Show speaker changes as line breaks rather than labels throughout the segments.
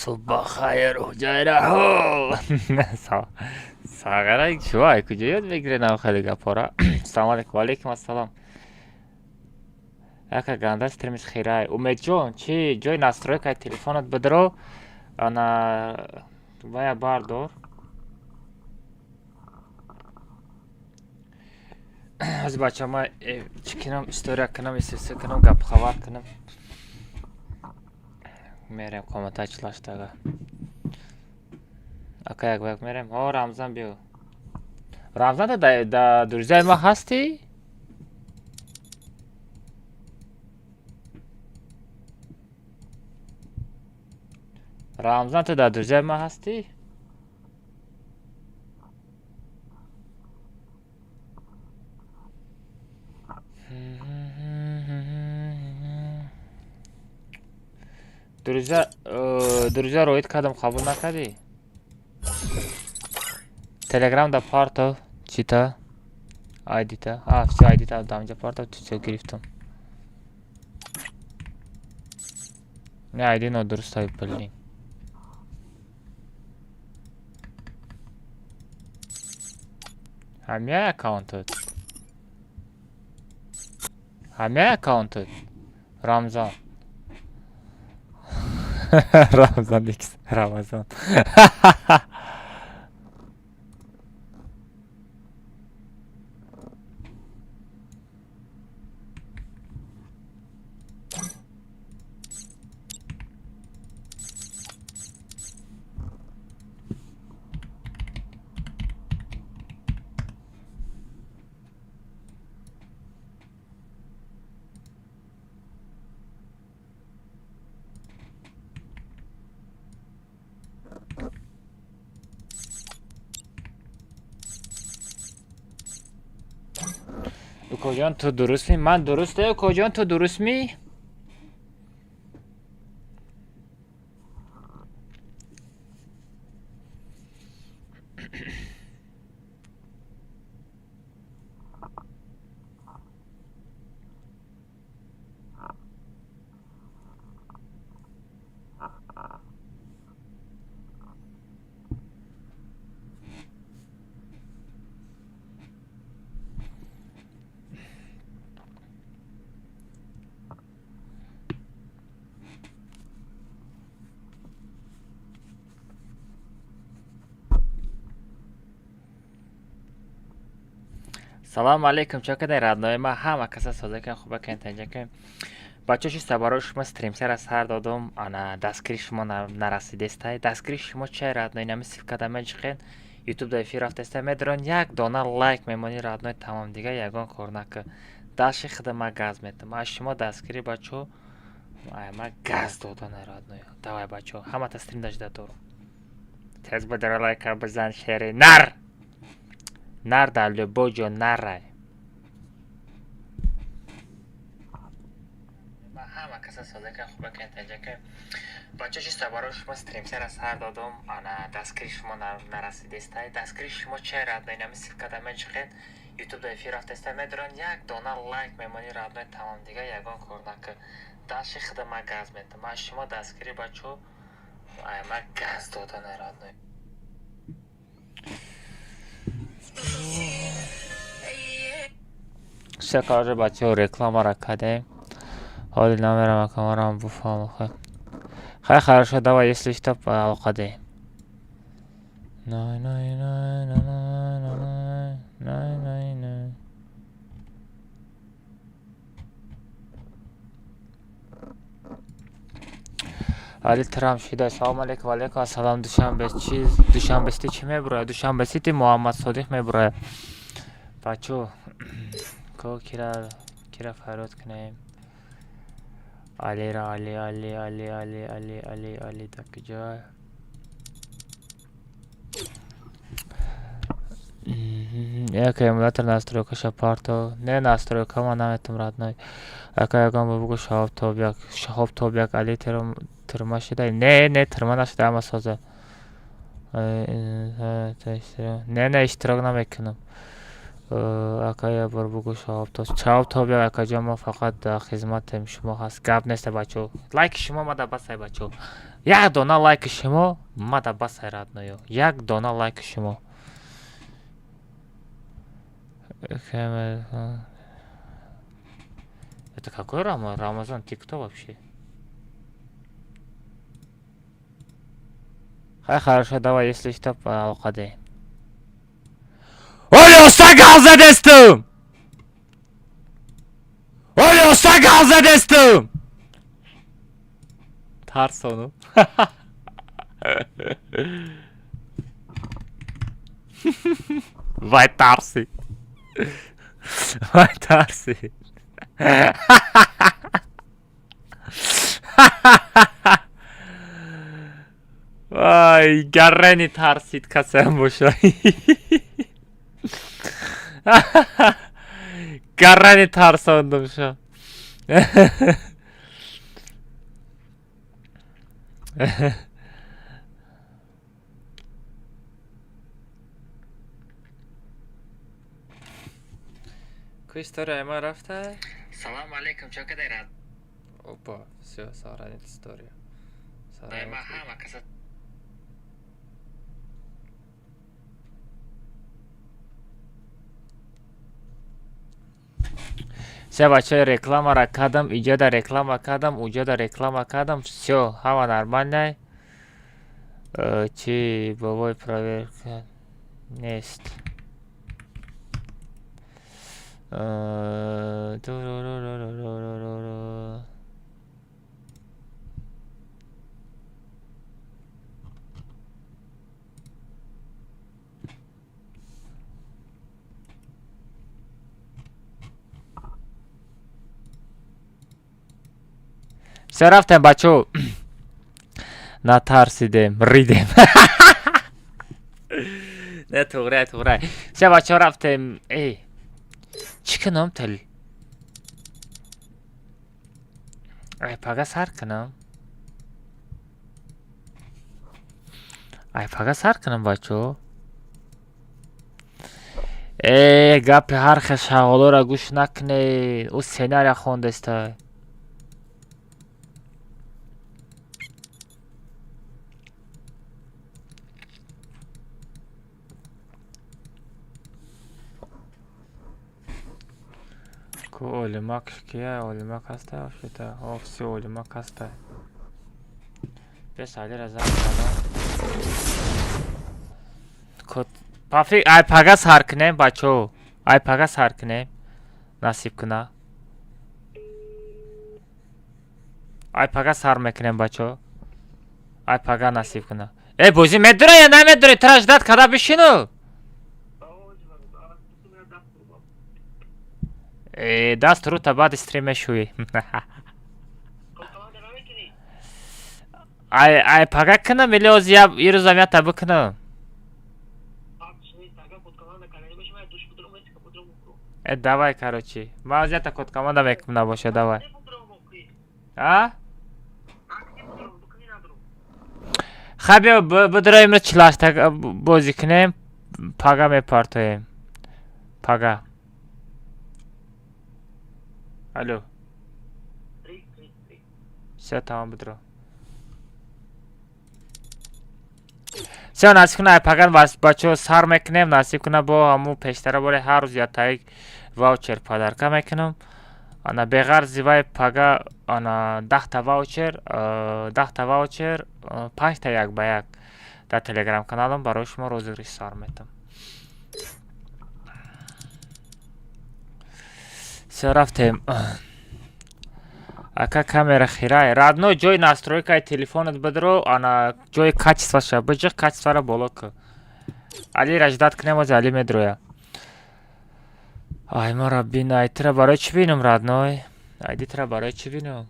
Субҳ ҳуҷайраҳо. Сағара шумо куҷо ёд мегиред ам хеле гапҳоро? Салому алейкум. Ва алейкум ассалом. Яка ганда стримис хирай. Умедҷон, чӣ ҷои настройкаи телефонат бидро, ана вая бардор. Ҳозир, бача, ма чӣ кунам, история кунам, исс кунам, гапхабар кунам. Мерем комната чилаштага. Ака, як ба як мерем. О, Рамзан, биё. Рамзан, да друзьяи ма ҳастӣ? Рамзан, ту дар друзьяи ма ҳастӣ? Друзья, друзья роид кардам, қабул накардӣ? Телеграм да партов чита айдита. А, всё, айдита дамҷа партов, всё, гирифтам. Не, айди нодуруст, блин. Ҳамяй аккаунтат? Ҳамяй аккаунтат? Рамзан. Рамзан X, Рамазан. Укоҷон, ту дурустми? Ман дурусте, укоҷон, ту дурустми? Салому алейкум, чо кадай, родной ма? Ҳама каса соза кан, хуба кан, танҷа кан. Бачаҳо, чиста барои шумо стримсера сар додум, ана дастгири шумо нарасидестай. Дастгири шумо чай, родной? Нами ссылка да меҷиқен, ютуб да эфир рафтеста, медорон, як дона лайк мемонӣ, родной, тамом, дига ягон кор нака. Дальше худа ма газ метам. Аз шумо дастгирӣ, бачаҳо, ма газ додана, родной. Давай, бачаҳо, ҳамата стрим дажда дорум. Тез бидара, лайка бизан, шери нар. Нар дар любой ҷо нарай. Ҳама каса соза кан, хуба кан, танҷа кан. Бачаҳо, чиста барои шумо стримсера сар додум, ана дастгири шумо нарасидестай. Дастгири шумо чай, родной? Нами ссылка да меҷиқен, ютуб да эфир рафтеста, медорон, як дона лайк мемонӣ, родной, тамом, дига ягон кор нака. Дальше худа ма газ метам. Аз шумо дастгирӣ, бачаҳо, ма газ додана, родной. Всё, короче, бачаҳо, рекламаро кардем. Ҳоли намерам, акамарам буфаҳм охе. Хай, хорошо, давай, если что, алоқадем. Най най най най най най най най най. Али Трамп шида. Салом алейкум, алейкум ассалом. Душанбе чиз, Душанбе Сити чӣ мебурояд? Душанбе Сити Муҳаммад Содиқ мебурояд. Бачо, ко кира кира фарёд кунем? Алира, Али, Али, Али, Али, Али, Али, Али дар куҷо? Як эмулятор настройкаша парто. Не, настройка ма наметум, родной. Ака, ягон ба бугу, Шаҳоб Тобяк, Шаҳоб Тобяк, Али тюрьма шуда? Не, не, тюрьма нашуда, ҳама соза. Не, не, иштирок намекунам. Ака, як бор бугу Шаҳоб То Шаҳоб Тобяк, акаҷон, мо фақат дар хизматем шумо ҳаст. Гап неста, бачо. Лайки шумо мада басай, бачо. Як дона лайки шумо мада басай, родной. Як дона лайки шумо. Это какой Рамазан? Ты кто вообще? Хай, хорошо, давай, если что, алоқадем. Оли, уста, гап задестум! Оли, уста, гап задестум! Тарсону. Вай, тарсид. Вай, тарсид. Вай, гаррени тарсид касеам боша. Гаррени тарсондумша. Ку история ма рафта? Салому алейкум, чо кадай рад? Опа, всё, сохранить историю. Ма ҳама каса. Всё, бачаҳо, рекламара кардам, иҷода реклама кардам, уҷода реклама кардам, всё, ҳама нормально. Чи бобои проверка нест. Ту-ру-ру-ру-ру-ру-ру. Всё, рафтем, бачо. Натарсидем, ридем. Не, туғрай, туғрай. Всё, бачо, рафтем. Эй. Чӣ кунам тил? Ай, пага сар кунам? Ай, пага сар кунам, бачо? Э, гапи ҳар хел шағолоро гӯш накунед. Ӯ сценария хондеста. Ку Олимак кия? Олимак ҳаста вообще-то? О, всё, Олимак ҳаста. Бес Алира занг задам. Код Пафи, ай пага сар кунем, бачо. Ай пага сар кунем. Насиб куна. Ай пага сар мекунем, бачо. Ай пага насиб куна. Э, бозӣ медура ё намедури? Тра ждать када бишину? Э, даст рута баъди стрим мешӯӣ. Ай, ай пага кунам или ози я ирӯзам ята бикунам? Э, давай, короче. Ма ози ята код команда мекунам, набоша, давай. А? Хай, биё бидура, имрӯз чилашта бозӣ кунем, пага мепартоем. Пага. Алло. Всё, тамом, бидуро. Всё, насиб куна, ай пага бачаҳо сар мекунем, насиб куна, бо ҳамун пештара боре ҳар рӯз ятаик ваучер подарка мекунам. Ана беғарзи вай пага ана 10та ваучер, 10та ваучер, 5та як ба як дар телеграм каналам барои шумо розыгрыш сар метам. Всё, рафтем. Ака, камера хирай. Родной, ҷои настройкаи телефонат бидро, ана ҷои качествоша биҷиқ, качествора боло кӣ. Али ждать кунем, ози Али медроя. Ай, мара бин, ай тира барои чӣ бинам, родной? Айди тира барои чӣ бинам?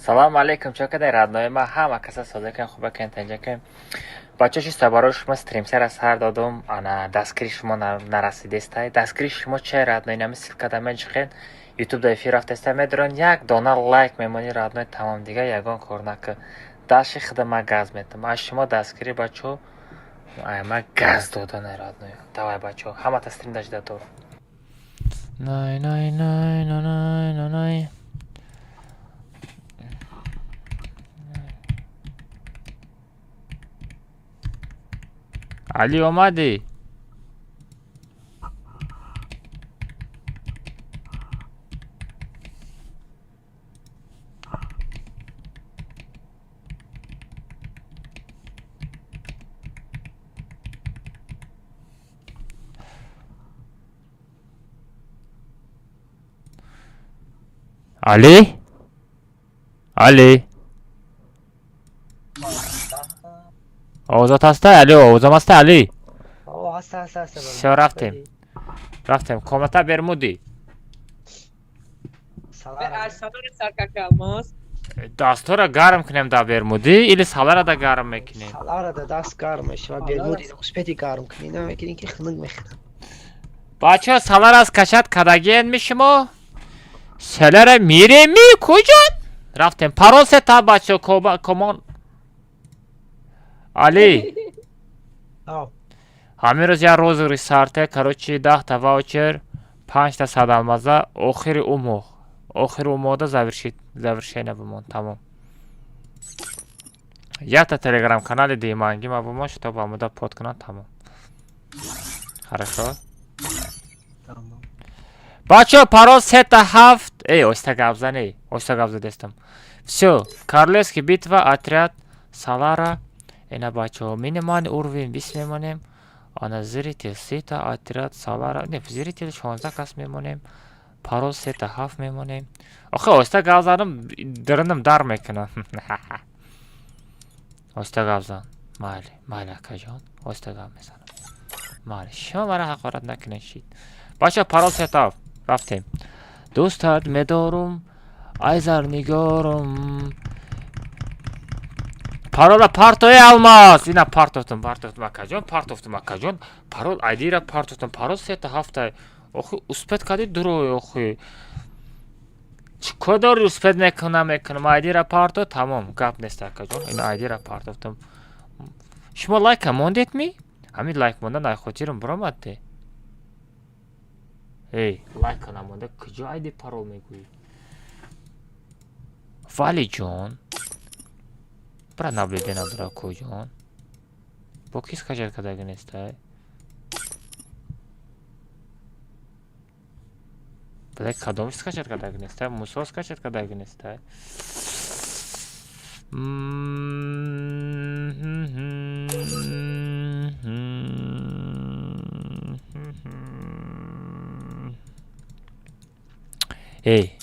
Салому алейкум, чо кадай, родной ма? Ҳама каса созакем, хубакем, танҷакем. Бачаҳо, чиста барои шумо стримсера сар додум, ана дастгири шумо нарасидестай. Дастгири шумо чай, родной? Нами ссылкада меҷиқен, ютуб да эфир рафтеста, медоран, як дона лайк мемонӣ, родной, тамом, дига ягон кор накӣ. Даши худа ма газ метам. Аз шумо дастгирӣ, бачаҳо, ай ма газ додане, родной. Давай, бачаҳо, ҳамата стрим дажда дорам. Най най най най най най. Али, омадӣ? Али? Али? Овозот ҳастай, Али? Овозам ҳастай, Али?
Ҳаста, ҳаста, ҳаста.
Всё, рафтем. Рафтем. Комната Бермуди. Дастора гарм кунем дар Бермудӣ или салара да гарм мекунем?
Салара да даст гарм мешава, Бермуди успети гарм кунӣ намекунӣ, ки хунук мехӯрад.
Бачаҳо, салара аз кашат кадагиен ми шумо? Салара миреми куҷо? Рафтем. Парол сета, бачаҳо, комон. Али. Ҳамин рӯз як розыгрыш сарте, короче, 10та ваучер, 5та садалмаза, охири ӯ моҳ. Охири ӯ моҳда завершение бимон, тамом. Якта телеграм канали диманги ма бимон, чтоб амуда под кунад, тамом. Хорошо? Бачаҳо, парол сета ҳафт. Эй, оҳиста гап зан, эй, оҳиста гап задестам. Всё, Королевский битва, отряд Салара. Ина, бачаҳо, минимальный уровень 20 мемонем. Ана зритель сета, отряд Салара. Не, зритель 16 кас мемонем. Парол сета ҳафт мемонем. Охе, оҳиста гап задам, дарунам дар мекунам. Оҳиста гап зан. Майли, майли, акаҷон, оҳиста гап мезанам. Майли, шумо мара ҳақорат накунед, шид. Бачаҳо, парол сета ҳафт. Рафтем. Дӯстат медорум, ай зарнигорум. Парола партои, Алмаз. Ина партофтум, партофтум, акаҷон, партофтум, акаҷон. Парол айдира партофтум. Парол сета ҳафта. Охи, успеть кади дурой, охи. Чӣ кор дори, успеть мекунам, мекунам. Айдира парто, тамом, гап нест, акаҷон. Ина айдира партофтум. Шумо лайка мондед ми? Ҳамин лайк мондан ай хотирам биромадде. Эй, лайка намонда, куҷо айди парол мегӯӣ? Валиҷон. Бра наблюдение бра куҷон. Бо кис скачать кардаги нестай? Бля, кадомш скачать кардаги нестай? Мусо скачать кардаги нестай? Эй,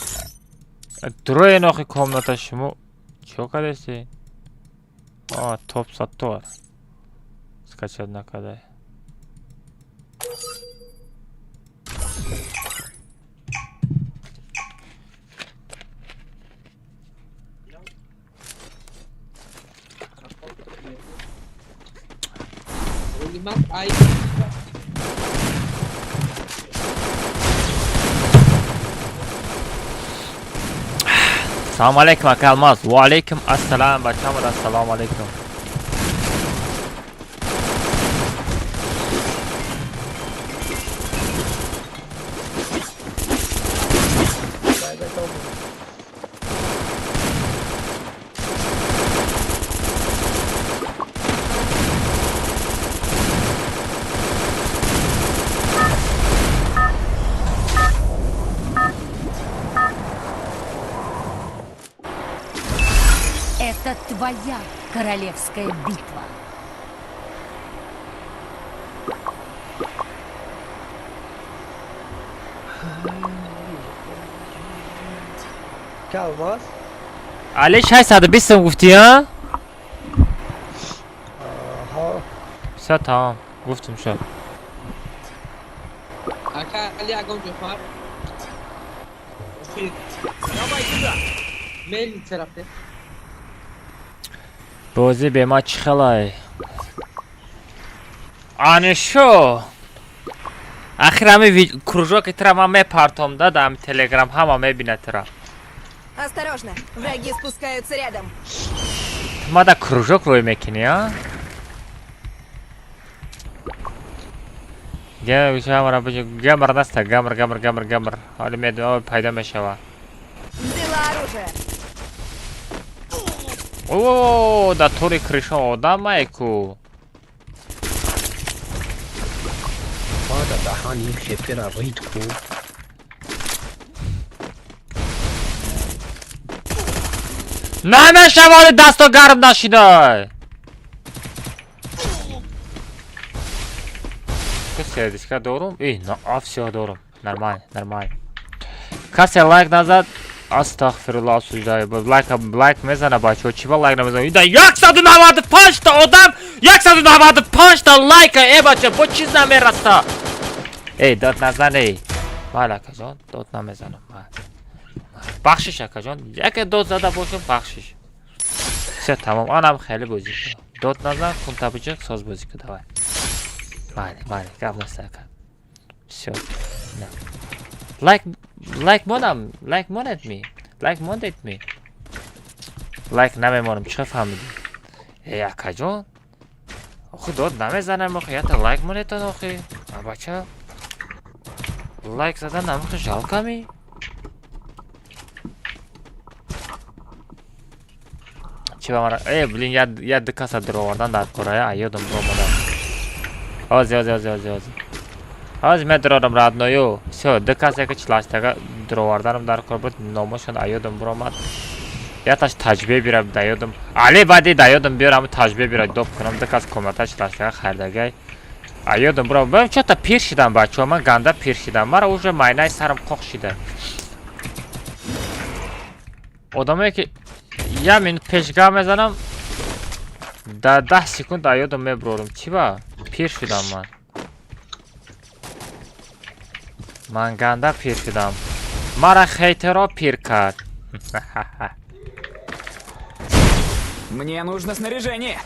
дуроен охи комната, шумо чико кардеси? А, топ саттор. Скачать накардай. Салому алейкум, ака Алмаз. Ва алейкум ассалам, бачаҳо, ассалому алейкум.
Это твоя королевская битва.
Калмас?
Али 620 гуфтӣ, а?
Ҳо.
Всё, тамом. Гуфтум шуд.
Ака Али ягон ҷо фар.
Давай сюда!
Мельница рафте.
Бозӣ бе ма чӣ хелай? Ани шо? Ахир ҳами кружоки тира ман мепартом да дар ҳами телеграм ҳама мебинад тира.
Осторожно, враги спускаются рядом.
Ту ма да кружок рӯй мекунӣ, а? Гамр наста, гамр, гамр, гамр, гамр. Ҳоли медонам пайдо мешава.
Взяла оружие.
О, да тури крыша одамай ку.
Мада даҳани хепера рид ку.
Намешавад дасто гарм нашидай. Сердечка дорум? И, на, а всё дорум. Нормально, нормально. Касе лайк назад. Астағфируллоҳ, суждай. Лайк, лайк мезана бачаҳо. Чӣ ба лайк намезана? Ида 195 та одам, 195 та лайка, э бача, бо чиз намераста. Эй, дод назан, эй. Майли, акаҷон, дод намезанам. Бахшиш, акаҷон. Яке дод зада бошам, бахшиш. Всё, тамом. Анам хеле бозӣ кун. Дод назан, хунта биҷиқ, соз бозӣ кун, давай. Майли, майли, гап нест, ака. Всё. Лайк, лайк монам, лайк монед ми? Лайк мондед ми? Лайк намемонам, чӣ фаҳмидӣ? Э, акаҷон? Охи дод намезанам, охи, ята лайк монетон, охи. А бача? Лайк задан намехи жалко ми? Чӣ ба мара? Э, блин, я ду каса дуровардан дар кора, а ёдам омадам. Ози, ози, ози, ози, ози. Ози медурорам родною. Всё, ду каса ки чилаштага дуроварданам дар кор буд, номошон аёдам буромад. Яташ таҷбе бира даёдам. Али баъди даёдам биёрам таҷбе бира доп кунам, ду кас комната чилаштага хайрдагай. Аёдам бурам. Бам чота пир шидам бачаҳо, ман ганда пир шидам. Мара уже майнаи сарам қоқ шида. Одамое ки як минут пеш гап мезанам, дар 10 секунд аёдам мебурорам. Чӣ ба? Пир шудам ман. Ман ганда пир шудам. Мара хейтеро пир кард.
Мне нужно снаряжение!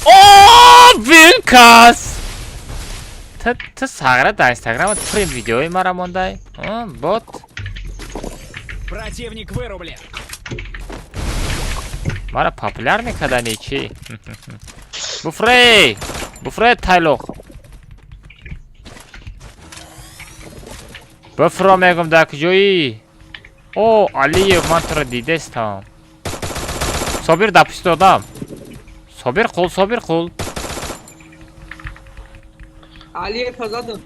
О, Винкас! Ту сағра дар инстаграмат пури видеои мара мондай? Бот?
Противник вырублен!
Мара популяр мекардани чӣ? Буфрей! Буфрей тайлоқ! Буфро мегум дар куҷоӣ? О, Алиев, ман туро дидестам. Собир дар пушти одам. Собир қул, Собир қул.
Алиев задам.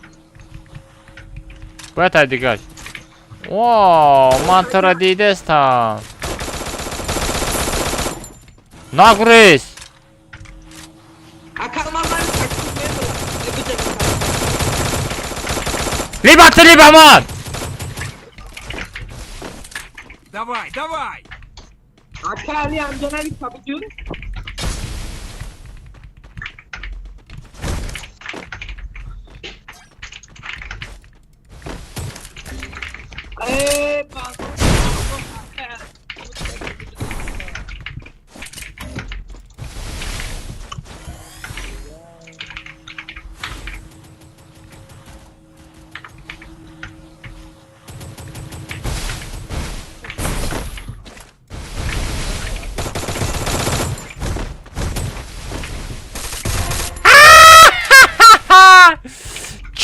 Бояд тай дигаш. О, ман туро дидестам. Нагурез!
Ака ман ман
Либо ты, либо ман!
Давай, давай!
Ака Али амҷа нависа буҷун. Э,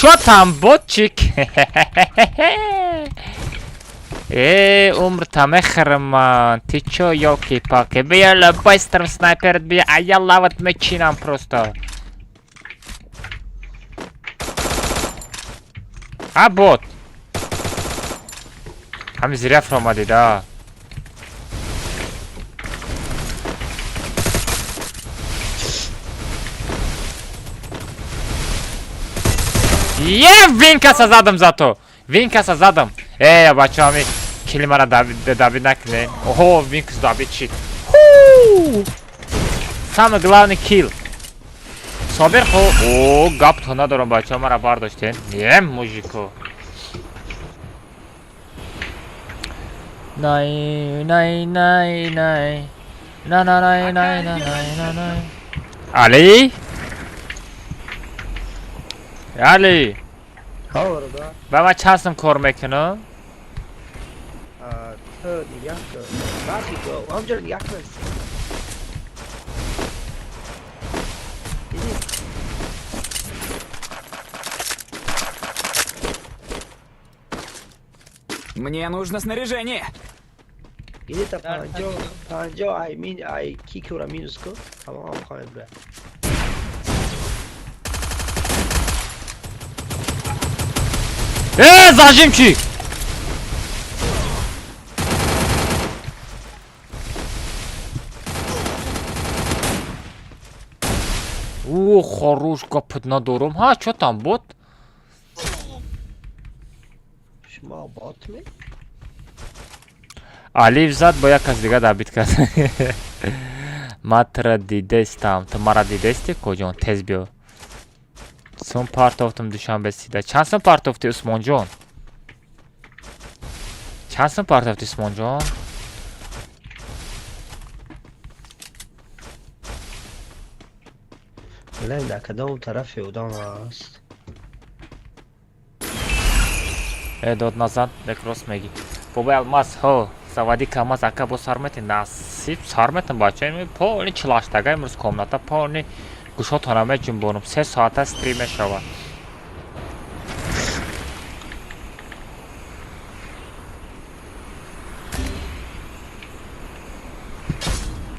Чё там, ботчик? Э, умр там мехӯрам. Ты чё, ёлки-палки? Бия, быстрым снайпер, бия, а я лават мечинам просто. А бот? Ҳами зиря фуромадида. Е, винкаса задам зато. Винкаса задам. Э, бачаҳо, ҳами кили мара добить накунед. Оҳо, винкас добить шид. Ху! Самый главный килл. Собир хо, о, гап надорам, бачаҳо, мара бардоштен. Е, мужико. Най, най, най, най. На на най, най, на най, на най. Али? Али,
Ҳа, бародар.
ба ман чанд сум кор мекунам?
Ту нигоҳ кун. Бархи ку, ҳамҷоро нигоҳ кун. Дидӣ?
Мне нужно снаряжение.
Где-то 50, 50, ай мин, ай кикура минус ку, тамом хоҳед бра.
Э, зажимчик! О, хорош, гапат надорам. Ҳа, чо там бот?
Шумо бот ме?
Алиф зад, бо як кас дига добить кард. Ман тура дидестам. Ту мара дидести, коҷон? Тез биё. Сум партофтум Душанбе сида. Чанд сум партофти, Усмонҷон? Чанд сум партофти, Усмонҷон?
Лен дар кадом тарафи одам аст?
Э, дод назан, лек рост мегӣ. Бобои Алмаз, ҳо, заводи КамАЗ, ака, бо сар метин, насиб сар метин, бача, ин полный чилаштага имрӯз комната полный гӯшотона меҷунбонам. 3 соата стрим мешавад.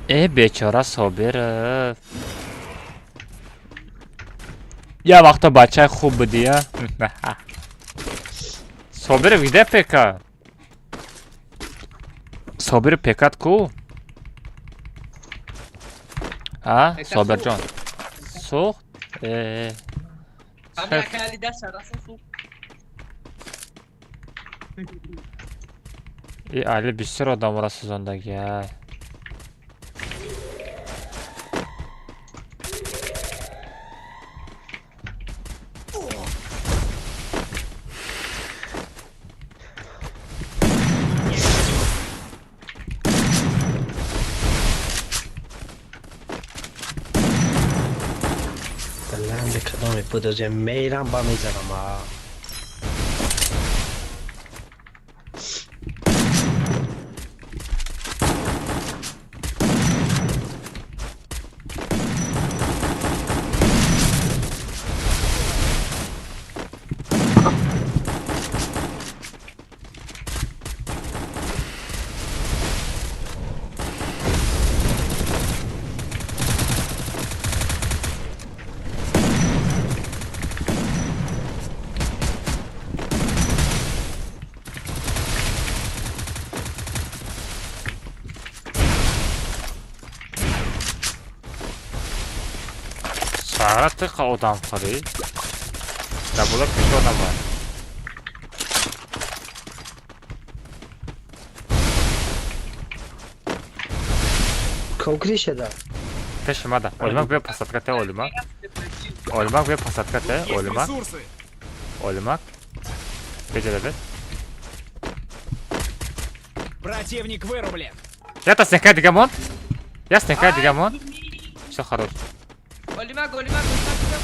Э, бечора Собир. Я вақто бачаи хуб будӣ, я? Собиров, где ПК? Собир, пекат ку? А,
ПК.
Собирҷон. Сӯхт? Э.
Ҳами ака Али даст раса су.
И Али бисёр одамро сӯзондаги, ай.
Ланде кадоме будозе мейрам ба мезанам а.
Сара тиқа одамхӯрӣ? Дар боло пеши одам бар.
Конкрет шуда.
Пеши мада. Олимак, биё посадка те, Олимак. Олимак, биё посадка те,
Есть
Олимак.
ресурсы.
Олимак. Беҷа бед.
Противник вырублен.
Ята стенка дига монд. Я стенка дига монд. Всё, хорош.
Олимак, Олимак, Олимак.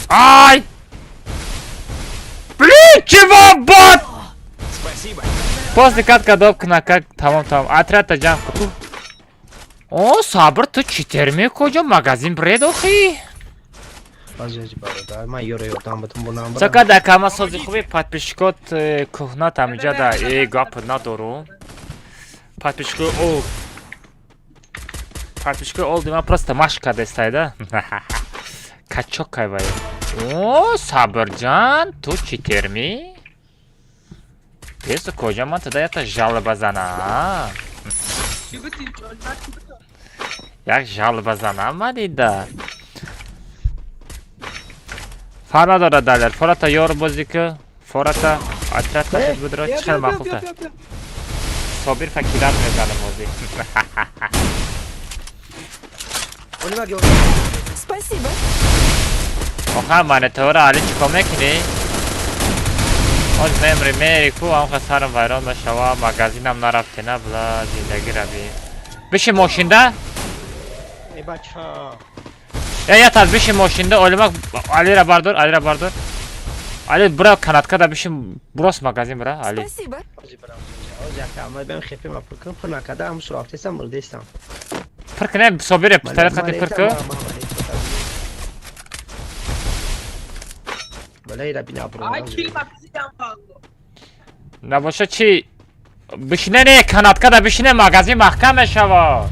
Ай! Блин, чего, бот?
Спасибо.
После катка доб кнака, тамом, тамом. Отряд-та ҷамъ кун. О, Сабр, ту читер мекоҷо магазин бред охи?
Бази бародар, ман ёро ёрдам бутум бунам.
Сока да кама сози хуби подписчикот кӯҳна тамиҷа да э гап надорум. Подписчикои о подписчикои олди ман просто машқ кардестай да. Качок кай вай. О, Сабрҷан, ту читерми? Капец, куҷо ман туда ята жалоба занам?
Чӣ бутӣ? Олимак чӣ бутӣ?
Як жалоба занам ман ида. Фарқ надорад, Далер. Фората ёр бозӣ ку. Фората отряд кашид будро чӣ хел маъқулта. Собир факират мезанам бозӣ.
Олимак ёр.
Спасибо.
Оха монитора али чӣ кор мекунӣ? Оз мемри мери ку амха сарам вайрон мешава, магазинам нарафте на бла зиндагӣ раби. Биши мошинда?
Э бача.
Э ятаз биши мошинда, олимак Алира бардор, Алира бардор. Али бира канаткада биши брос магазин бира, Али.
Спасибо.
Ози барам. Ози ака ман бем хепе ма пур кун пур накарда ҳам сурафтесам мурдестам.
Пир кне Собире пистолет хати пир ку.
Балай раби набро.
Ай кил ма бизидам валло.
Набоша чӣ? Бишине не канаткада бишине магазин маҳкам мешава.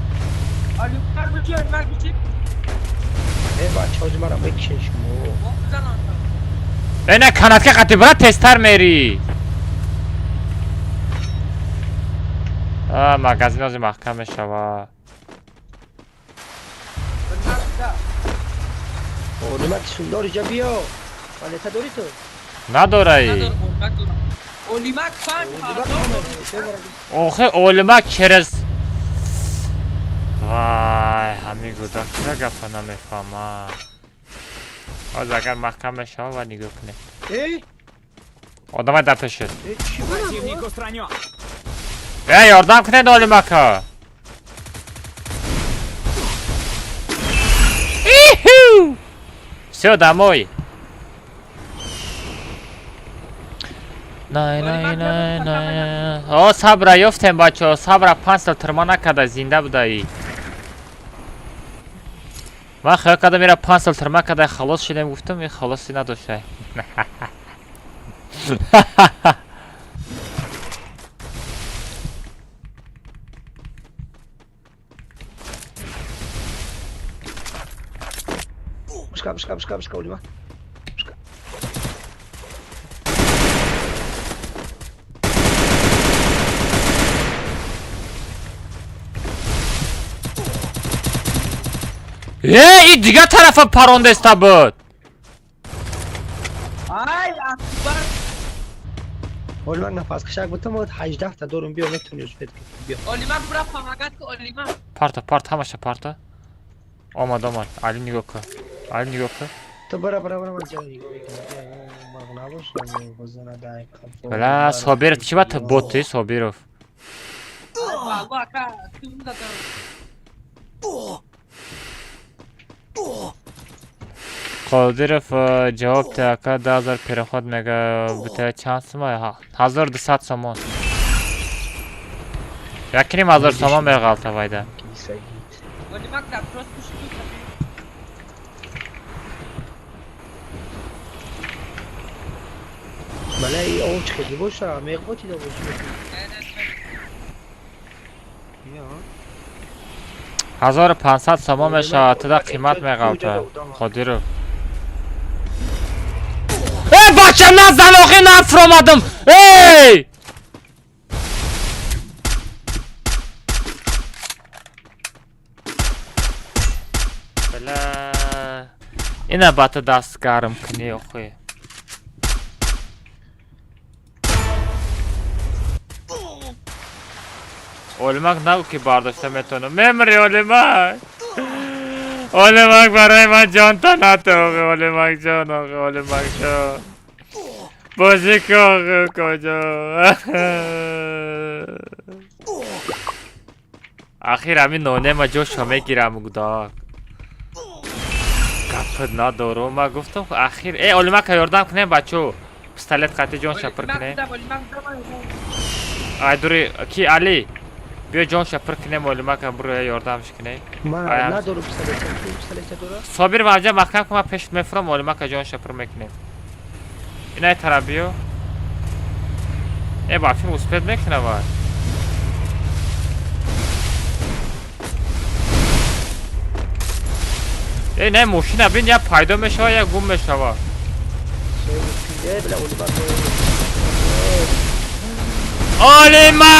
Олимак бучи, Олимак бучи.
Э бача ози мара мекишен шумо.
О бизанам.
Э не канатка қати бира тезтар мери. А магазин ози маҳкам мешава.
Олимак биза.
Олимак сундор иҷа биё. Валета дори ту?
Надораи.
Надорам, Олимак дорам. Олимак панҷ
Олимак
ҳазор.
Охе олимак через вай ҳамин гудак чира гапа намефаҳма. Ҳоз агар маҳкам мешава ва нигоҳ кунед.
Э?
Одамай дар пешет.
Э чӣ?
Противник устранен.
Э ёрдам кунед олимака. Иху! Всё, домой. Най най най най. О, сабра ёфтем бачаҳо. Сабра 5 сол тирма накарда зинда будаи. Ман хаёл кардам ира 5 сол тирма карда халос шудем гуфтам, и халоси надоштай.
Бушка бушка бушка бушка Олимак. Бушка.
Э, и дигар тарафа парондаиста буд.
Ай акбар.
Олимак нафаскашак бутам 18 та дорум биё метони успеть кунӣ биё.
Олимак бира помогать ку Олимак.
Парта, парта, ҳамаша парта. Омад, омад. Али нигоҳ кун. Али нигоҳ кун.
Ту бара бара бара ман ҷа нигоҳ мекунам. Марғ набош, бозана дай.
Бала, Собиров, чӣ ба ту боти, Собиров?
Ай валло ака, ким задам.
Қодиров ҷавоб те ака 10 000 переход мега бите чанд сума? 1200 сомон. 1500 сомон меғалта вайда.
Олимак дар просто буши ку.
Балай ов чӣ хеле боша, меғботи да боши.
Не не не.
Биё.
1500 сомон мешавад, туда қимат меғалта. Қодиров. Э, бача назан охи нафромадам. Эй! Бала. Ина ба ту даст гарм кунӣ охи. Олимак нагу ки бардошта метавонам. Мемри Олимак. Олимак барои ман ҷон танат охи Олимак ҷон охи Олимак ҷон. Бозӣ ку охи куҷо. Ахир ҳамин нонема ҷошо мегирам гудак. Гапат надорум. Ман гуфтам ахир э Олимака ёрдам кунем бачо. Пистолет қати ҷонша пир
Олимак
кунем.
бизам, Олимак бизам.
Ай дури ки Али? Биё ҷонша пир кунем Олимака буро ёрдамш кунем.
Ман
Ай,
надорум пистолета. Ту пистолета дора?
Собир ваҷа маҳкам кун ман пешт мефурам Олимака ҷонша пир мекунем. Инай тараф биё. Э бафим успеть мекуна вай. Э не мошина бин я пайдо мешава я гум мешава.
Э била Олимак.
Олимак!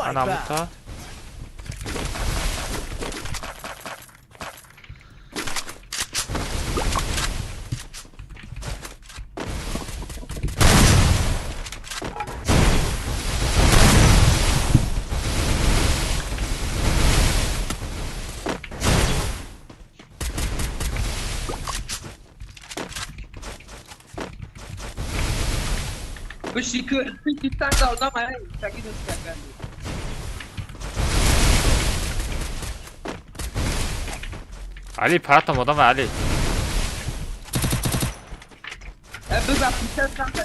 Анамута.
Пушти танк одам ай таки дӯст кард.
Али паратам одам Али.
Биза пушти танк.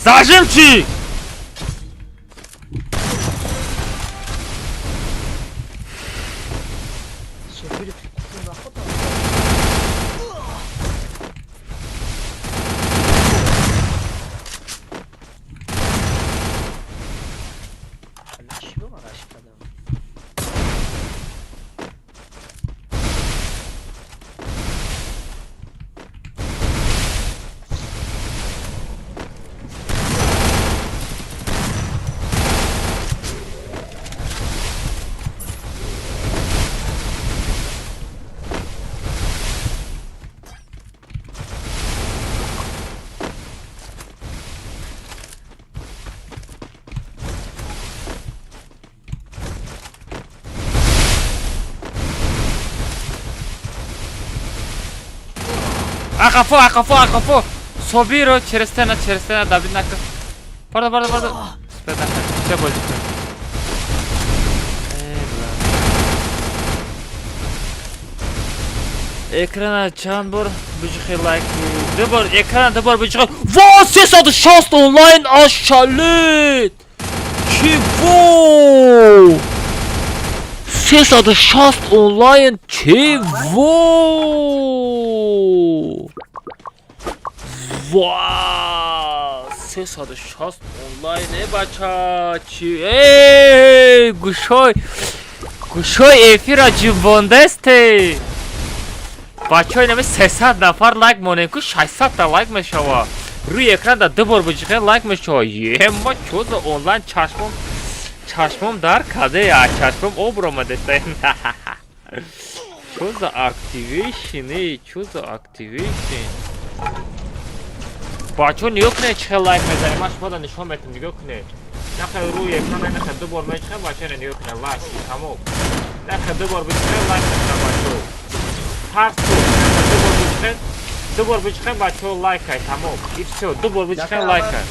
Зажимчик! Ақафо, ақафо, ақафо. Собиро через стена, добить нака. Пардон, пардон, пардон. Все будет. Экрана чанд бор биҷихи лайк. Ду бор экрана ду бор биҷихи. Во, 360 онлайн ашалит. Чего? 360 онлайн чего? Ва, 360 онлайн бача чи? Эй, гӯшой гӯшой эфира ҷунбондасте. Бачаҳо, инами 300 нафар лайк монем ку 600 та лайк мешава. Рӯи экран да ду бор биҷиқе лайк мешава. Ема чо за онлайн чашмом чашмом дар каде, а чашмом об ромадаста. Чо за activation, чо за activation? Бачаҳо нигоҳ кунед чӣ хел лайк мезанем. Ман шумода нишон метам, нигоҳ кунед. Нахе рӯи экран нахе ду бор мечиқем, бачаҳо нигоҳ кунед, лайк тамом. Нахе ду бор бичиқем, лайк мекунам бачаҳо. Ҳар сур нахе ду бор бичиқем, ду бор бичиқем бачаҳо лайк ай тамом. И всё, ду бор бичиқем лайк ай.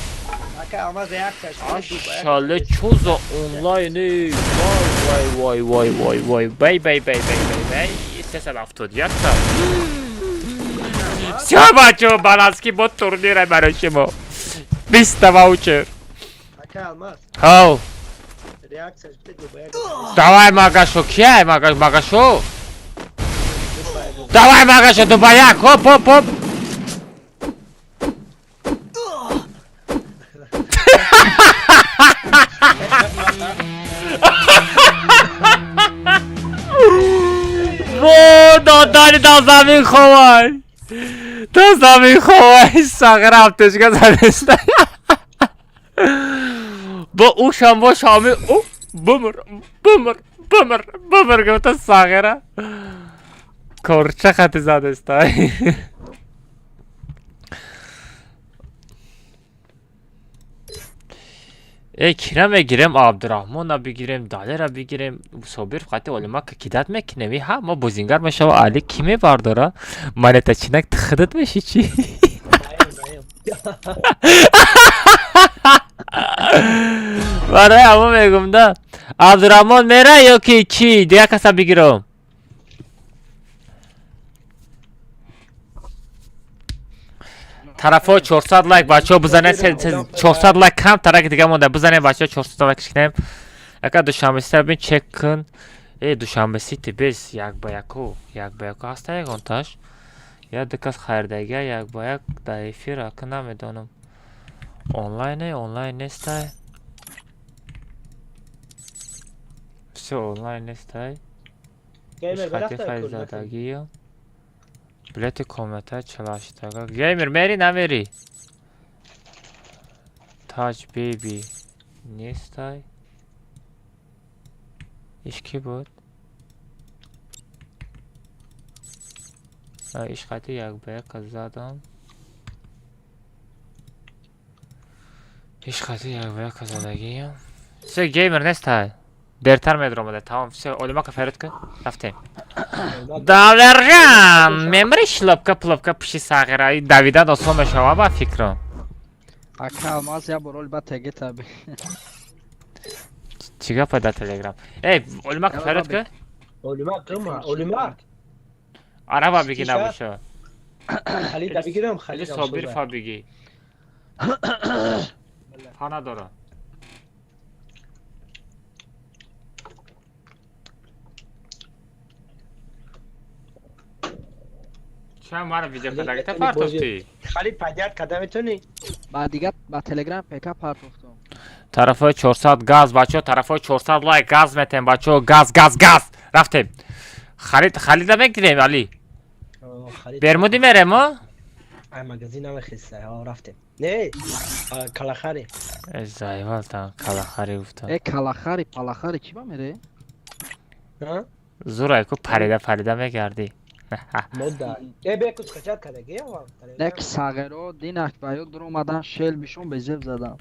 Ашале чо за онлайн? Вай вай вай вай вай бай бай бай бай бай бай 371 та. Всё бачаҳо, балански бо турнир барои шумо. 20 та ваучер. Ҳав. Давай Магашо, кияй Магаш, Магашо? Давай Магашо, дубаяк, хоп хоп хоп. Во, додани дар замин ховай. То замин ховай сағира аптечка задеста. Бо ушам бо шами у бумр бумр бумр бумр гуфта сағира. Корча хати задеста. Э, кира мегирем, Абдурахмона бигирем, Далера бигирем, Собир фақати олима кидат мекунем. И ҳа, мо бозингар мешава, Али ки мебардора? Монета чинак ту худат меши чӣ?
Наем, наем.
Барои ҳамо мегум да. Абдурахмон мера ё ки чӣ? Дигар каса бигирам. Тарафҳо 400 лайк бачаҳо бизанед, 400 лайк кам тараки дига монда. Бизанед бачаҳо 400 лайк шикнем. Ака Душанбе Сити бин чек кун. Э, Душанбе Сити без як ба яку, як ба яку ҳаста ягонташ. Я ду кас хайрдагия як ба як дар эфир ака намедонам. Онлайне, онлайн нестай. Всё, онлайн нестай.
Геймер
Ишхати
барафта кун.
хайзадагиё. Билети комната 48 тага. Геймер мери намери? Таҷ Беби нестай. Иш кӣ буд? А, ишқати як ба як задам. Ишқати як ба як задагиям. Всё, геймер нестай. Дертар медромада. Тамом, всё, олимака фарёд кун. Рафтем. Далержан, мемри шлопка плопка пиши сағира. Давидан осон мешава ба фикрам.
Ака Алмаз я бор ба теге таби.
Чӣ гапа дар Телеграм? Эй, олимака фарёд кун.
Олимак кума, Олимак.
Араба биги
Чиша?
набоша.
Халида бигирам,
Или
Халида.
Собир фа биги. Фа надора. Ча мара видео кадагита партофтӣ?
Халид падият када метони?
Ба дига ба Телеграм ПК партофтум.
Тарафҳои 400 газ бачаҳо, тарафҳои 400 лайк газ метем бачаҳо, газ газ газ. Рафтем. Халид Халида мегирем Али.
Халид.
Бермуди мерем, о?
Ай магазин намехиста, ҳа рафтем. Не, калахари.
Э, зайвалтан калахари гуфтам.
Э, калахари, палахари чӣ ба мере?
Ҳа?
Зурай ку парида парида мегардӣ.
Мода. Э, бе кус качат кадаги ава.
Нек сағиро динак ба ёд омадан шел бишон безеб задан.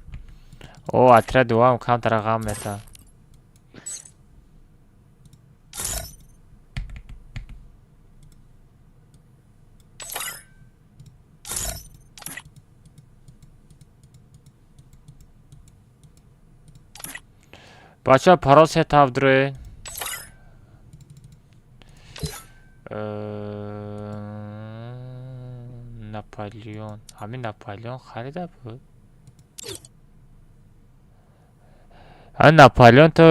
О, атра дуам камтара ғам мета. Бачаҳо парол се таф дуроед. Наполеон. Ҳамин Наполеон харида буд? Ҳамин Наполеон ту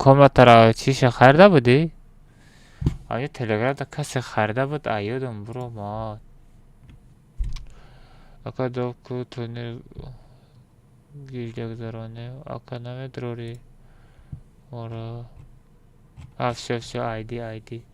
комнатара чиша харида будӣ? Ҳамин Телеграмда касе харида буд, а ёдам буромад. Ака доку турнир гилдия гузаронем. Ака намедурорӣ? Ора. А, всё, всё, айди, айди.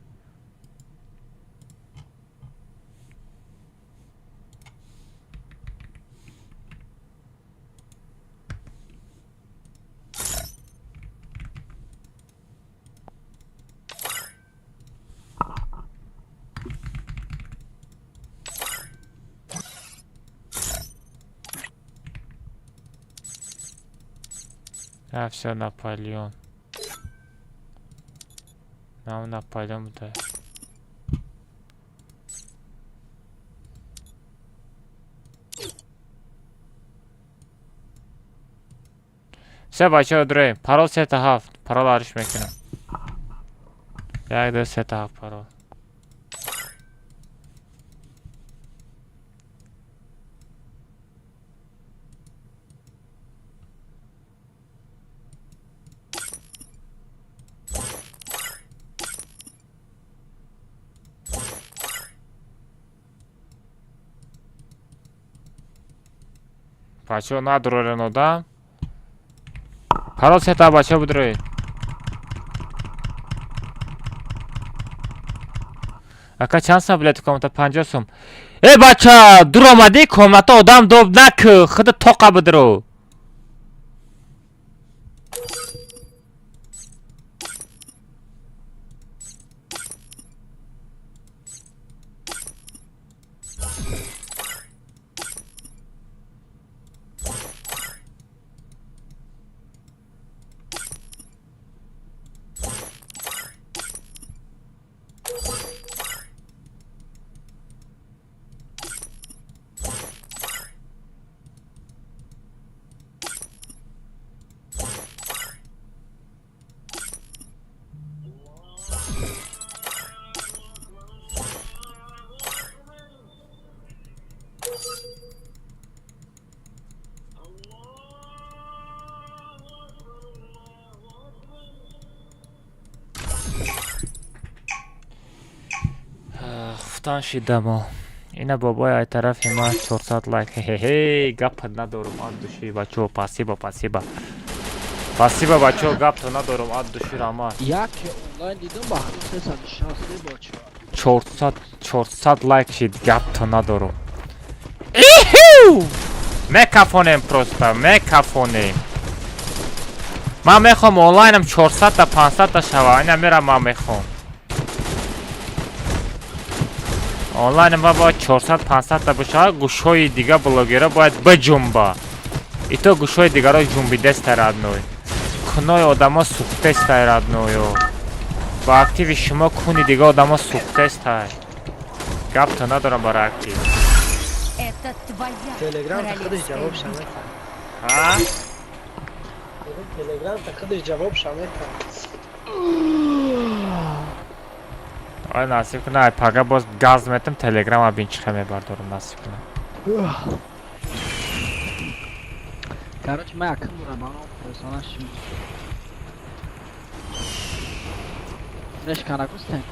А, всё, Наполеон. Нам Наполеон буда. Всё, бачаҳо дуроем. Парол сета ҳафт. Парол ариш мекунам. Як, ду, сета ҳафт парол. Бачаҳо надурорен одам. Парол сета бачаҳо бидуроед. Ака чанд сом билети комната? 50 сом. Э бача, дур омадӣ комната одам доб наку, худа тоқа бидро. Хуфтан шидамо. Ина бобои ай тарафи ман 400 лайк. Хе-хе, гапа надорум от души бачо. Спасибо, спасибо. Спасибо бачо, гапто надорум от души рама.
Як онлайн дидам ба 360 бачо.
400 лайк шид, гапто надорум. Иху! Мекафонем просто, мекафонем. Ман мехоҳам онлайнам 400 та 500 та шава, ина мера ман мехоҳам. Онлайн ма бояд 400-500 та бошад, гӯшҳои дига блогера бояд биҷумба. Ито гӯшҳои дигаро ҷумбидеста родной. Кунои одамо сӯхтестай роднойо. Ба активи шумо куни дига одамо сӯхтестай. Гапто надорам барои актив.
Это твоя
Телеграм та худаш
королевская
ҷавоб
битва.
шамета.
А?
Телеграм та худаш ҷавоб шамета.
Ай насиб кунад, ай пага боз газ метам телеграма бин чӣ мебардорам насиб кунад.
Короче, ман якум бора ба ном персонаж шуд. Неш канакустен.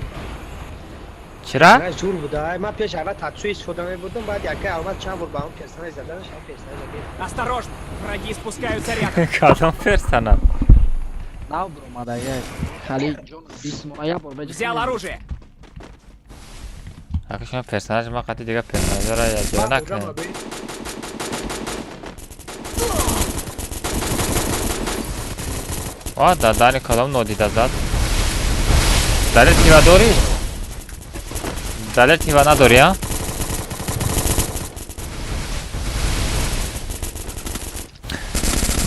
Чира?
На зур буда. Ай ман пеш аввал татсу истифода мебурдам, баъд якай аввал чанд бор ба он персонаж заданаш, ҳам персонаж гирифт.
Осторожно, враги спускаются рядом.
Кадом персонаж?
Нав буромада як. Хали ҷон 20 мона як бор беҷ.
Взял оружие.
Ака шумо персонаж ма қати дига персонажро якҷоя накунед. Ва дадани кадом нодида зад? Далер тива дорӣ? Далер тива надорӣ, а?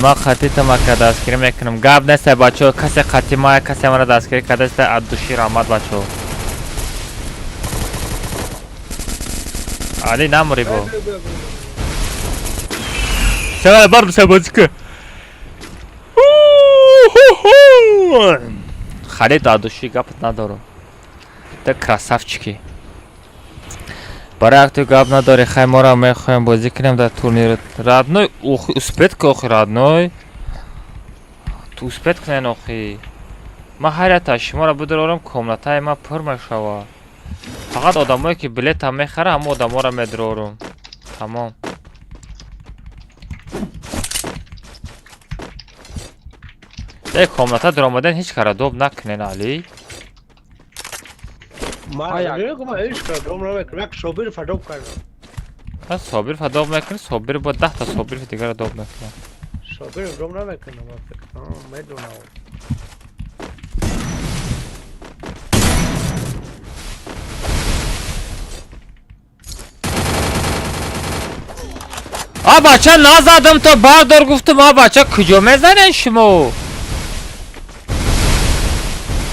Ма қати тамака дастгирӣ мекунам. Гап нестай бачаҳо, касе қати ма, касе мара дастгирӣ кардастай, аз души раҳмат бачаҳо. Али намурӣ бо. Савала бар бисабозӣ ку. Халид аз души гапат надорам. Ты красавчики. Барои як ту гап надорӣ, хай моро мехоҳем бозӣ кунем дар турнир. Родной, охи успеть ку охи родной. Ту успеть кунен охи. Ман ҳар якта шуморо бидорам, комнатаи ман пур мешавад. Фақат одамое ки билетам мехаранд, ҳамон одаморо медорам. Тамом. Эй комната даромадан ҳеҷ кара доб накунен Али.
Ман намегӯям, ҳеҷ кара доб намекунам. Як Собир фадоб кардам.
Ҳа Собир фадоб мекунӣ, Собир бо 10 та Собир дигара доб мекунад.
Собир доб намекунам, ман фикр кунам, медонам.
А бача назадам то бардор гуфтам, а бача куҷо мезанен шумо?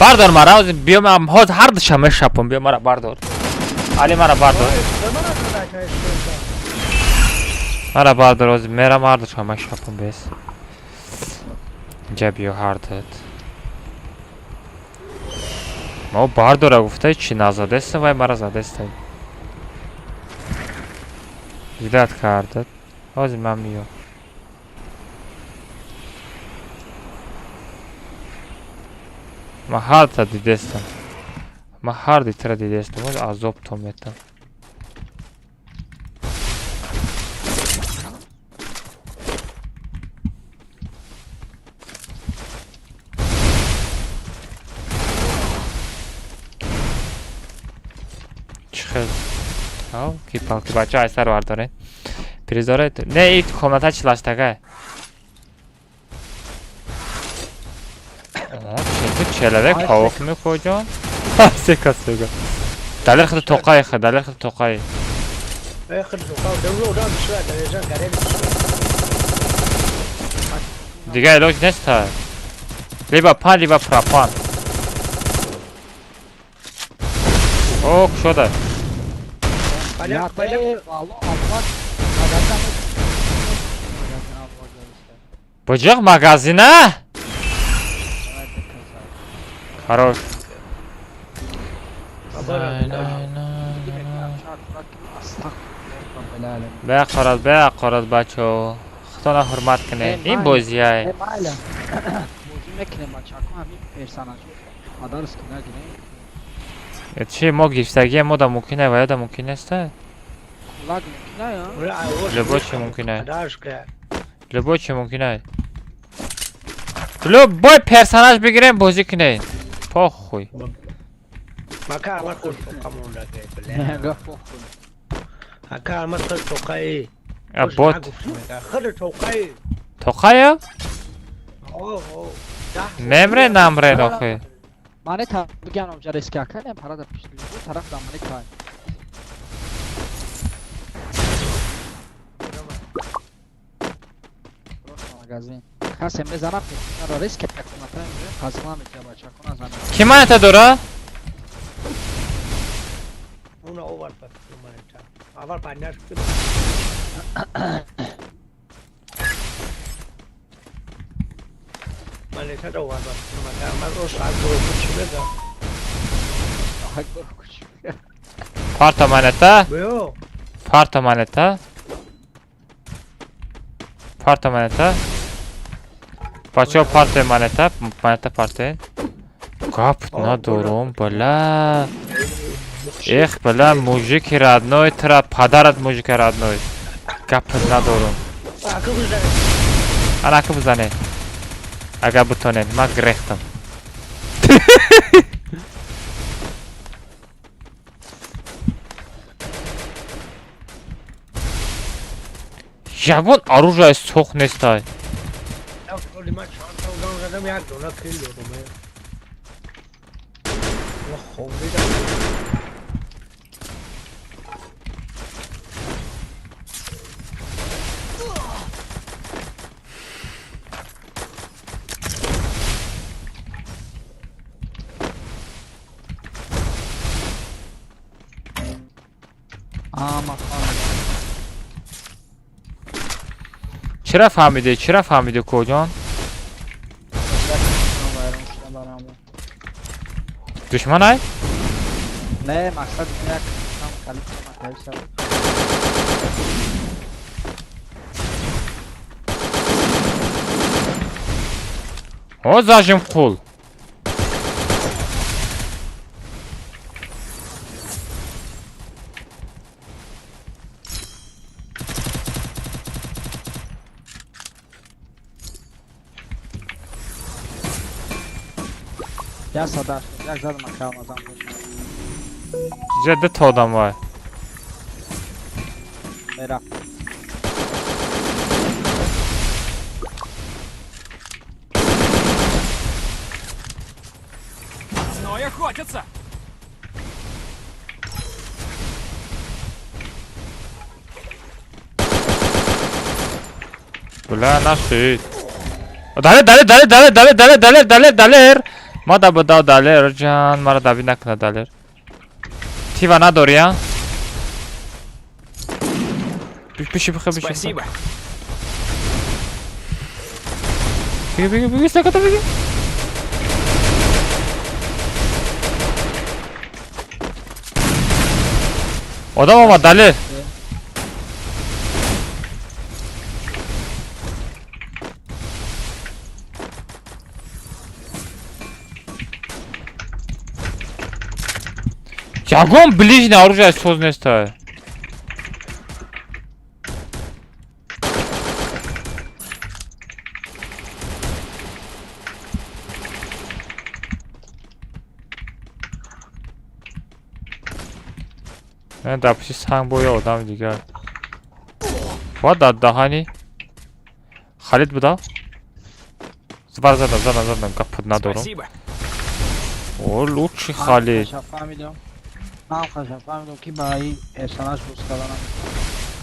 Бардор мара, биё ман ҳоз ҳар душа мешапам, биё мара бардор. Али мара бардор. Мара бардор, ҳоз мерам ҳар душа мешапам бес. Инҷа биё ҳар дут. Мо бардора гуфтай чи назадестам, вай мара задестай. Ждат кардат. Ҳозир ман миём. Ман ҳар та дидестам. Ман ҳар дитра дидестам. Ҳозир азоб то метам. хел. Ки палки бача ай сар вардоред. Призоред. Не, ит комната чилаштага. Человек паук мекоҷон. Се касега. Далер хад тоқай ха, далер хад тоқай. Дига илоҷ нест ха. Либо пан, либо пропан. О, кушода. Буҷиқ магазина? Хорош. Беқорат, беқорат бачо. Худона ҳурмат кунед. Ин бозиай.
Бозӣ мекунем бачако, ҳамин персонаж. Падарс ки нагирем.
Чи мо гирифтагие мо да мумкин ва ё да мумкин нест?
Кулак мумкин ай?
Любой чи мумкин ай. Любой чи мумкин ай. Любой персонаж бигирем бозӣ кунед. Похуй.
Мака амад худ тоқамонда, бля. Ака амад худ тоқаи.
А бот.
Худ тоқаи.
Тоқая? Мемре намре нохи.
Мане та биган омҷа риска ака, не парада пишт. Тараф да мане кай. Магазин. Касе мезанам, пешара риска куната, қазма меҷа бачакона зана.
Ки манета дора?
Уна овар пат манета. Авар панаш. Манета да овар пат манета. Ман рош агро кучмега.
Агро кучмега.
Парта манета?
Бё.
Парта манета? Парта манета? Бачаҳо парте манета, манета парте. Гап надорум, бля. Эх, бля, мужики родной, тра падарат мужики родной. Гап надорум. Ана ки бизане. Агар бутонед, ман гирехтам. Ягон оружие сох нестай. Чира фаҳмидӣ? Чира фаҳмидӣ, коҷон? Душман ай?
Не, мақсад як там калита макайса.
О, зажим қул.
Я садаш, як задам акалмазам.
Ҷа ду одам вай.
Мера.
Зной охотятся.
Бля, нашид. Далер, далер, далер, далер, далер, далер, далер, далер, далер. Ма да буда далер, ҷан, мара дави накуна далер. Тива надори, а? Пиши, пиши, пиши.
Спасибо.
Беги, беги, беги, саката, беги. Одам омад, далер. Ягон ближний оружие соз нестай. Не, дар пушти санг бо я одами дигар. Ва дар даҳани Халид буда? Вар задам, задам, задам, гапат надорам.
Спасибо.
О, лучший Халид.
Фаҳмидам. Ман хаша фаҳмидам ки ба ин персонаж боз карданам.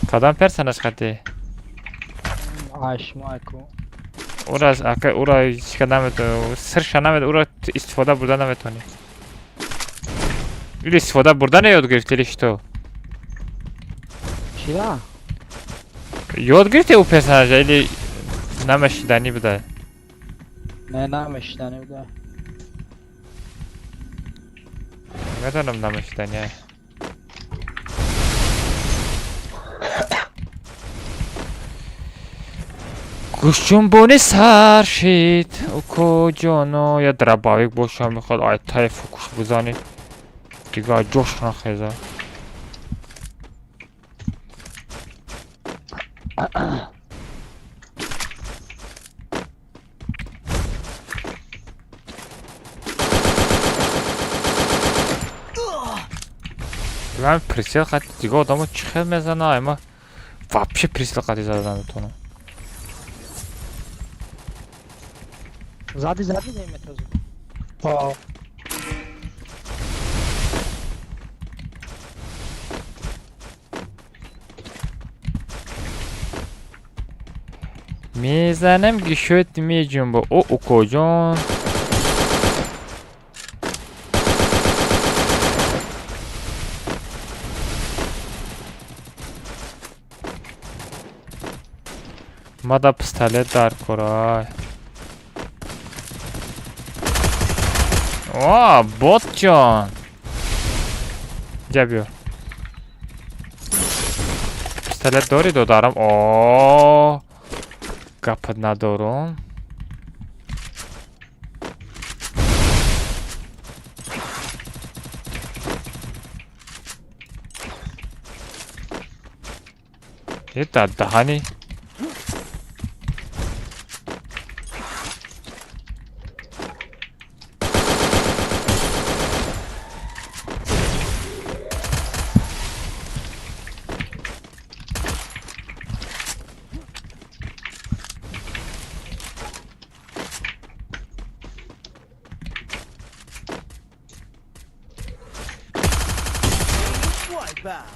Кадам персонаж хати?
Ай шумо айку.
Ура ака ура чика наметони, сирша наметони, ура истифода бурда наметони. Или истифода бурда не ёд гирифти или что?
Чира?
Ёд гирифти ӯ персонажа или намешиданӣ буда?
Не, намешиданӣ буда.
Медонам намешиданӣ. Гӯшҷунбони сар шид укоҷоно я дробовик боша мехоҳад ай тай фукуш бизанед дигар ҷош нахеза. Ман прицел қати дигар одамо чӣ хел мезана, ай ма вообще прицел қати зада наметавонам.
Зади, зади неметозу.
Ҳо.
Мезанам гишӯт меҷунба. О, укоҷон. Мада пистолет дар корай. О, ботҷон. Ҷа биё. Пистолет дорӣ додарам? О, гапат надорум. Е, дар даҳани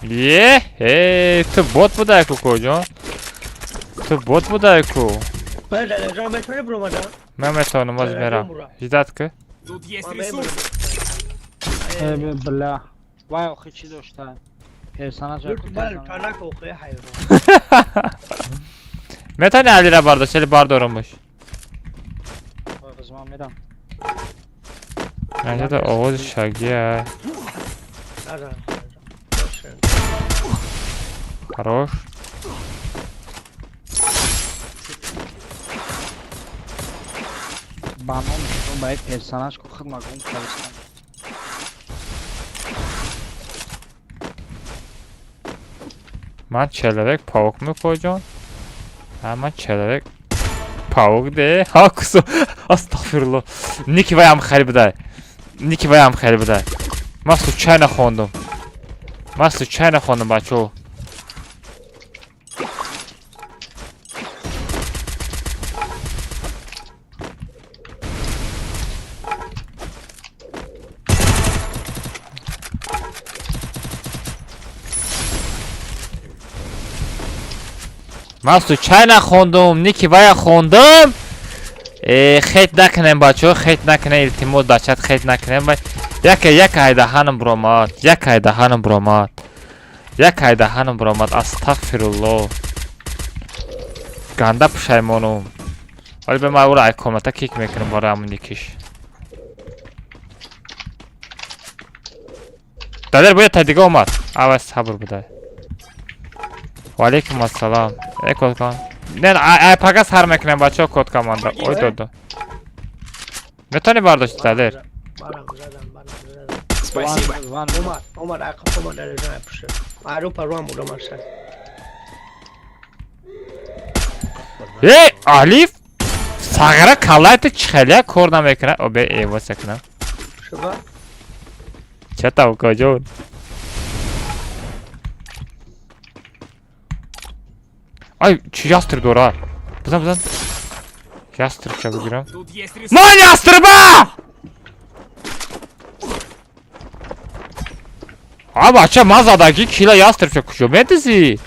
Е, э, ту бот будай-ку, коҷон? Ту бот будай-ку?
Бале, далерҷон, метавонӣ биромада?
Ман метавонам, ҳозир мерам. Ждать ки.
Тут есть
Ман
ресурсы.
Э, бля. Вай охи чӣ дошта? Персонаж айку.
Бале, танака охи ҳайвон.
Метавонӣ Алира бардошт или бардорамаш?
Боз ман мерам.
Инҷа овози шагия.
Назан.
Хорош.
Ба номи шумо ба ин персонаж ку худ ма гум кардистам.
Ман человек паук мекоҷон? Ҳа, ман человек паук де. Ҳа, кусо. Астағфирулло. Ники ваям хеле будай. Ники ваям хеле будай. Ман случайно хондум. Ман случайно хондум, бачаҳо. Ман случайно хондум, ники вая хондум. Хейт накунем, бачаҳо, хейт накунем, илтимос, бачат хейт накунем. Яке як айдаҳанам буромад, як айдаҳанам буромад. Як айдаҳанам буромад, астағфирулло. Ганда пушаймонум. Вале ба ман ӯро ай комната кик мекунам барои ҳамун никиш. Далер бояд та дига омад. Аввал сабр будай. Ва алейкум ассалам. Э, коткан. Не, ай пага сар мекунем, бачаҳо, код команда. Ой, додо. Метавонӣ бардошти, Далер?
Барам, задам, барам, задам.
Спасибо.
Ван,
Омад, омад, ақаб омад, далерҷон, ай пушт. Ару парвам будам аса.
Э, Алиф! Сағира каллаи ту чихелия кор намекунад? О, бе, эвоса кунам.
Шуба?
Чата, укоҷон? Ай, чӣ ястреб дорад? Бизан, бизан. Ястреб ча бигирам.
Тут есть ресурс.
Ман ястреба! А бача, ман задагӣ кила ястреб ча куҷо медизӣ?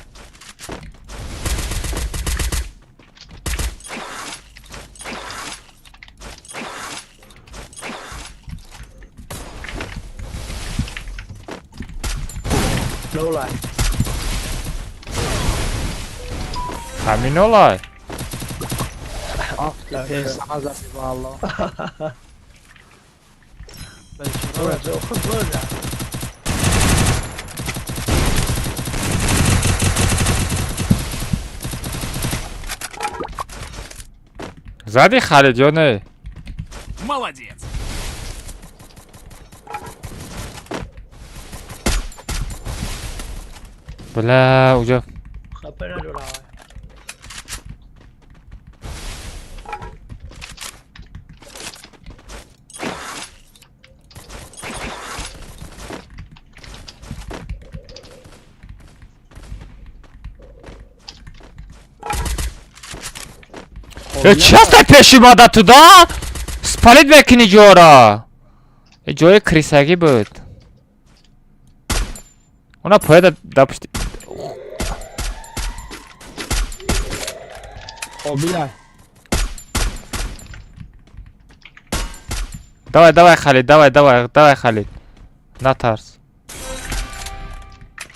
Нолай.
Ҳаминолай.
Песана зади валло. Бечора.
Худ бурда.
Зади Халид ё не?
Молодец.
Бля, уҷа.
Хапа надора.
Э, чӣ ҳастай пеши мада туда? Спалить мекунӣ ҷора. Э, ҷои крисагӣ буд. Она поеда да пушти.
Қобила.
Давай, давай, Халид, давай, давай, давай, Халид. Натарс.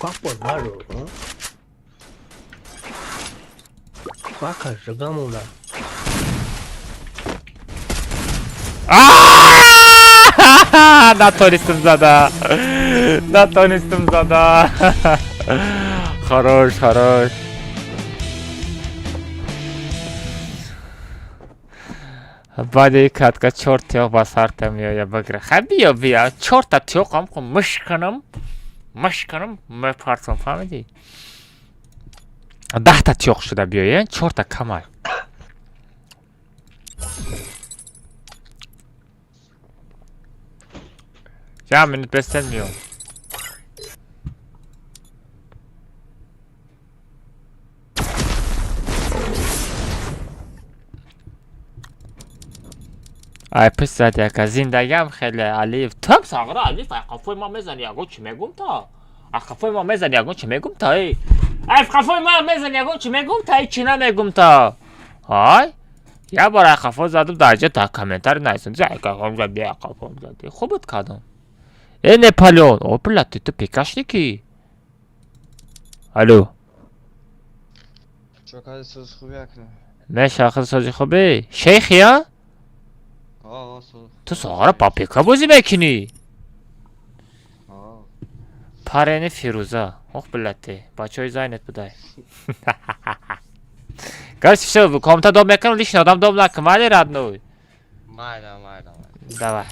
Капо наро. Бака жигамула.
Натонистам зада. Натонистам зада. Хорош, хорош. Баъди катка чор тиёқ ба сарта меоя бигира. Хай биё, биё. Чорта тиёқам хо мышканам. Мышканам мепартам, фаҳмидӣ? 10-та тиёқ шуда биёя, чорта камай. Як минут бестен миём. Ай пис зад яка зиндагиам хеле Алиев. Там сағра Алиев, ай қафои ман мезани ягон чӣ мегум та? Ай қафои ман мезани ягон чӣ мегум та? Эй. Ай қафои ман мезани ягон чӣ мегум та? Эй чӣ намегум та? Ай? Як бор ай қафо задам дар ҷо та комментари нависам. Ай қафом зади, ай қафом зади. Хуб кардам. Э Наполеон, о бля, ты ту пикашники? Алло.
Чокади соз хуби акна.
Меша хел сози хубе? Шейхи я?
О, соз.
Ту соғара ба пика бозӣ мекунӣ?
О.
Парени Фирӯза. Ох, блядь, бачаҳои зайнет будай. Короче, всё, комната дом мекунам, лично одам дом накун, вале родной.
Майда, майда, майда.
Давай.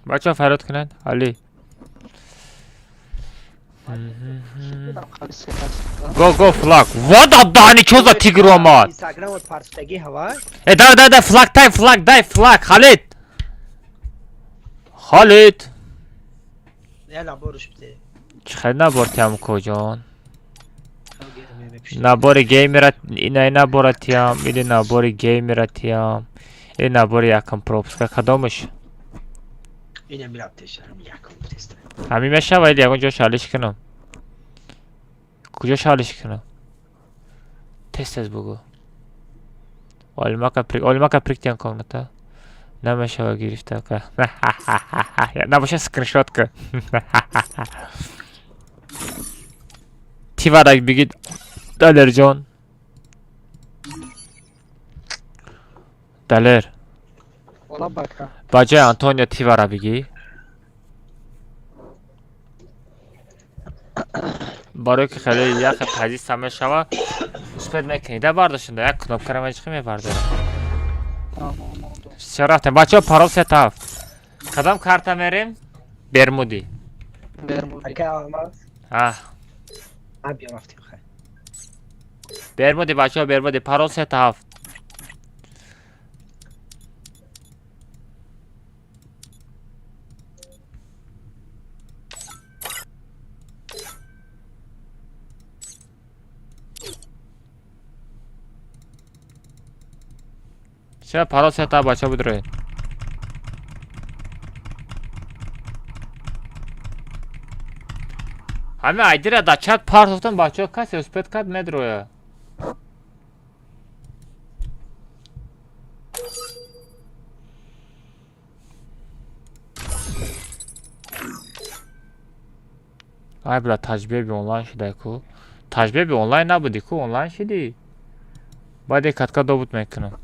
Бачаҳо фарёд кунанд. Али. Го, го, флаг. Вода дани чо за тигр омад?
Инстаграм партаги ҳава.
Э, дай, дай, дай, флаг, дай, флаг, дай, флаг, Халид. Халид.
Я наборш бите.
Чӣ хел набор тиям коҷон? Набори геймера, ина набора тиям, или набори геймера тиям, или набори якам пропуска кадомаш?
Ина мираптеш, якум тест.
Ҳамин мешава или ягон ҷо шалиш кунам? Куҷо шалиш кунам? Тез тез бугӯ. Олимака прик, олимака прик тиям комната. Намешава гирифта ка. Набоша скриншот ка. Тиварак бигид Далерҷон. Далер.
Ола бака.
Ба ҷои Антонио Тивара бигӣ. Барое ки хеле яхе позиция мешава, успед мекунӣ. Да бардошунда як кнопкара мечиқӣ мебардорам. Всё рафтем. Бачаҳо парол 3 7. Кадом карта мерем? Бермуди.
Бермуди.
Ака Алмаз.
А,
А биё рафтем хай.
Бермуди бачаҳо, Бермуди парол 3 7. Ча паро сета бача будроед. Ҳами айдира дар чат партофтам, бачаҳо, касе успед кард, медроя. Ай бла, таҷбеби онлайн шудай ку. Таҷбеби онлайн набуди ку, онлайн шидӣ. Баъде катка добут мекунам.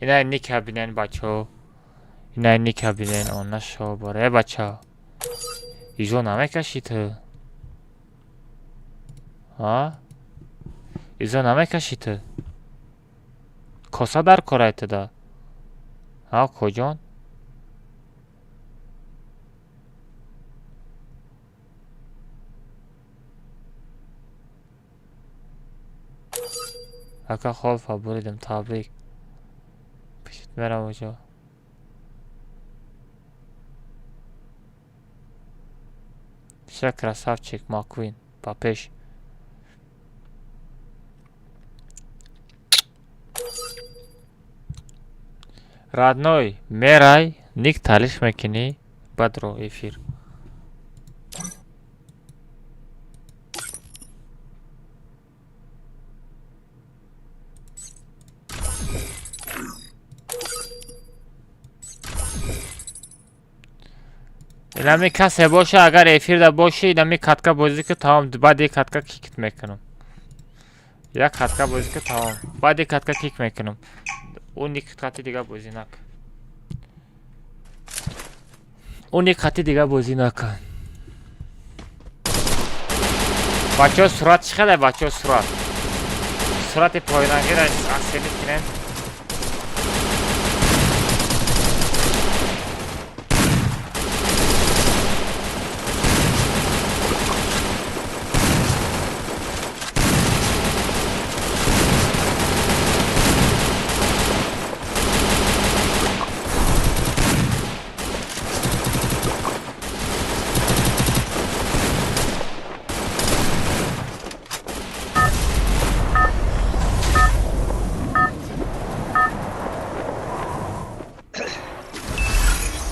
Ина ника бинен, бачаҳо. Ина ника бинен, она шобора. Э, бача. Изо намекашӣ ту? А? Изо намекашӣ ту? Коса дар корай туда. А, коҷон? Ака, холфа буридем, табрик. Пишит мерам оҷо. Всё, красавчик, Маквин, ба пеш. Родной, мерай, ник талиш мекунӣ, баъд ро эфир. Инами касе боша, агар эфирда бошӣ, инами катка бозӣ ки тамом, баъди катка кикт мекунам. Як катка бозӣ ки тамом, баъди катка кик мекунам. Ӯ ник қати дига бозӣ накун. Ӯ ник қати дига бозӣ накун. Бачаҳо, сурат чӣ хеле, бачаҳо, сурат. Сурати поинангира оценить кунем.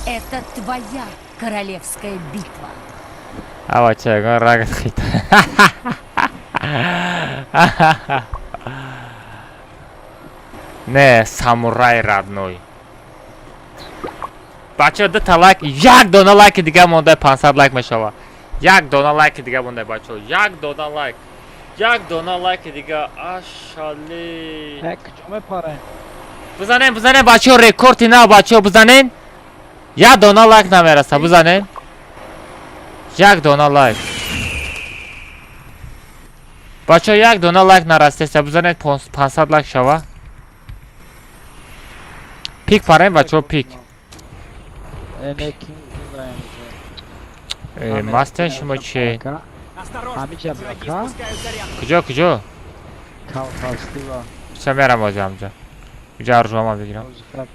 Это твоя королевская битва.
А бача, ягон рагат хита. Не, самурай, родной. Бачаҳо, дута лайк, як дона лайки дига монда, 500 лайк мешава. Як дона лайки дига монда, бачаҳо. Як дона лайк. Як дона лайки дига. Ашали.
Э, куҷо мепарем?
Бизанем, бизанем, бачаҳо, рекорди нав, бачаҳо, бизанем. Як дона лайк намераса, бизанем. Як дона лайк. Бачаҳо, як дона лайк нарасидаста, бизанед, 500 лайк шава. Пик парем, бачаҳо, пик.
Э, не, ким бираем?
Э, мастен шумо чи?
Осторожно!
Ҳамиҷа
Враги
бака?
спускаются рядом.
Куҷо, куҷо?
Кавказтива.
Ча мерам оҷа ҳамҷа. Уҷа аржуама бигирам.
Озихаб.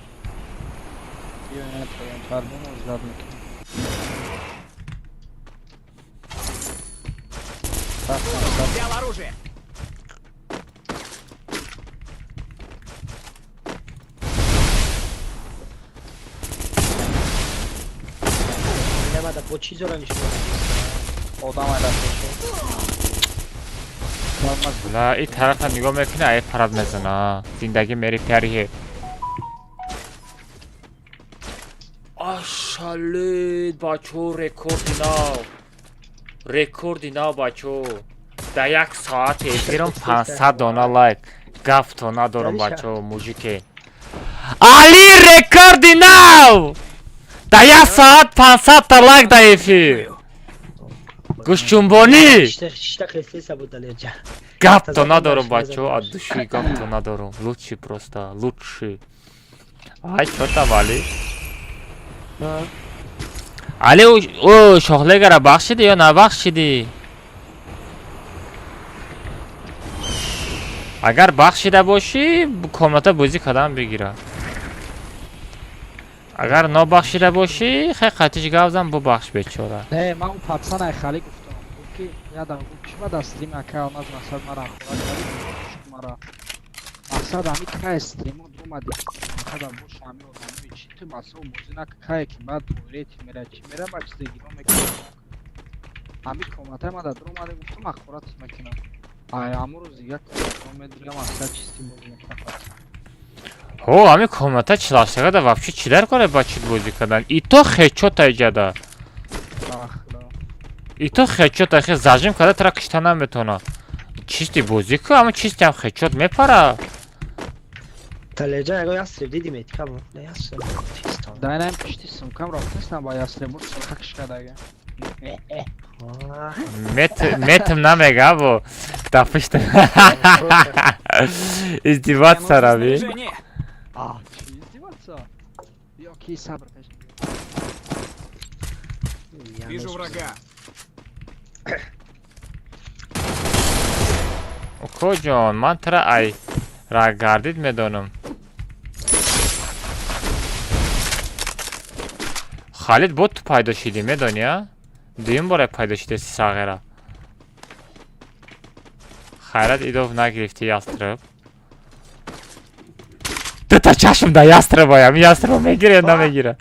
Биё, ина поён фармон озлад мекунем. Рафтам, рафтам.
Взял оружие.
Намада бо чизора нишон.
Одам айда пешо.
Ла, и тарафа нигоҳ мекунӣ, ай парад мезана. Зиндагӣ мери пяриҳе. Ашалид, бачаҳо, рекорди нав. Рекорди нав, бачаҳо. Дар як соати эфирам 500 дона лайк. Гафто надорам, бачаҳо, мужике. Али, рекорди нав! Дар як соат 500 та лайк дар эфир. Гӯшчунбонӣ!
Шишта қисса буд, Далерҷа.
Гапто надорум, бачо, от души гапто надорум. Лучший просто, лучший. Ай, чё там, Али? Али, ӯ шоҳлегара бахшидӣ ё набахшидӣ? Агар бахшида бошӣ, комната бозӣ кардан бигира. Агар нобахшида бошӣ, хай қатиш гап зан, бубахш бечора.
Не, ман ӯ пацанай хали гуфтам. Гуфт ки ядам гуфт чима дар стрим ака алмаз мақсад мара хӯрак карди, мара. Мақсад ҳами кай стримо дромади. Мақсад бош ҳами одамои чи ту масо бозӣ нак кай ки баъд тойлети мера чи мера ба чизе гиро мекунам. Ҳами комнатай ма дар дромади гуфтам ахорат мекунам. Ай аму рӯз дига комната медирам мақсад чисти бозӣ мекунам.
Ҳо, ҳами комната чилаштагада вообще чӣ дар кора ба чит бозӣ кардан? И то хечота иҷада. И то хечота хе зажим карда тара кишта наметона. Чисти бозӣ ку, ама чисти ҳам хечот мепара.
Талеҷан яго ястреб дидим этикам. Не ястреб. Чистон.
Дайнаем пишти сумкам рафтестам ба ястребур силха кишкадага.
Метм намега бо. Да пишта. Издеваться раби.
А, чи издеваться? Ё ки сабр каш.
Вижу врага.
Укоҷон, ман тара ай рагардид медонам. Халид бо ту пайдо шидӣ, медонӣ, а? Дуюм бора пайдо шидаси сағира. Хайрат идов нагирифтӣ ястреб. Дута чашм да ястребаям, ястреба мегира ё намегира?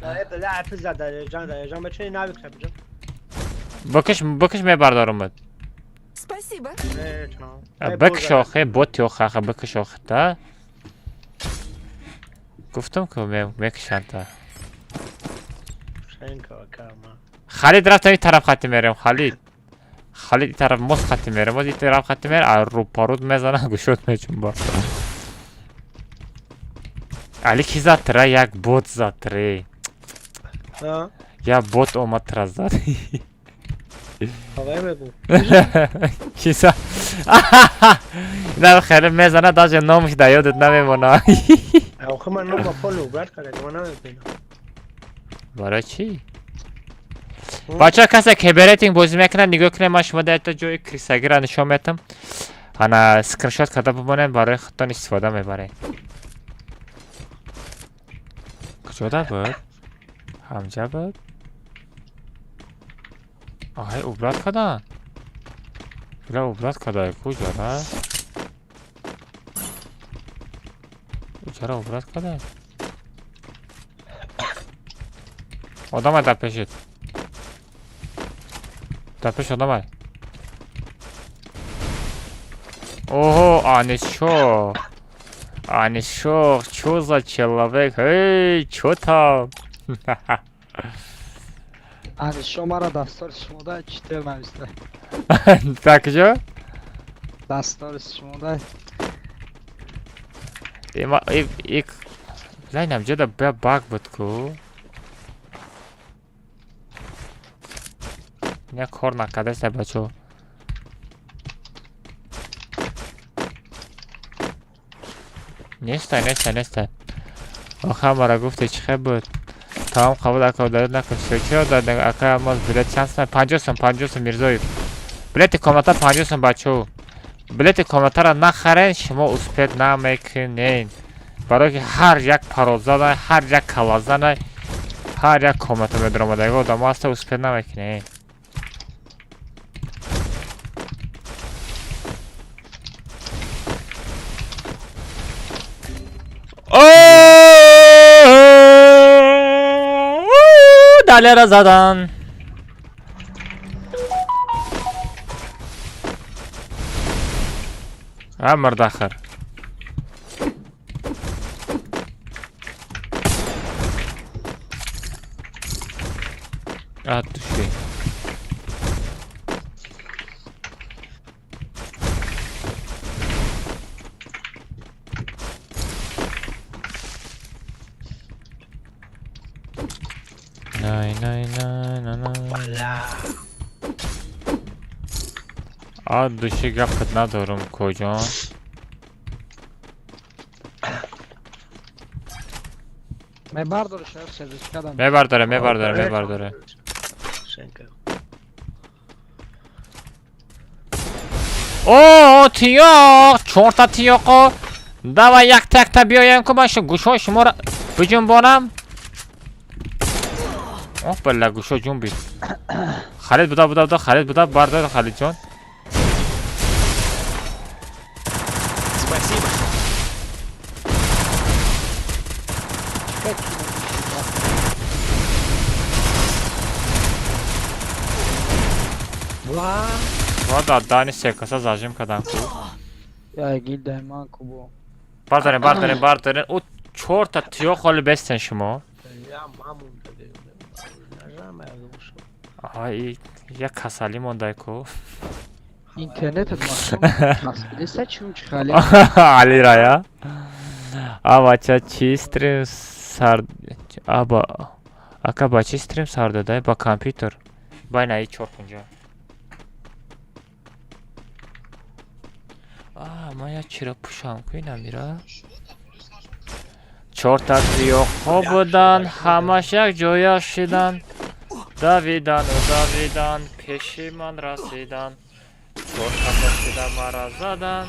Бикиш, бикиш мебардорумад.
Спасибо.
Бикиш охе, боти охе, аха бикиш охе та. Гуфтам ки мекишанд та. Халид рафтам ин тараф хати мерем, Халид. Халид ин тараф мост хати мерем, боз ин тараф хати мерем, а рӯпаруд мезана, гӯшот мечунба. Али ки зад тра, як бот зад тре. Як бот омад тра зад. Ки зад? На хеле мезана, даже номаш да ёдат намемона.
Охе ман ном ба полу брат карда, ман намебинам.
Барои чӣ? Бача касе киберрейтинг бозӣ мекунад, нигоҳ кунед, ман шумо дар якта ҷои крисагиро нишон метам. Ана скриншот карда бимонед, барои худтон истифода мебаред. Куҷода буд? Ҳамҷа буд? Аҳай, убрат кардан? Била убрат карда, куҷора? Чаро убрат карда? Одамай дар пешит. Дар пеш одамай. Ого, Анишо. Анишо, чё за человек? Эй, чё там?
Анишо мара дастори шумода читер нависта.
Так ҷо?
Дастори шумода.
Има ик лайнам ҷода бя баг буд ку. Не кор накардаста бачо. Нестай, нестай, нестай. Охир мара гуфте чӣ хел буд? Тамом қабул ака дард накун. Чиро дард ака алмаз билет чанд сом? 50 сом, 50 сом Мирзоев. Билети комната 50 сом бачо. Билети комнатаро нахарен, шумо успет намекунен. Барои ки ҳар як парозана, ҳар як калазана, ҳар як комната медаромадаги одамо ҳаста успет намекунен. Далера задан. А мардахар. От души. Най най най най най. А души гапат надорум коҷон.
Мебардоре шаёр сердечкадам.
Мебардоре, мебардоре, мебардоре. О, тиёқ, чорта тиёқо. Давай якта якта биёем ку ман гӯшҳои шуморо биҷунбонам. Оҳ, балла гӯшҳо ҷунбид. Халид буда, буда, буда, Халид буда, бардор Халидҷон.
Спасибо.
Ва да дани секаса зажим кадан ку.
Я гилда ман ку бо.
Бардорем, бардорем, бардорем. О чорта тиёқ ҳоли бестен шумо. Ай, як касалӣ мондай ку.
Интернетат махсум чун чи хали.
Али рая. А бача чи стрим сар аба ака ба чи стрим сар додай ба компютер. Байна и чор кунҷа. А, ман як чиро пӯшам ку инамира. Чорта тиёқҳо буданд, ҳамаш як ҷоя шидан. Давидану давидан, пеши ман расидан. Чорта шида мара задан.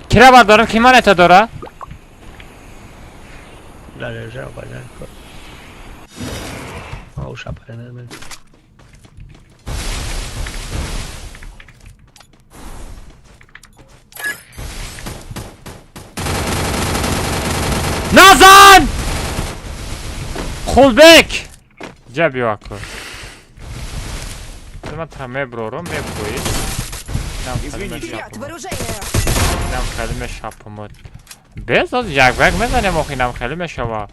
Кира бардорам, ки ман это дора? Назан! Хулбек! Ҷа биё аку. Ман тра меброрам, мебгӯӣ.
Вперед, в оружейную!
Инам хеле мешапумуд. Без як бак мезанем охи инам хеле мешава.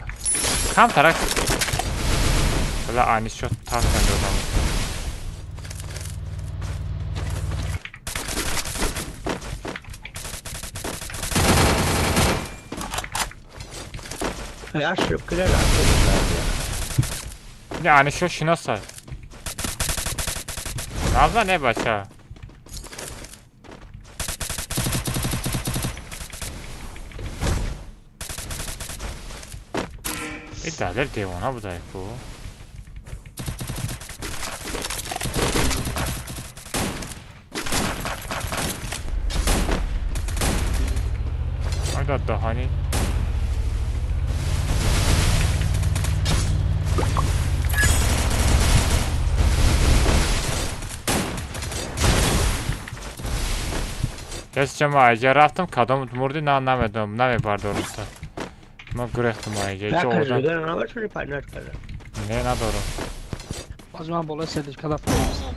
Кам тарак. Бала анис шо тарсан додам. Не, анис шо шиносай. Наза не бача. И далер девона будай ку. Айда даҳани. Кес чама айҷа рафтам, кадом мурди на намедонам, намебардорам та. Ма гурехтам айҷа. Ҳеҷ одам. Не, надорам.
Боз ман болои сердечкада фаромӯшам.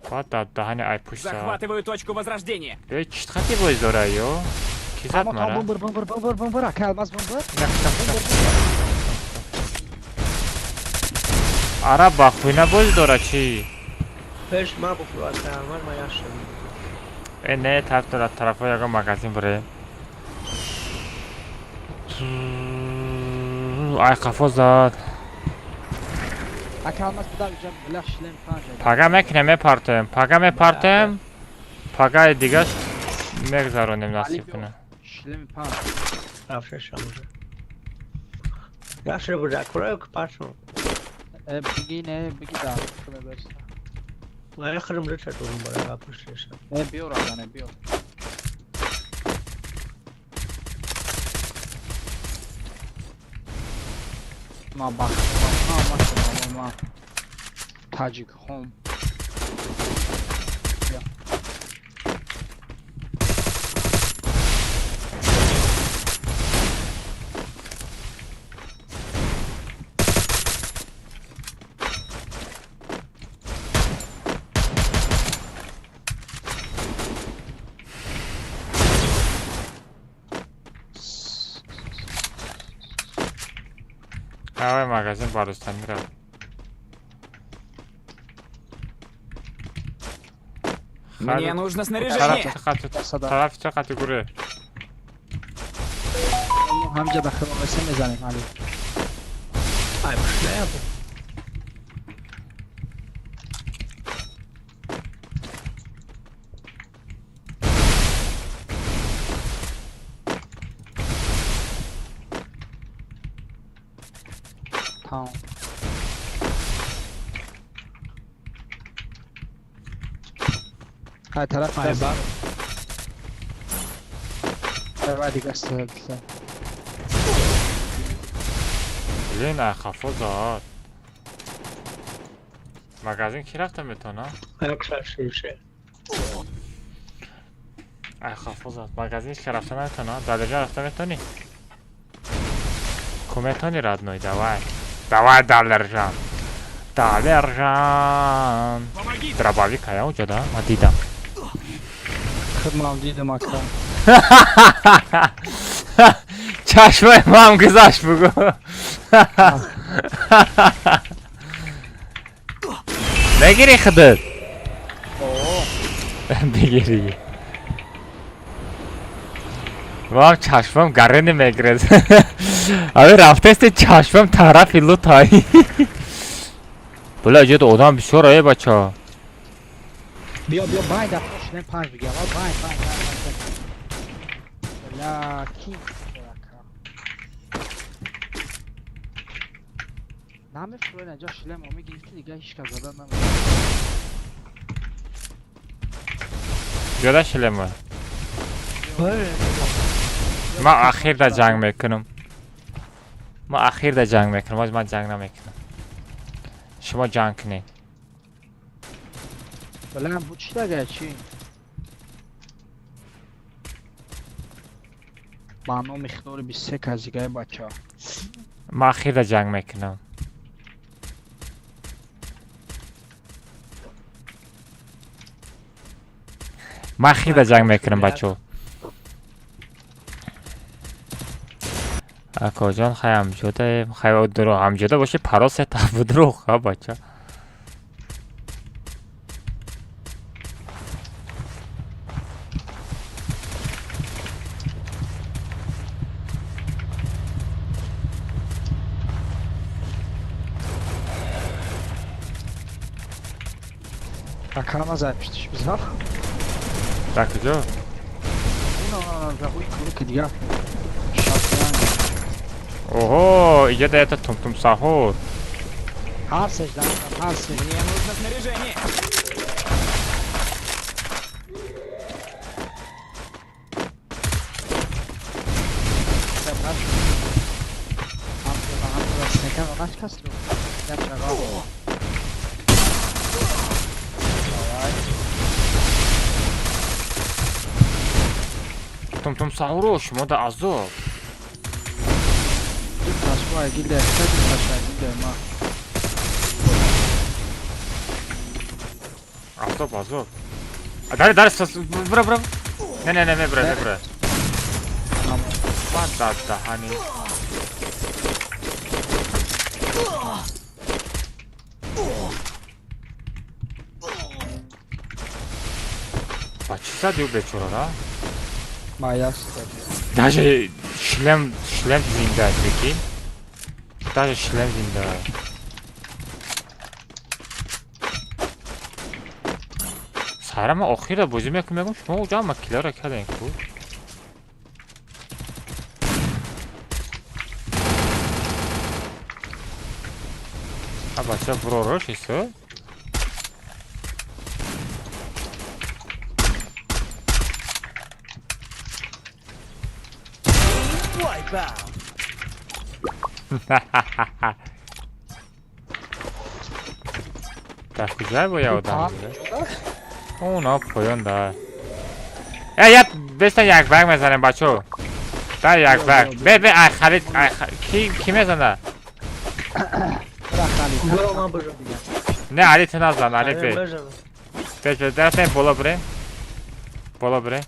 Баъд дар даҳани ай пушта.
Захватываю точку возрождения.
Бе чит хати боз дора ё? Ки зад мара?
Бомбар, бомбар, бомбар, бомбар, ака алмаз бомбар.
Ара ба хуйна боз дора чи?
Пеш ма бухру ака алмаз ма яшам.
Э не, тараф дора тарафо ягон магазин буре. Ай қафо зад.
Ака алмаз буда иҷа била шлем панҷ.
Пага мекунем, мепартоем. Пага мепартоем. Пагаи дигаш мегзаронем насиб кунем.
Шлем панҷ.
Рафшашам уже. Яше буда кураю пашм.
Э биги не, биги да. Куме берса.
Ай храм реча дорум бара пушеша.
Э биё рагане, биё. Ма бах, ма ма ма таҷик хом.
Давай магазин барустан мирав.
Мне нужно снаряжение.
Тараф ча қати гуре.
Ҳамҷа ба хилоса мезанем али.
Ай пушнаям.
Тамом. Ай тараф
Ай ба.
Давай дига стелса.
Блин, ай хафо зад. Магазин ки рафта метона? Ай хафо зад. Магазин ки рафта наметона? Далержан рафта метони? Ку метони родной, давай. Давай, Далержан. Далержан. Дробовик ая уҷа да? Ма дидам.
Хидмам дидам ака.
Чашмаи мам гузашт бугу. Мегири худат? Бигири. Мам чашмам гарени мегирад. Аби рафтасти чашмам тарафи лутай. Бля, ҷо одам бисёр ае бача.
Биё, биё, байн да пошнем панҷ биги. Аввал байн, байн, байн, байн. Бля, ки ака. Намефурен аҷа шлем оми гирифти дига ҳеч кас зада намефурен.
Ҷода шлема. Ман ахирда ҷанг мекунам. Ман ахирда ҷанг мекунам, ҳоз ман ҷанг намекунам. Шумо ҷанг кунед.
Бля, бу чӣ дага чӣ? Ба номи худори 23 кас дигаи бача.
Ман ахирда ҷанг мекунам. Ман ахирда ҷанг мекунам бачо. Акоҷон хай ҳамҷода, хай дуруғ ҳамҷода боши паросе таб дуруғ ха бача.
Ака ма пиштиш бизар.
Дар куҷо?
Ина ҳои кулуки дига.
Ого, иҷа да это тум-тум сахур.
Ҳар сежда, ҳар сежда.
Мне нужно снаряжение.
Тум-тум сахуру шумо да азоб. Азоб, азоб. Дари, дари, бра, бра. Не, не, не, мебра, мебра. Бада даҳани. Ба чӣ зади ӯ бечорара? Даже шлем, шлем зинда, прикинь. Даже шлем зинда. Сара ман охира бозӣ мекунам, мегӯям шумо уҷа ҳама киларо кардем ку. А бача буророш исо? Дар куҷое бояд одам? Оно поён да. Э, я беста як баг мезанем бачо. Да як баг. Бе, бе, ай Халид, ай ки ки мезана? Не, Али ту назан, Али бе. Бе, бе, дафтем боло бре. Боло бре.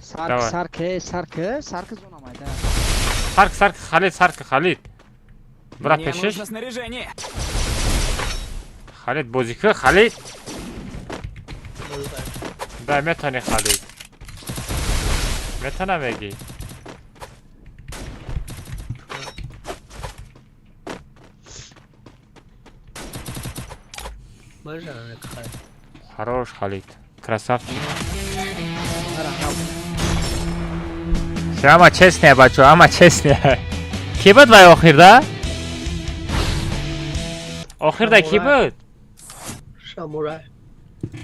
Сарк, сарк, сарк, сарк зона майда.
Сарк, сарк, Халид, сарк, Халид. Бра пешиш. Халид бозӣ кун, Халид. Да, метони Халид. Метона мегӣ. Хорош, Халид. Красавчик. Ама честная, бачо, ама честная. Ки буд вай охирда? Охирда ки буд?
Самурай.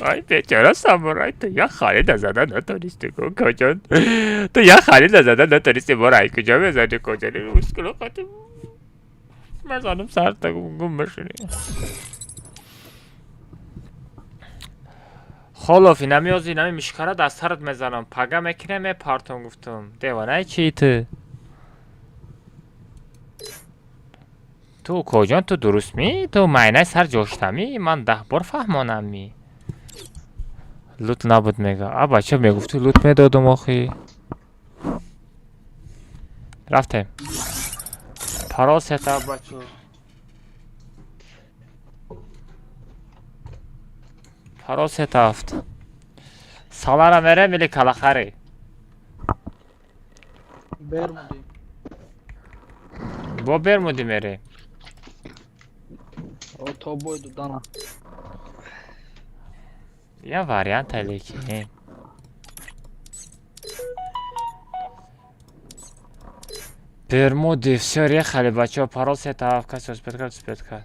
Ай, бечора самурай, ту як Халида зада натонисти, куҷон. Ту як Халида зада натонисти, бора ай куҷо мезани, куҷони мушкило қати. Мезанам сар та гум мешини. Холов, инами ози инами мишкара дар сарат мезанам. Пага мекунем, мепартон гуфтум. Девонаи чи ту? Ту коҷон, ту дуруст ми? Ту майнаи сар ҷоштамӣ? Ман 10 бор фаҳмонам ми. Лут набуд мега. А бача мегуфту лут медодум охи. Рафтем. Парол сета бачо. Парол сета ҳафт. Салара мерем или калахари?
Бермуди.
Бо Бермуди мерем.
О, то бой дудана.
Я вариант лекин. Бермуди, все, рехали, бачо, парол сета ҳафт, каси успет кард, успет кард.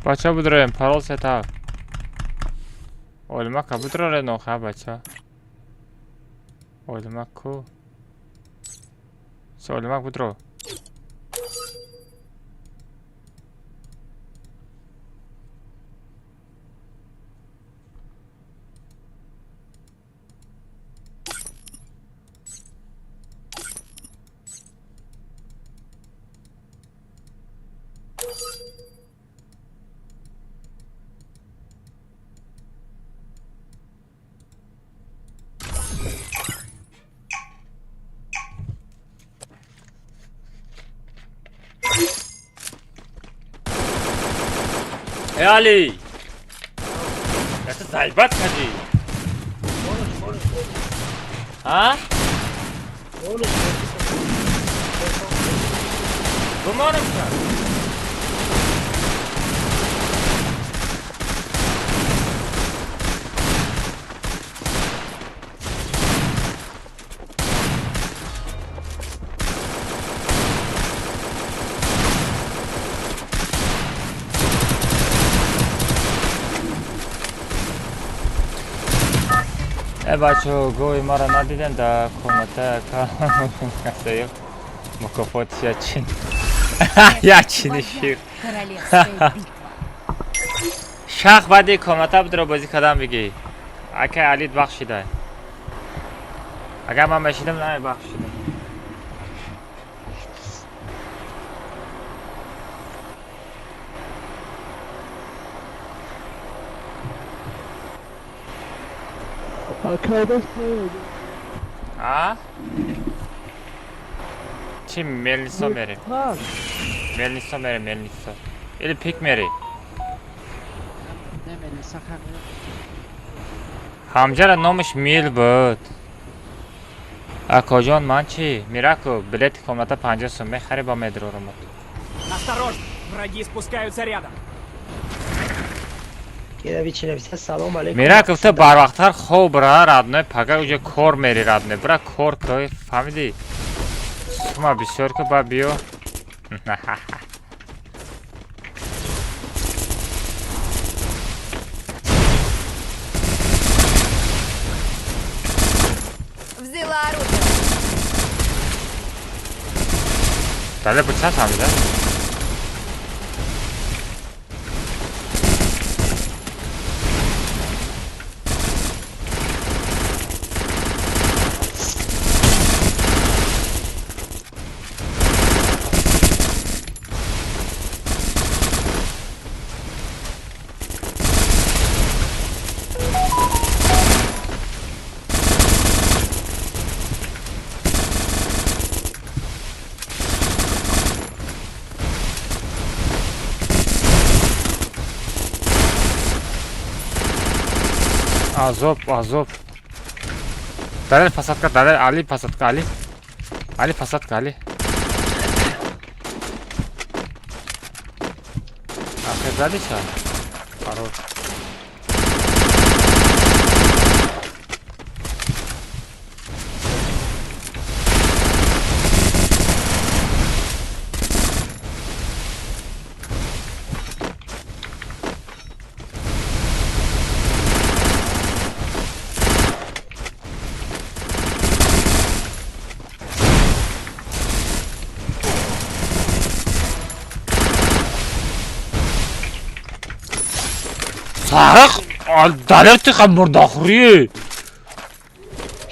Бача будроем, парол сета ҳафт. Олимака будроре ноха, бача. Олимак ку? Олимак будро. Эй, Али! Это заебать ходи! А? Бумоним ша! Э бачо, гои маро надидем дар комната касаё мукофот ячин. Ячини шир. Шах баъди комната будро бозӣ кардам бигӣ. Акай Алид бахшида. Агар ман мешидам намебахшидам. А? Чи мелнисо мерем? Мелнисо мерем, мелнисо. Или пик мери? Ҳамҷара номаш Мил буд. Акоҷон, ман чи? Мираку, билети комната 50 сум мехари ба медрорамот.
Осторожно, враги спускаются рядом.
Мираков, ту барвақттар хоб бира, родной, пага уҷа кор мери, родной. Бира кор кой, фаҳмидӣ? Сума бисёр ку, ба биё.
Взяла оружие.
Дале буд чанд фаҳмида? Азоб, азоб. Далер посадка, Далер, Али посадка, Али. Али посадка, Али. Ахир задиша? Хорош. Сарық, Далер ти ха мурдахӯрӣ.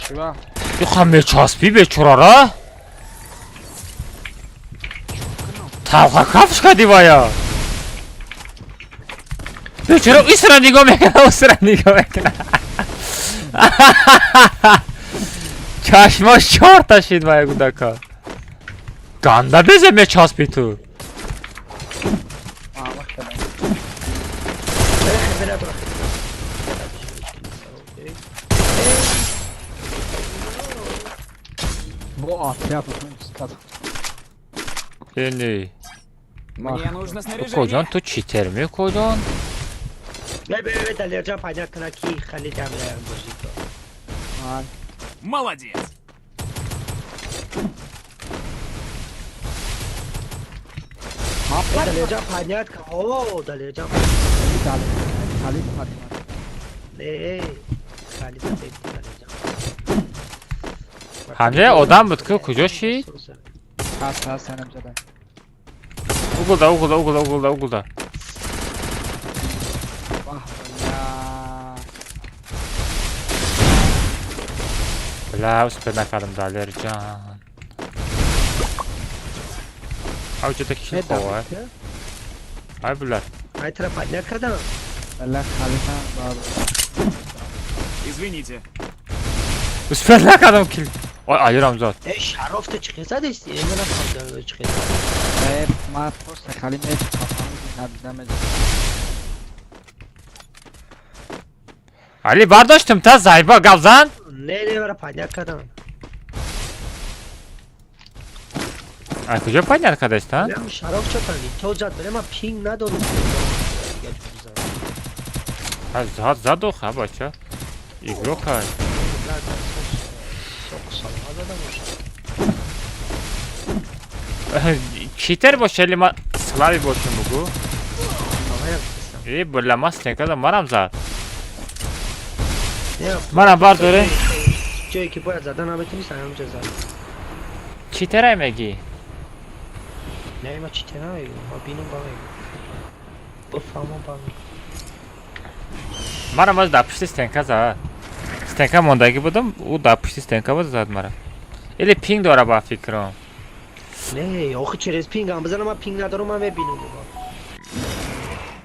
Чива?
Иха мечаспӣ бечорара? Талха кафш кардӣ вая. Бечора исра нигоҳ мекунад, усра нигоҳ мекунад. Чашмош чорта шид вая гудака. Ганда безе мечаспӣ ту. Не.
Мне нужно снаряжение.
Коҷон ту читер мекоҷон?
Не, бе, бе, Далерҷан пайда кана ки Халид ҳамраям бозӣ ко.
Молодец.
Далерҷан пайдат ка. О, Далерҷан.
Халид Фатима.
Не, Халид Далерҷан.
Ҳамҷая одам буд ку куҷо шид?
Ҳаст, ҳаст, ҳамҷада.
Угулда, угулда, угулда, угулда, угулда. Бля, успел накардам, Далерҷан. Ав ҷода ки хова? Ай, бля.
Ай, тра поднять кардам.
Бля, Халид баб.
Извините.
Успел накардам кил. Ой, Али Рамзат.
Эй, Шароф ту чӣ задисти? Э, ман нафаҳмидам чӣ зад.
Э, ман просто Халид мечапам, надидам.
Али бардоштум та зайба гап зан?
Не, не, мара поднять кардам.
Ай, куҷо поднять кардаст, а?
Лям Шароф чо кардӣ? То зад, бале ман пинг надорам.
Аз зад заду ха бача. Игрок ай. Читер боша или ма слави бошем бугу? Э, бля, ма стенка марам зад. Марам бардоре.
Ҷое ки бояд задан наметонӣ, ҳамҷа зад.
Читерай мегӣ?
Не, ма читер намегӯм, ма бинум ба мегӯм. Бифаҳмам ба мегӯм.
Марам аз дар пушти стенка зад. Стенка мондагӣ будам, ӯ дар пушти стенка буд зад мара. Или пинг дора ба фикрам.
Не, охи через пинг ам бизанам, ман пинг надорам, ман мебинам.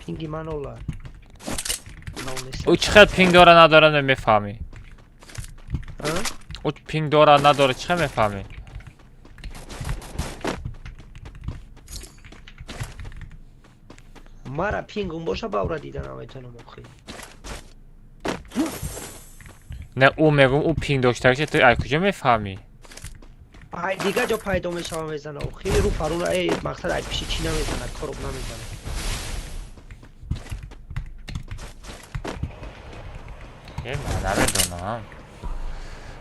Пинги ман ола.
Ӯ чӣ хел пинг дора надора намефаҳмӣ. Ӯ пинг дора надора чӣ хел мефаҳмӣ?
Мара пингум боша бавра дида наметонам охи.
Не, ӯ мегӯм ӯ пинг доштагиша ту ай куҷо мефаҳмӣ?
Ай дига ҷо пайдо мешава мезана охи рӯ парура эй мақсад ай пиши чӣ намезана, короб намезана.
Э, ман намедонам.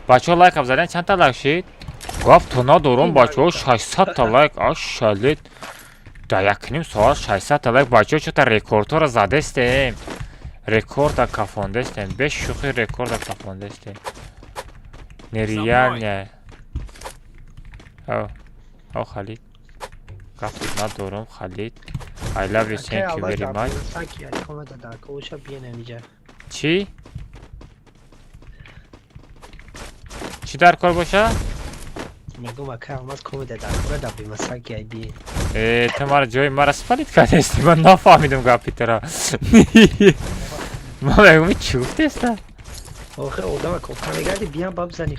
Бачаҳо лайк задан чандта лайк шид? Гап то надорам бачаҳо 600 та лайк, ашалет. Дар якним соат 600 та лайк бачаҳо чота рекордҳоро задестем. Рекорда кафондестем. Беш шӯхи рекорда кафондестем. Нереально. О, о, Халид. Гап надорам Халид. I love you, thank you very much. Чӣ? Чӣ дар кор боша?
Мегӯм ака Алмаз комеда дар кора да бемасаки ай би.
Э, ту мара ҷои мара спалит кардести, ман нафаҳмидам гапи тура. Ман мегӯм чӣ гуфтеста?
Охе одама кофта мегарди биям ба бизани.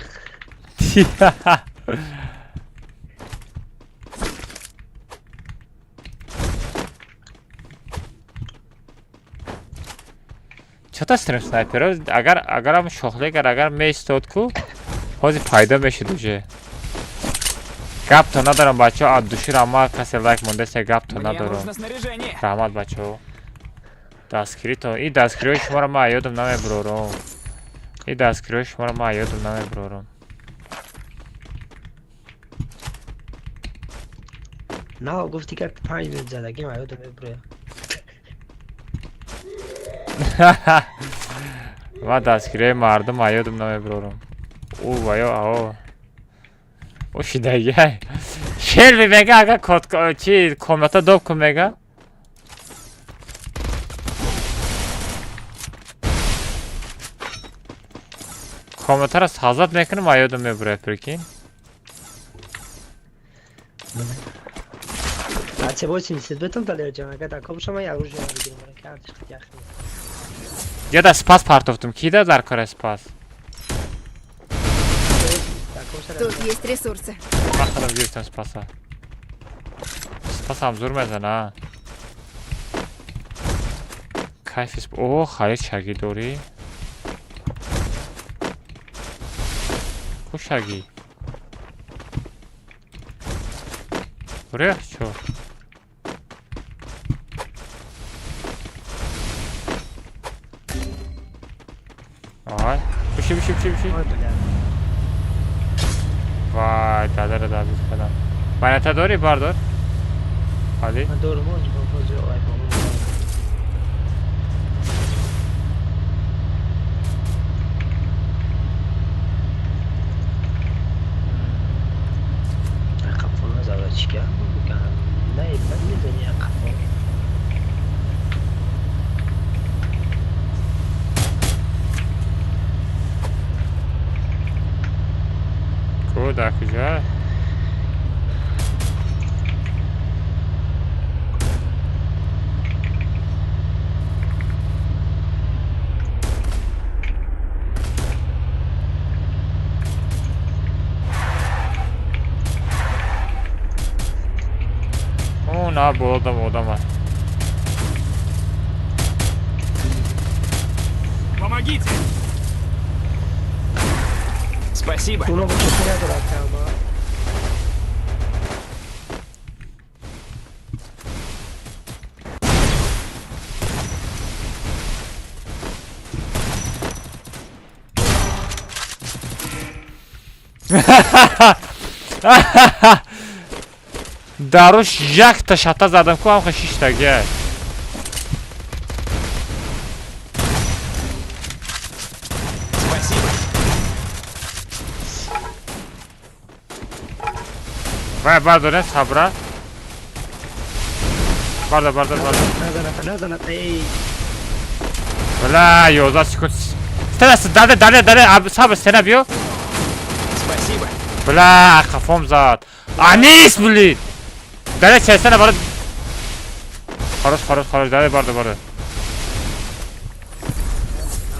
Чота стрим снайперо агарам шохлегар агар меистод ку ҳозир пайдо мешуд уже. Гапто надорам бачаҳо, аз души раҳмат, касе лайк мондасе гапто надорам. Раҳмат бачаҳо. Дастгирито, и дастгириҳои шуморо ман ёдам намебурорам. И дастгириҳои шуморо ман ёдам намебурорам.
На, гуфти как 5 минут задагим, а ёдам мебуроям.
Ман дастгириҳои мардум ёдам намебурорам. Ӯ ваё ао. Ӯ шидагиай. Шелби мега ага код чи комната доб кун мега. Комнатаро сазат мекунам, а ёдам мебурад, прикинь.
А Ц-80 бетон далер ҷан, агар дар кобушам ман оружие бигирам, ки артиш ях.
Я да спас партофтум, ки да дар кора спас?
Тут есть ресурсы.
Ман худам гирифтам спаса. Спасам зур мезана. Кайф О, халид шаги дорӣ? Ку шаги? Рех чо? Ай, биши биши биши биши. Вай, дадара дабид кардам. Байната дорӣ бардор? Али?
Ман дорам, оз ай бобо.
Ку дар куҷо? О, на болодам одам аст.
Помогите! Спасибо.
Даруш якта шата задам ку ҳамха шиштага.
Спасибо.
Вай бардоре сабра. Бардор бардор бардор.
Назанат, эй.
Бла, 11 секунд. Стена даде даде даде сабр стена биё.
Спасибо.
Бла, қафом зад. Анис, блин. Даде честена бардор. Хорош, хорош, хорош. Даде бардор, бардор.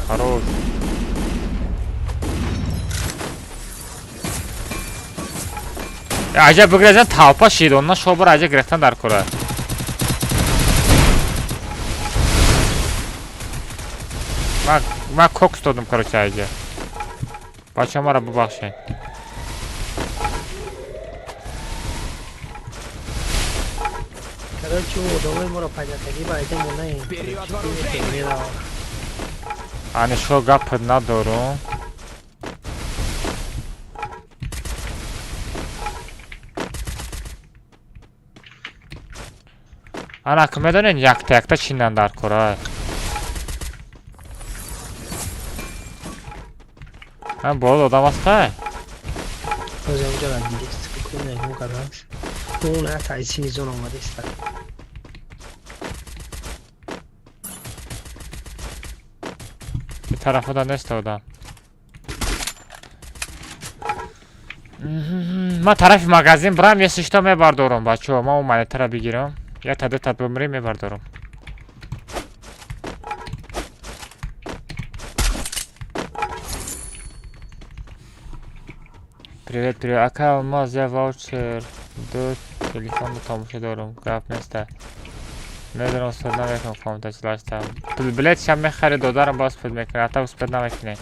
Хорош. Аҷаб бигрезан талпа шид, онна шобар аҷа гирехтан дар кора. Ма кокс додум, короче, аҷа. Бача мара бубахшед.
Короче, одамои моро пайдо кардӣ, ба айда монаем.
Ани шо гап надорум. Ана ки медонед якта якта чинан дар кора. Ҳам боло одам аста?
Ҳозир онҷо дидест, куна ҳун кардааст. Он ата сини зон омадааст.
Ин тарафода нест одам. Ман тарафи магазин бирам, если что мебардорам, бачаҳо. Ман он монетаро бигирам. Я та дута бимрӣ мебардорам. Привет, привет. Ака Алмаз, я ваучер. Ду телефон тамошо дорам. Гап неста. Медонам, успеть намекунам, комната 48-та. Билетшам мехари, додарам ба успеть мекунад, ата успеть намекунӣ.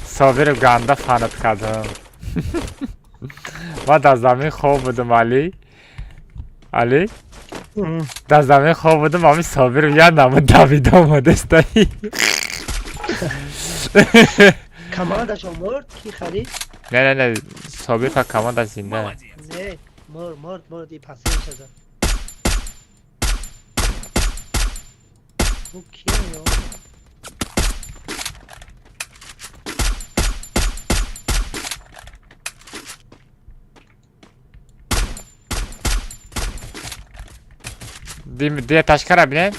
Собиру ганда фанат кардам. Ман дар замин хоб будам, Али. Али? Дар замин хоб будам, ами Собиру як намуд давида омадестай.
Командашо мурд, ки харид?
Не, не, не, Собир фа команда зинда.
Молодец.
Не, мурд, мурд, мурд, и пасиш зад. Ку кия ё?
Дия ташкара бинед.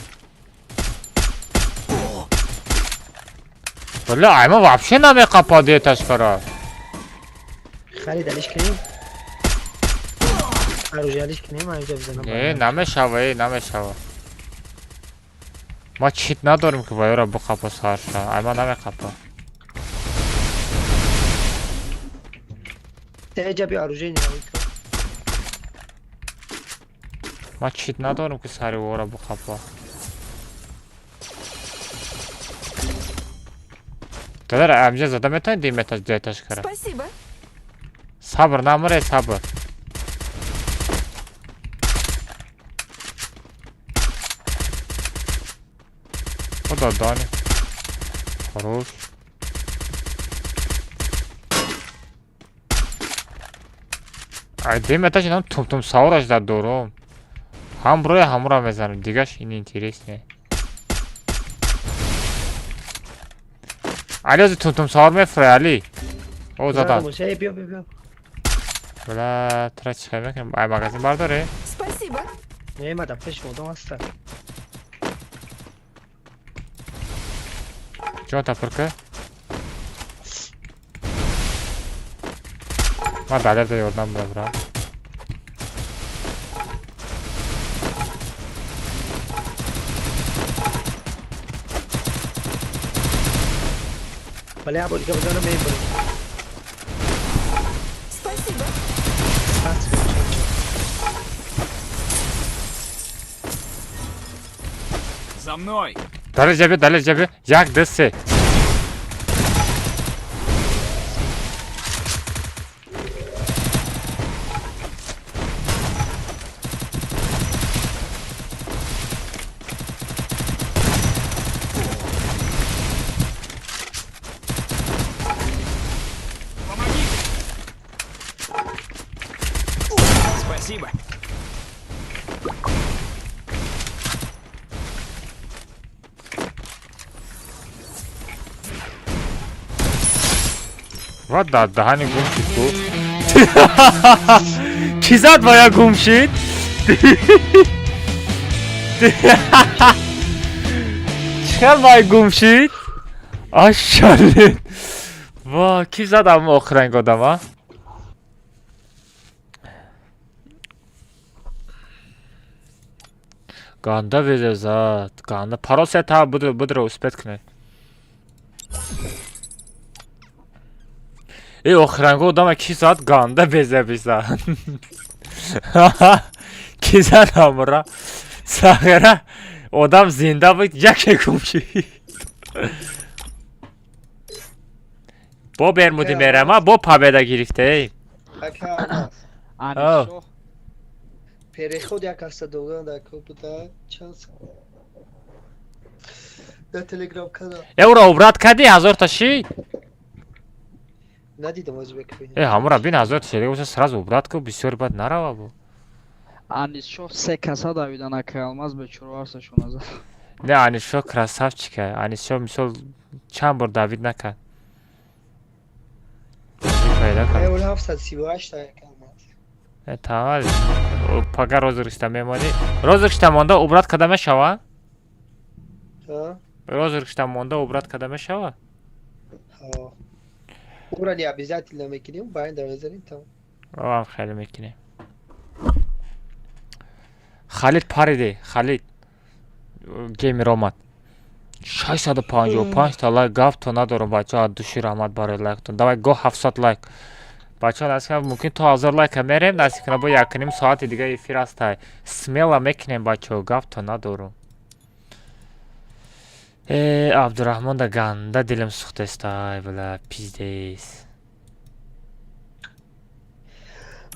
Бля, айма вообще намеқапа дия ташкара.
Харид алиш кунем? Оружие алиш кунем, ман инҷа бизанам.
Не, намешава, э, намешава. Ма чит надорем ки вайора биқапа сарша. Айма намеқапа.
Теҷа би оружие не.
Ма чит надорем ки сари вора биқапа. Дадара, амҷа зада метавонӣ диметаш диеташ кара.
Спасибо.
Сабр намуре, сабр. Худо дони. Хорош. Ай диметаш инам тум-тум савораш дар дорум. Ҳам рӯя ҳамура мезанам, дигаш ин интересне. Али ози тум-тум савор мефурӣ, Али. О, задан.
Эй, биё, биё, биё.
Бля, тра чӣ хел мекунем? Ай магазин бардоре?
Спасибо.
Не, ма дар пеши одам ҳастам.
Ҷон тапирка? Ман далерда ёрдам бабрам.
Бля, бо дига бизанам мебурем.
Спасибо.
Пас мешавам.
За мной!
Далер ҷаби, далер ҷаби. Як, ду, се.
Помогите! Спасибо.
Ва дар даҳани гум шид ку. Чӣ зад вая гум шид? Чӣ хел вай гум шид? Ашалин. Ва, ки зад ам охиранг одама? Ганда безе зад. Ганда. Парол се та будро будро успеть кунед. Э, охиранго одама ки зад ганда безе бизад. Ки зад амра? Сағира одам зинда буд, яке гум шид. Бо бермуди мерама, бо победа гирифте.
Ака Алмаз.
Анишо.
Переход як ҳафта додан дар кор буда чанд дар телеграм канал.
Э, ура убрать кади 1000-та шид?
Надидам, ози бекбин.
Э, ҳамура бин, 1000-та шид. Уса сразу убрать ку, бисёр бад нарава бу.
Анишо се каса давидан ака Алмаз бечоро арсашон азад.
Не, Анишо красавчика. Анишо мисол чанд бор давид накард. Пайда кард.
Э, оли 738 та ака Алмаз.
Э, тавал. Пага розыгрышта мемонӣ. Розыгрышта монда убрать карда мешава?
Ҳа?
Розыгрышта монда убрать карда мешава?
Ҳо. Ура не обязательно мекунем, байнда мезанем там.
Вам хеле мекунем. Халид париде, Халид. Геймер омад. 655 та лайк гафто надорам бачаҳо, аз души раҳмат барои лайктон. Давай го 700 лайк. Бачаҳо насиб кунад мумкин то 1000 лайка мерем, насиб кунад бо якним соати дига эфир ҳастай. Смело мекунем бачаҳо, гафто надорам. Э, Абдурахмон да ганда дилам сӯхтестай, бла, пиздец.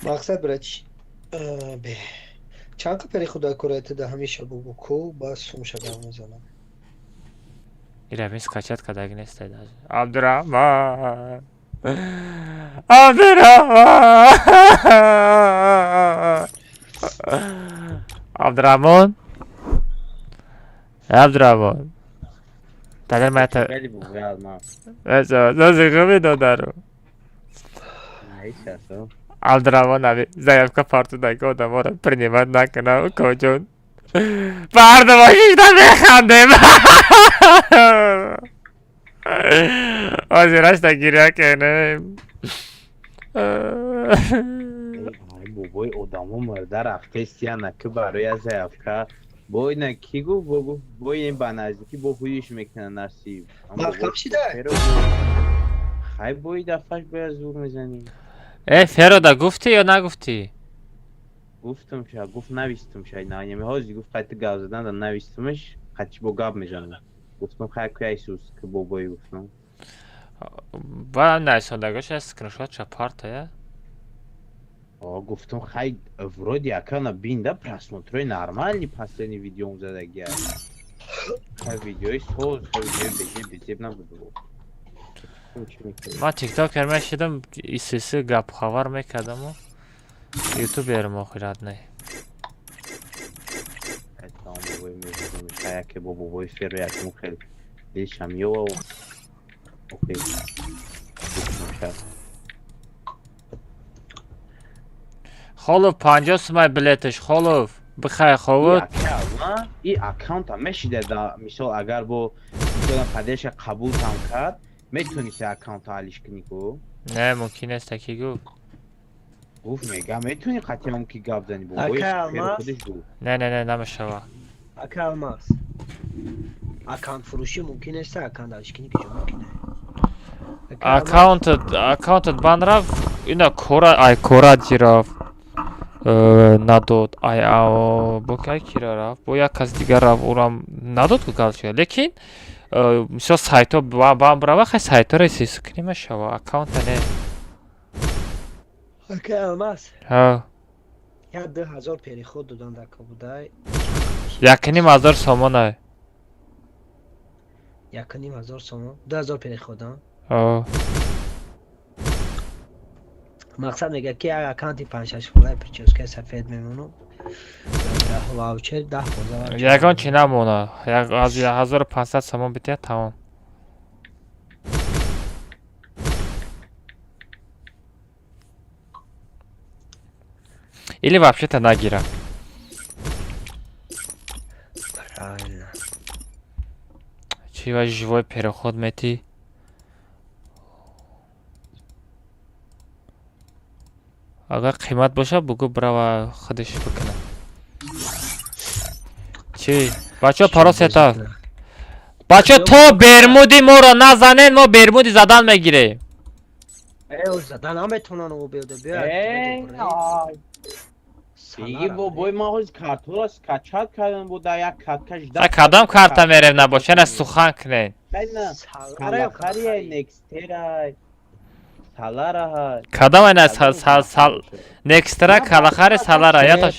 Мақсад брат, бе. Чанд қа перехода кораята да ҳамеша бубу ку ба сумша гап мезанам.
Ира скачать кадаги нестай даже. Абдурахман. Абдурахман. Абдурахмон. Абдурахмон. Дадар мата.
Хеле бубуи Алмаз.
Зази хуби додару.
Ҳеч асо.
Абдурахмон аби заявка партудаги одаморо принимать накунам укоҷон. Бардама шишта механдем. Ҳозирашта гиря кунем.
Ай бобои одамо мурда рафтестияна ки барои заявка бой на ки гуфт бо гуфт бой ин ба наздикӣ бо ҳуиш мекунад насиб.
Маҳкам шида?
Хай бои дафъаш бояд зур мезанӣ.
Э, Ферода гуфтӣ ё нагуфтӣ?
Гуфтам ша, гуфт навистум ша, на неми ҳозир гуфт қайти гап задан да навистумаш, қачи бо гап мезанам. Гуфтам хай ку Исус ки бобои гуфтам.
Ба найсондагоша скриншот ша партая.
О, гуфтам хай вроде акана бин да просмотрои нормальный последний видеом задагия. Хай видеои соз, хай видеои бежеб бежеб набуд.
Ман тиктокер мешидам, исиси гап хабар мекардаму ютуберам охират не.
Яке бо бобои феро якму хел дилшам ёва охир.
Холов 50 сумай билеташ, Холов. Бихай ховуд.
И аккаунта мешида да мисол агар бо мисолан падеша қабул там кард, метавони се аккаунта алиш кунӣ ку?
Не, мумкин нест таки гуфт.
Гуфт мега метавони қатъиан ки гап зани бобои
Ака Алмаз?
худаш гуфт.
Не, не, не, намешава.
Ака Алмаз. Аккаунт фурӯшӣ мумкин нест, аккаунт алишкунӣ куҷо мумкин аст?
Аккаунтат, аккаунтат бан рафт, ина кора ай кора ҷирафт. Надод ай бо кай кира рафт, бо як кас дигар рафт, урам надод ку галча. Лекин мисол сайтҳо бан брава, хай сайтҳоро исису кунӣ мешава, аккаунта не.
Ака Алмаз.
Ҳа.
Я 2000 переход додан дар Кобудай.
1500 сомон ай.
1500 сомон. 2000 переход, а?
Ҳа.
Мақсад мегӯяд ки як аккаунти 5-6 фолаи прическаи сафед мемонам. Ваучер 10-15 ваучер.
Ягон чи намона. Аз 1500 сомон бития тамом. Или вообще-то нагира.
Правильно.
Чи ва живой переход мети? Агар қимат боша, бугӯ брава худаш бикуна. Чи? Бачаҳо паро сета. Бачаҳо то бермуди моро назанен, мо бермуди задан мегирем.
Э, задан наметавонанд о биёда биё.
Иги бобои ман ҳозир картҳоро скачат кардам бо дар як карткаш
А кадом карта мерем набоша, на сухан кунен.
Салахария, Некстера, Салара.
Кадом айна сал сал Некстера, Калахари, Салара, яташ.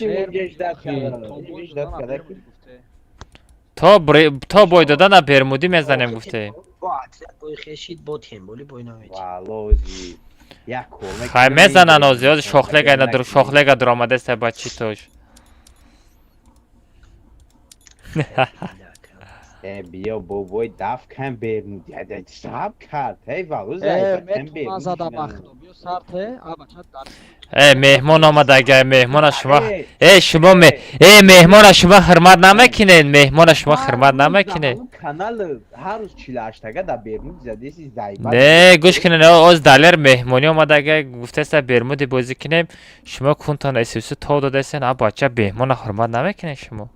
То бой додана бермудӣ мезанем гуфте.
Бо отряд бой хешид, бо темболи бой намети.
Валози. Як кор
Хай мезанан ози, ози шохлега ина дур шохлега дуромадеста ба чӣ тош.
Биё бобой даф кан бермуд шаб кард ҳей валу
метона зада бахто биё сарте а бача дар.
Э, меҳмон омадага, меҳмона шумо, э, шумо э, меҳмона шумо ҳурмат намекунед, меҳмона шумо ҳурмат намекунед.
Канал ҳар рӯз 48-ага дар Бермуд задеси зайба.
Не, гӯш кунед, оз Далер меҳмонӣ омадага, гуфтаста Бермуди бозӣ кунем, шумо кунтон эсюсу то додасен, а бача меҳмона ҳурмат намекунед шумо.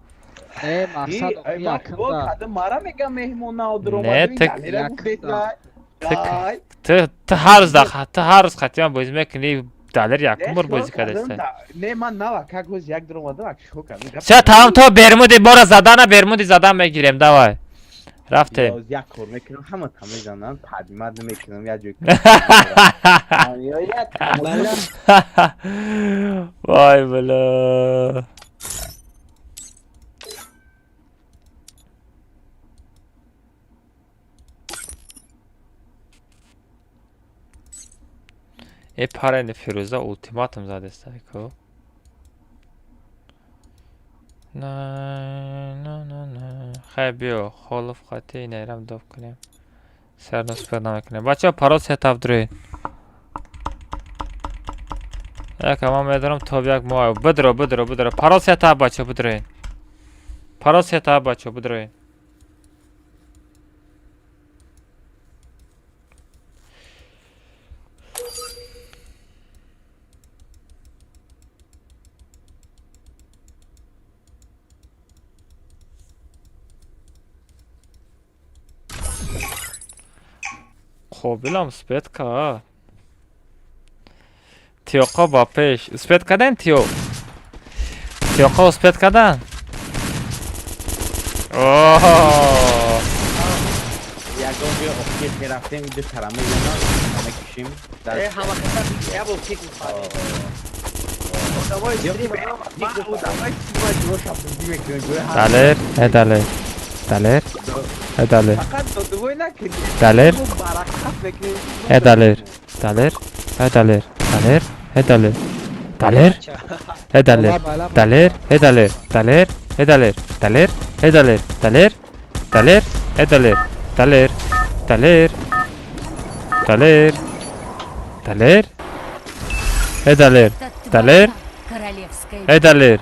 Не, мақсад.
Мара мегам меҳмон.
Не, ту ҳар рӯз ту ҳар рӯз хатиман бозӣ мекунӣ, Далер якум бор бозӣ кардаста.
Не, ман нава как ҳоз як дир омадам, ак шо кардам.
Всё, тамом, то Бермуди бора задана, Бермуди задан мегирем, давай. Рафтем.
Як кор мекунам, ҳама та мезанам, тадимат намекунам, як ҷой.
Вай, бля. Э, парени Фирӯза ултиматум задеста ку. На на на на. Хай, биё, холов хати инайрам доб кунем. Сарнос пайдо мекунем. Бачаҳо, парол сетап дуроед. Яка ман медонам то як моҳ. Бидро, бидро, бидро. Парол сетап, бачаҳо, бидроед. Парол сетап, бачаҳо, бидроед. Қобилам успеть кард. Тиёқо ба пеш. Успеть карден тиё? Тиёқо успеть кардан? Оҳ!
Ягон ҷо охир мерафтем, ду тара мезанам, ҳама кишим.
Э, ҳама каса як бор пик мефарем. Одамои стрим
Далер, э Далер. Далер. Э Далер.
Фақат додувой накунӣ.
Далер.
Баракат мекунӣ.
Э Далер. Далер. Э Далер. Далер. Э Далер. Далер. Э Далер. Далер. Э Далер. Далер. Э Далер. Далер. Э Далер. Далер. Далер. Э Далер. Далер. Далер. Далер. Далер. Э Далер.
Это
Далер.
твоя королевская
Э Далер.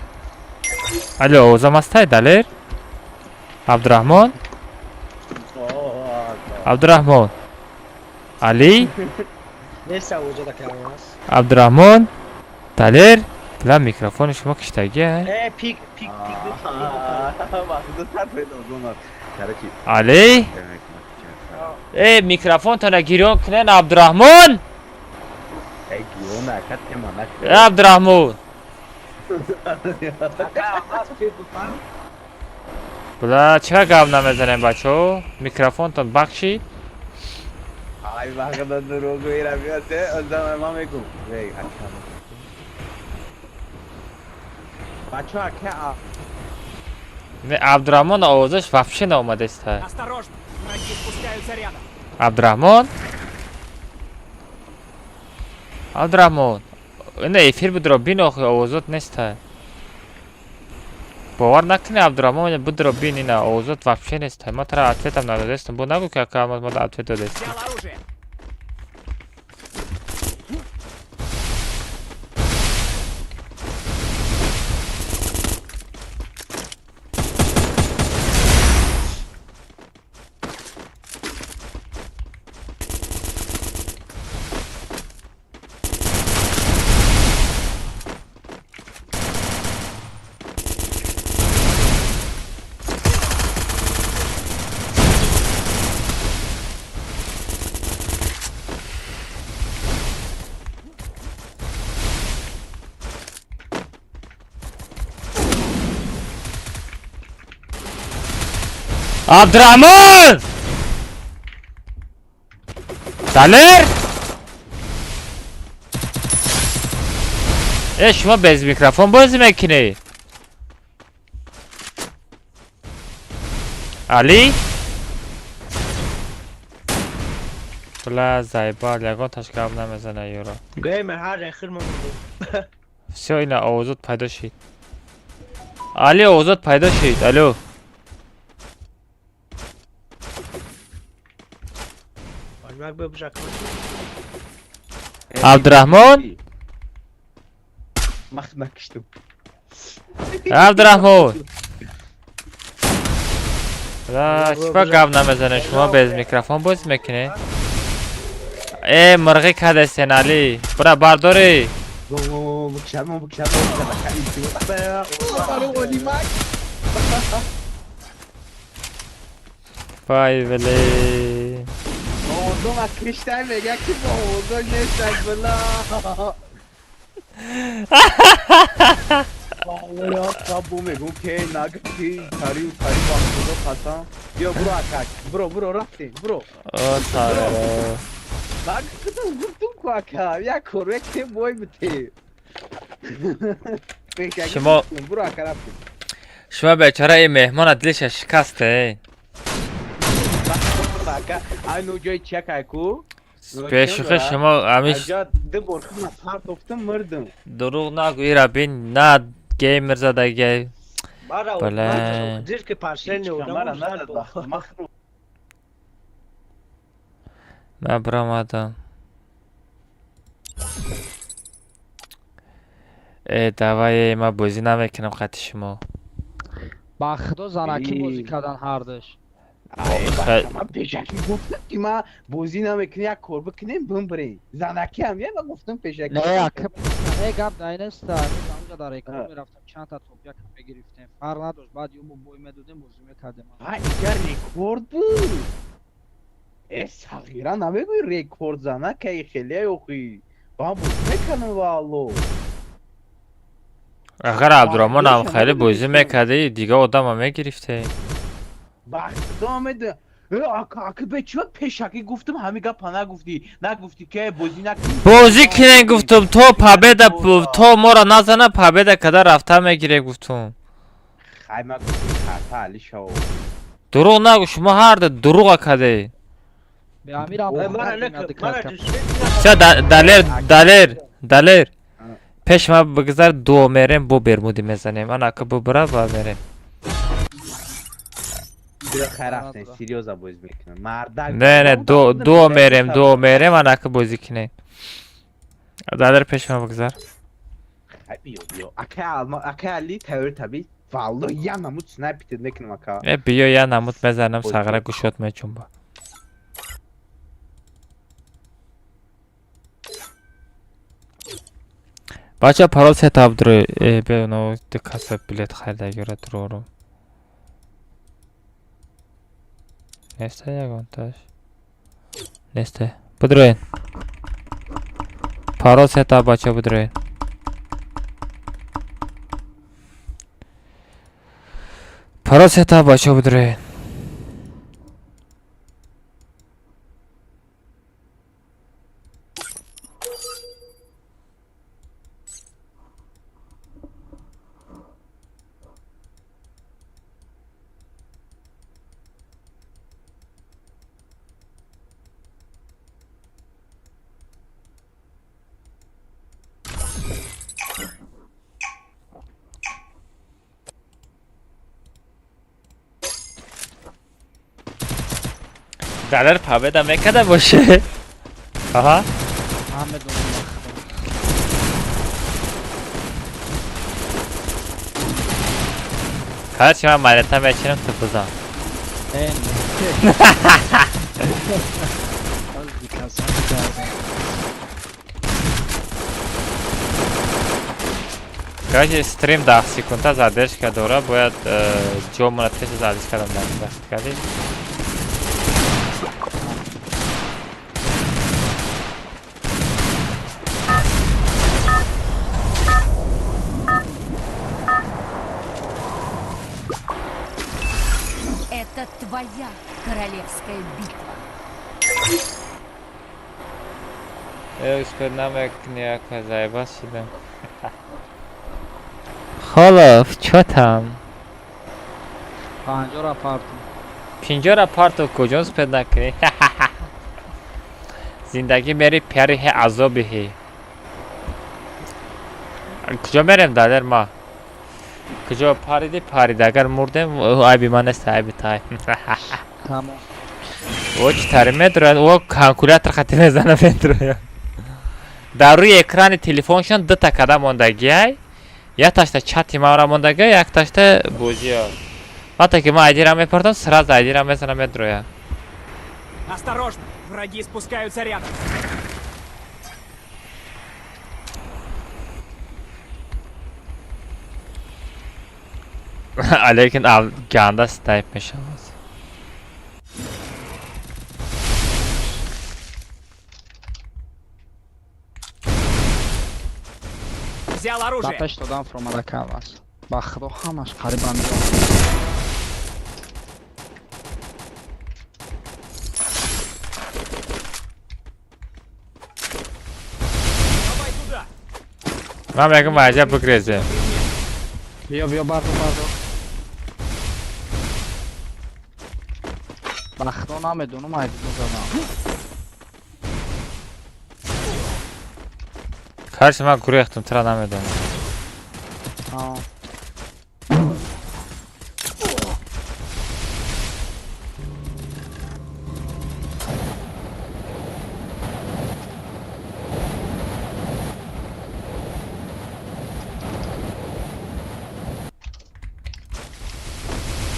Алло, овозам ҳастай, Далер? Абдураҳмон? Абдураҳмон. Али?
Нест овоза калон аст.
Абдураҳмон? Далер? Била, микрофони шумо киштагия?
Э, пик, пик, пик.
Али? Э, микрофонтона гирён кунен, Абдураҳмон? Э, Абдураҳмон. Била, чиқа гап намезанем, бачаҳо? Микрофонтон бахшид?
Ай, вақта дурӯғ рафиате, ман мегум. Бачаҳо, ака.
Не, Абдураҳмон овозаш вообще наомадеста.
Осторожно! Враги спускаются рядом.
Абдураҳмон? Абдураҳмон. Ина эфир будро бин, охи овозот неста. Бовар накунӣ, Абдураҳмон, будро бин, ина овозот вообще неста. Ма тара ответам надодестам. Бо нагӯ ки ака ма ответ додестам.
Взял оружие.
Абдураҳмон! Далер? Э, шумо без микрофон бозӣ мекунӣ? Али? Бла, зайбал, ягон таш гап намезана юро.
Геймер ҳар охир мо мебинем.
Всё, ина овозот пайдо шид. Али, овозот пайдо шид. Алло. Абдураҳмон?
Мах накиштум.
Абдураҳмон! Чӣ гап намезанед? Шумо без микрофон бозӣ мекунед? Э, мурғӣ кардастен, Али. Бура бардорӣ. Вай, блин.
Одам киштай мега ки бо одам нестак била. Валлоҳ бу мегум ки наг ки тари тари бо худо қасам. Биё буро акак. Буро буро рафтем буро.
О сара.
Наг кудам гуфтум ку ака. Як кор ки бой бите.
Шумо
буро ака рафтем.
Шумо бечора ин меҳмона дилша шикасте.
Ака, ай ну ҷои чакай ку?
Бешухи шумо ҳамиш
ду бор худам партофтам мурдам.
Дурӯғ нагӯ, ира бин на геймер задагӣ. Бале. Ман биромадам. Э, давай, ман бозӣ намекунам қати шумо.
Ба худо занакӣ бозӣ кардан ҳардуш.
Ман пешакӣ гуфтам ки ман бозӣ намекунем, як кор бикунем бимбирем. Занакӣ ҳам я ман гуфтам пешакӣ.
Не, ака, не гап дай неста. Онҷа дар рекорд мерафтем, чанд та топ якам мегирифтем. Фарқ надошт, баъд ё бой медодем, бозӣ мекардем.
Ҳа, иҷа рекорд буд. Э, сағира намегӯи рекорд занакаи хеле охи. Ман бозӣ мекардам валло.
Агар Абдураҳмон ҳам хеле бозӣ мекарди, дига одама мегирифте.
Ба худо медонам. Э, ака, ака бе чӣ пешакӣ гуфтам, ҳамин гапа нагуфтӣ. Нагуфтӣ ки бозӣ накунӣ.
Бозӣ кунем гуфтум, то победа, то моро назана победа када рафта мегирем гуфтум.
Хай ман гуфтам карта али шав.
Дурӯғ нагӯ, шумо ҳарду дурӯға кардед. Всё, Далер, Далер, Далер. Пеш ма бигзар дуо мерем, бо бермуди мезанем. Ана ака бубра ва мерем. Не, не, дуо мерем, дуо мерем, ана ака бозӣ кунем. Далер пеш ма бигзар. Э, биё я намуд мезанам, сағра гӯшот мечумба. Бача парол сетап дро, э, бе, но ду каса билет харида дурорум. Несте ягонташ? Несте. Бидроен. Парол сетап бача бидроен. Парол сетап бача бидроен. Далер победа мекарда боше. Аҳа. Короче, ман монета мечинам, ту бизан. Короче, стрим 10 секунда задержка дора, бояд ҷомона тез задержка кардам вақт кардӣ.
Это твоя королевская битва.
Э, намекни ака заеба шидам. Холов, чё там?
Панҷора парту.
Пинҷора парту куҷо спед накунӣ? Зиндагӣ мери пиари ҳе азоби ҳе. Куҷо мерем, Далер ма? Куҷо париди париди, агар мурдем, айби ман нест, айби тай.
Тамом.
О чӣ тари медрояд, о калкулятор хати мезана медрояд. Дар рӯи экрани телефоншон дута када мондагиай. Якташта чати мара мондагиай, якташта бозиё. Вақте ки ман айдира мепартам, сразу айдира мезана медрояд.
Осторожно, враги спускаются рядом.
Лекин ганда снайп мешавад.
Взял оружие.
Ба пеш додам фуромада калмас. Ба худо ҳамаш қариб миён.
Давай туда.
Ман мегӯм аҷаб бигрезем.
Биё, биё, бардор, бардор. Ба худо намедонам, айдино задам.
Карчи ман гурехтам, тура намедонам.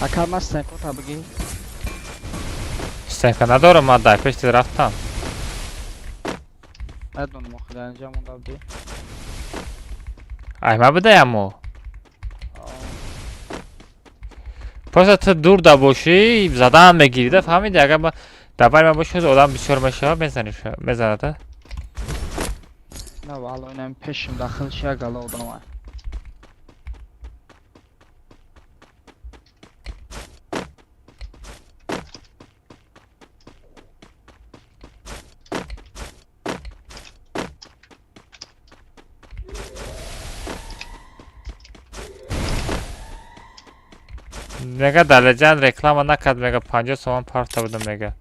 Акар ман стенкота бигӣ.
Стенка надорам, ман дар пеши рафтам.
Медонам, охи дар инҷа монда будӣ.
Ай ма будаям мо. Просто ту дур да бошӣ, задаам мегирӣ да, фаҳмидӣ? Агар ма дар байни ман бошӣ, одам бисёр мешавад, мезанӣ, мезанад, а?
На, валло, инам пешим дахил ши як гала одамай.
Мега Далеҷан реклама накард, мега 50 сомон парта будам, мега.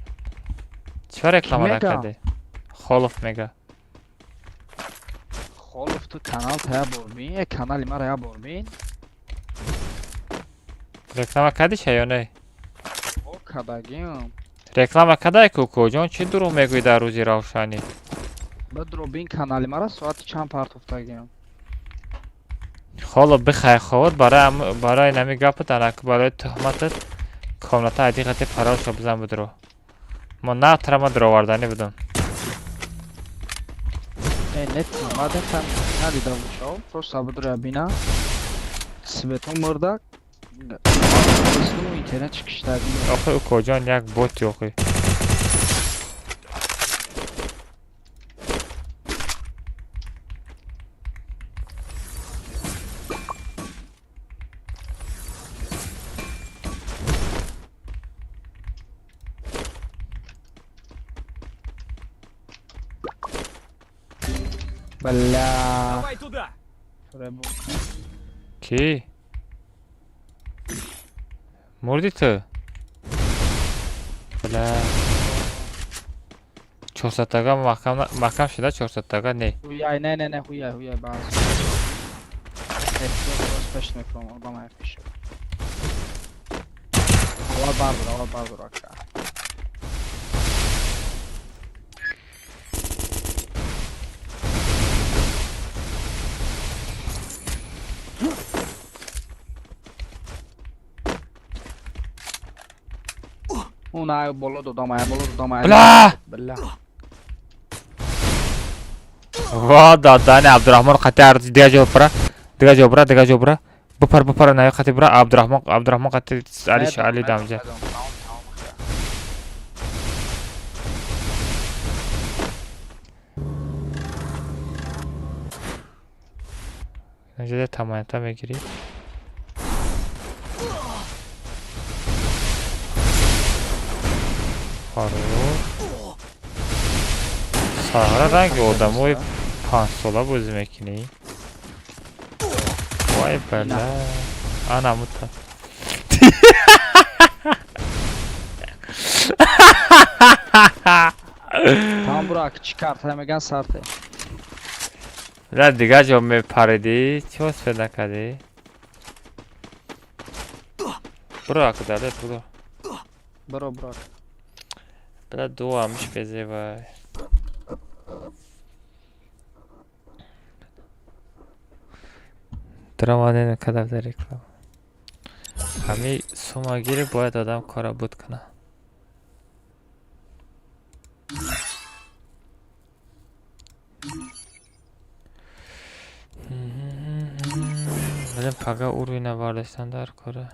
Чиба реклама накардӣ? Холов мега.
Холов ту канал та як бор бин, як канали мара як бор бин.
Реклама кардиша ё не?
О, кардагиам.
Реклама кардай ку куҷон, чӣ дурӯғ мегӯӣ дар рӯзи равшанӣ?
Бадро бин канали мара соати чанд партофтагиам.
Холо бихай ховод барои нами гапат, анак барои туҳматат комната айди қати паролшо бизан будро. Мо на трама дуроварданӣ будам.
Э, не туҳмат, там надида бошав, просто будро бина. Светон мурда. Интернет чикиштаги.
Охи укоҷон як боти охи.
Бля.
Давай туда.
Ки? Мурди ту? Бля. 400-тага маҳкам шуда, 400-тага не.
Хуяй, не, не, не, хуяй, хуяй, баз. Эҳтиёт боз пеш мекунам, одам ай пеш. Аввал бардор, аввал бардор, ака. Уна боло додам, ай боло додам, ай.
Бля!
Бля.
Ва, дадани Абдурахмон қати арз дига ҷо бара, дига ҷо бара, дига ҷо бара. Бипар, бипар, на қати бара, Абдурахмон, Абдурахмон қати Али Али дамҷа. Инҷа тамоята мегирӣ. Саҳра ранги одамои 5-сола бозӣ мекунӣ? Вай бала. Ана мута.
Там бурак, чӣ карта меган сарте?
Ла дигар ҷо мепаридӣ, чӣ васфе накардӣ? Буро акдале, буро.
Буро, буро.
Била дуамиш безевай. Драманено кадав дар реклама. Ҳами сумагире бояд одам кора буд кунад. Блин, пага уровень бардоштан дар кора.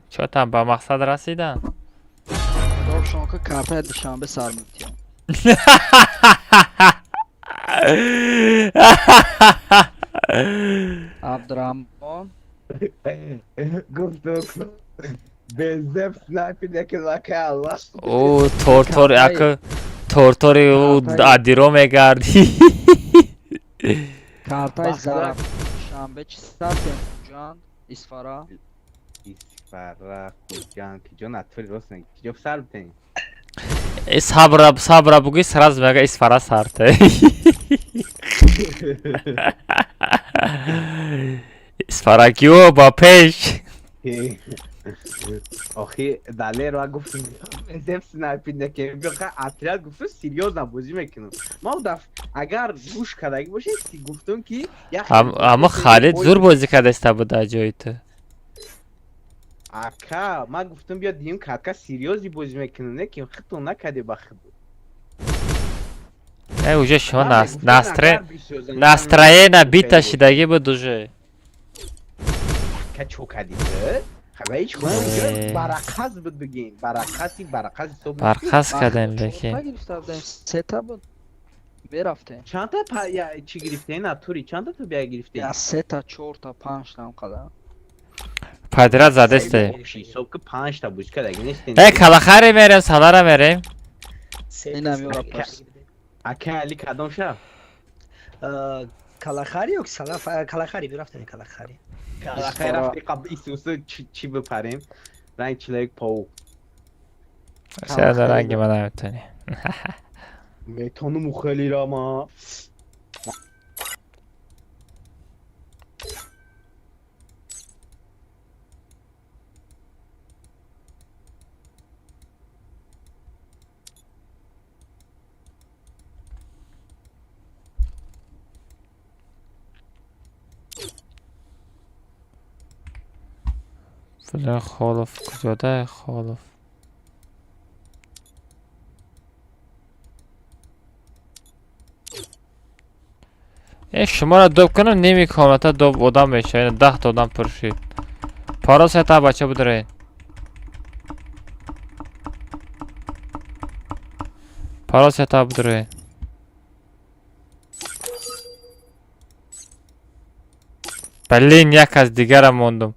Чотам ба мақсад расидан?
Доршонка картаи Душанбе сар метиҳам. Абдураҳмон.
Гуфту безеб снайпер яке лака Аллах.
О, тортор яке тортори ӯ адиро мегардӣ.
Картаи Зараф Душанбе чӣ сартем? Хуҷанд, Исфара.
Исфара, Хуҷанд, киҷо натури рост неги? Киҷо сар битен?
Э, сабра сабра бугӯи сразу мега Исфара сарте. Исфаракиё ба пеш.
Охи далер гуфтум безеб снайпер яке биха отряд гуфтум серьёзно бозӣ мекунам. Ма даф агар гӯш кардагӣ бошед гуфтум ки
Аммо Халид зур бозӣ кардаиста буд дар ҷои ту.
Ака, ман гуфтум биё дим катка серьёзӣ бозӣ мекунам, не ки хитон накарде ба хид.
Э, уже шумо настроена бита шидагӣ буд уже.
Ака чо кардӣ ту? Хабар ҳеч
Э.
барақас буд бигем. Барақаси барақас ҳисоб
Барқас кардем лекин.
Чорта гирифта будем, сета буд. Мерафтем.
Чандта чӣ гирифтем натури? Чандта ту бия гирифтем?
Я сета, чорта, панҷта ҳам қадар.
Подряд задесте.
Ҳисоб ки панҷта бозӣ кардаги нестем.
Э, калахаре мерем, салара мерем.
Инам ёра пурс.
Ака Али кадом шаб?
Калахари ё Салаф? Калахари бирафтем Калахари.
Калахари рафти қабл Исусу чӣ бипарем? Ранг человек паук.
Шояд ранги ман наметонӣ.
Метонум хеле ма.
Бля, Холов куҷода Холов? Э, шуморо доб кунам ними комната доб одам мешавад. 10 та одам пур шид. Паро сета бача будроед. Паро сета будроед. Блин, як аз дигарам мондум.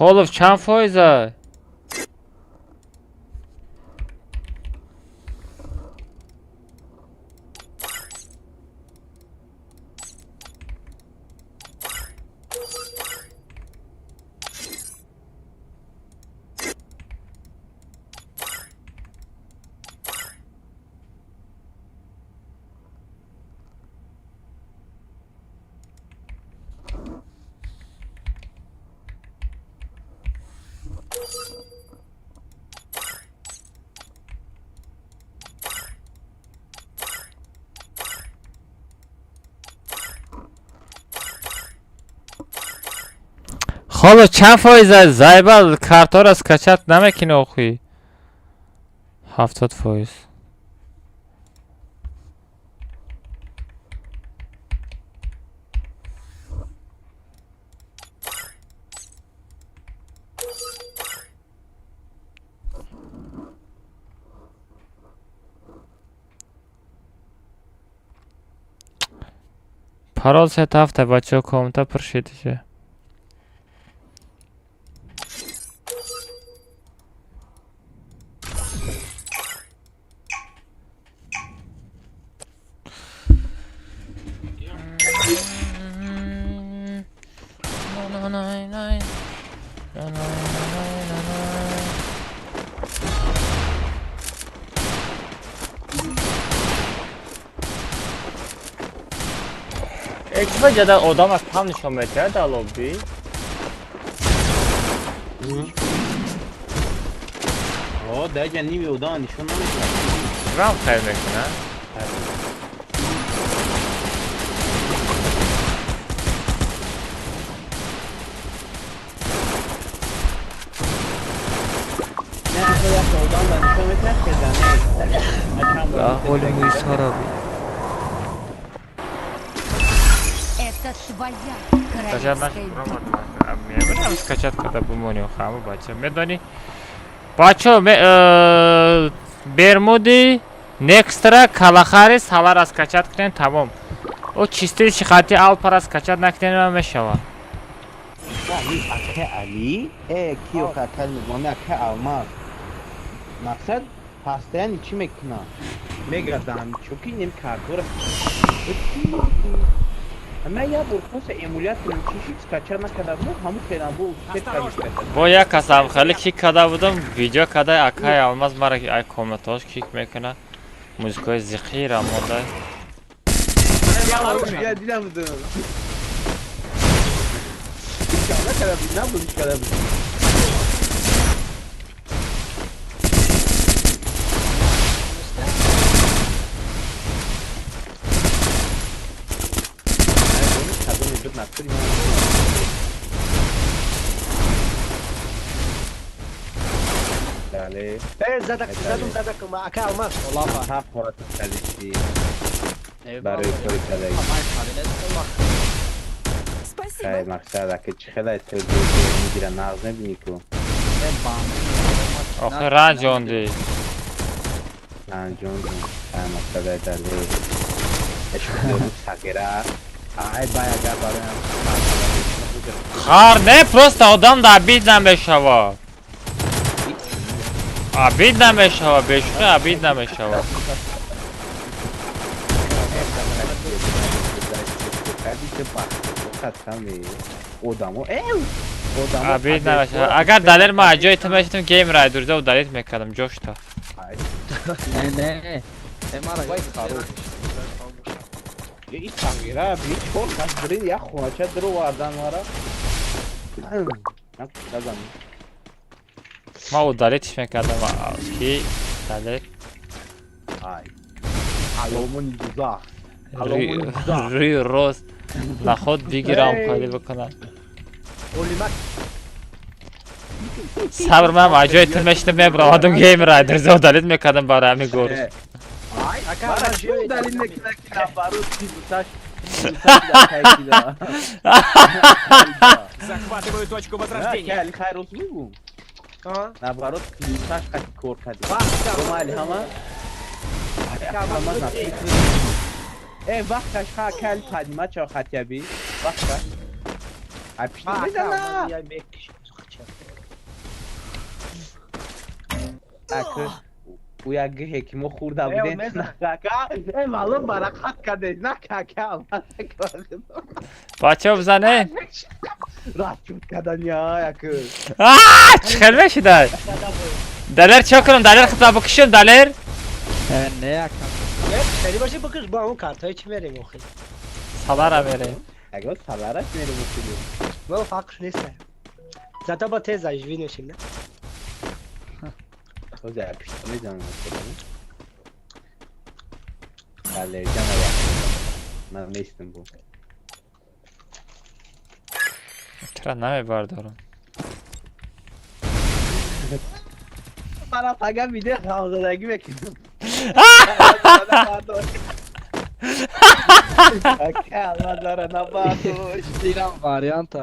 Холов чанд фоиза? Холо чанд фоиза? Зайбал картора скачать намекунӣ охи? 70%. Парол 3 7, бачаҳо, комната пур шидиша. Чӣ ҷада одам аз кам нишон метиҳад дар лобби?
О, даҷа ними одама нишон намедиҳад.
Рам хайр мекунад.
Не, як одам да нишон метиҳад, хезане.
Аҳволи мӯйсараби.
Это твоя королевская битва.
Мебинам, скачать карда бимонем ҳама бача. Медонӣ? Бачо, Бермуди, Некстра, Калахари, Салара скачать кунем, тамом. О чистии шихати Алпара скачать накунем мешава.
Ака Али, киё какал мегӯям, ака Алмаз. Мақсад постоянно чӣ мекунад? Мегардам, чунки нем картора. Ман як бор просто эмуляторам чишид, скачать накарда будам, ҳамун феълан бо успех карда.
Бо як касам хеле кик карда будам, видео карда акай Алмаз мара ай комнатаош кик мекуна. Музикаи зиқира монда.
Взял оружие.
Я дидам будам. Накарда буд, набуд, карда буд. Бале.
Задак, задум, задак, ака Алмаз.
Ҳа, хората калиши. Барои кори кадаги.
Спасибо.
Хай, мақсад, ака чӣ хеле мегира, нағз мебинӣ ку.
Охи ранҷонди.
Ранҷонди. Хай, мақсад, ай дале. Эшкӯ сагира. Ай бай агар бароям.
Хар не, просто одам да обид намешава. Обид намешава, бешухӣ обид намешава. Обид намешава. Агар Далер ма ҷои ту мешидам, гейм райдурза удалить мекардам ҷошта.
Не, не. Мара.
И сагира, би чор кас бирин як хонача даровардан мара.
Ма удалитьш мекардам ки Далер.
Ай. Аломони дузах. Аломони дузах.
Рӯи рост наход бигирам холи бикунам. Сабр, ман аз ҷои ту мешидам, мебаровардам гейм райдерза удалить мекардам барои ҳамин горус.
Ай, мара чӣ удалить мекунад ки наоборот ки буташ.
Захватываю точку возрождения.
Али хайр рост мегӯм. Наоборот, плюсаш қати кор кардем. Ромали ҳама? Вақташ ха кали падима чо хатяби. Вақташ. Ай пишта мезана. Ака ӯ як гиҳе ки мо хӯрда будем. Нака, маълум барақат кардед, на кака.
Бачаҳо, бизанед.
Расчёт кардани як.
Чӣ хел мешидай? Далер, чӣ кунам? Далер, хитба бикушем, Далер?
Не, ака.
Хеле боши бикуш, бо ҳамон картҳои чӣ мерем охи?
Салара мерем.
Агар салараш мерем охи.
Мо фарқш нест. Зато бо тез ажви мешим, не?
Ҳозир пишта мезанам. Бале, ҷана як. Ман нестам бу.
Чаро намебардорам?
Мара фақат видео хамзадагӣ мекунам. Ака Алмазара набардош.
Дирам варианта.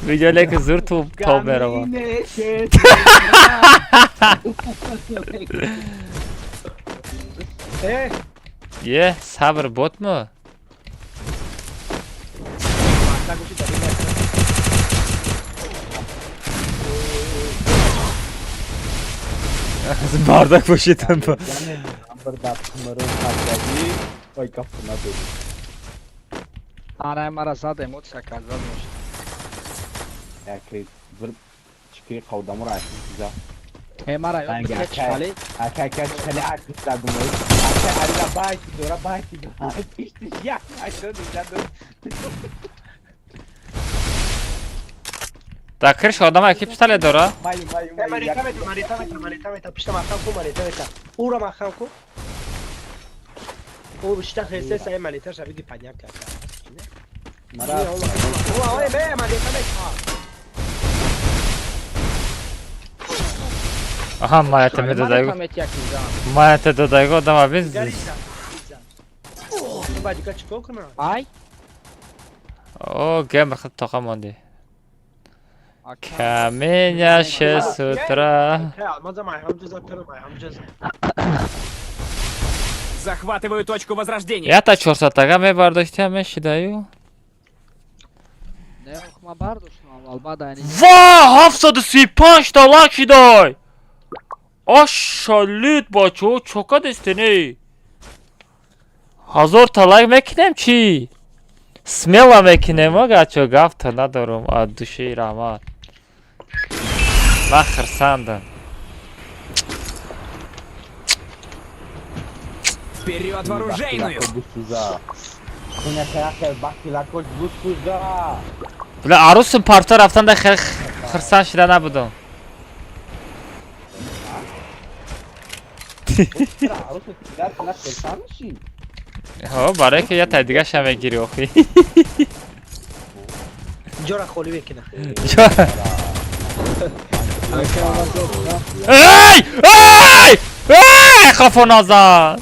Видео леки зур ту тоб мерава. Е, сабр бот му? Бардак бошитам.
Ара мара зад эмоция кард зад бошид.
Яке бир чики қавдамура акиза.
Э мара ёд бикет чали.
Ака ака чали акиза гумой. Ака арига байти дора байти дора. Иштиш як ашод изаду.
Да крыш одама ки пистолет дора?
Марита мета, марита мета, марита мета, пишта махам ку, марита мета. Ура махам ку. О, бишта хесе сай марита шавиди падняк карда.
Мара.
О, ой, бе, марита мета.
Аха, маята медодайго. Маята додайго, одама бин.
Ай?
О, гемр хат тоқа монди. Каменяше с утра.
Захватываю точку возрождения.
Я-то 400 мебардоштам, мешидаю. Ва, 735 та лайк шидай. Ашалит бачо, чока дестени. 1000 та лайк мекунем чи? Смело мекунем, ага, гафта надорум, от души раҳмат. Ман хурсандам.
Вперед в оружейную!
Бля, арусум парта рафтан да хурсанд шида набудам. Ҳо, барое ки я тай дигаша мегири охи.
Ҷора холӣ мекунам.
Эй! Эй! Эй! Хафо назад!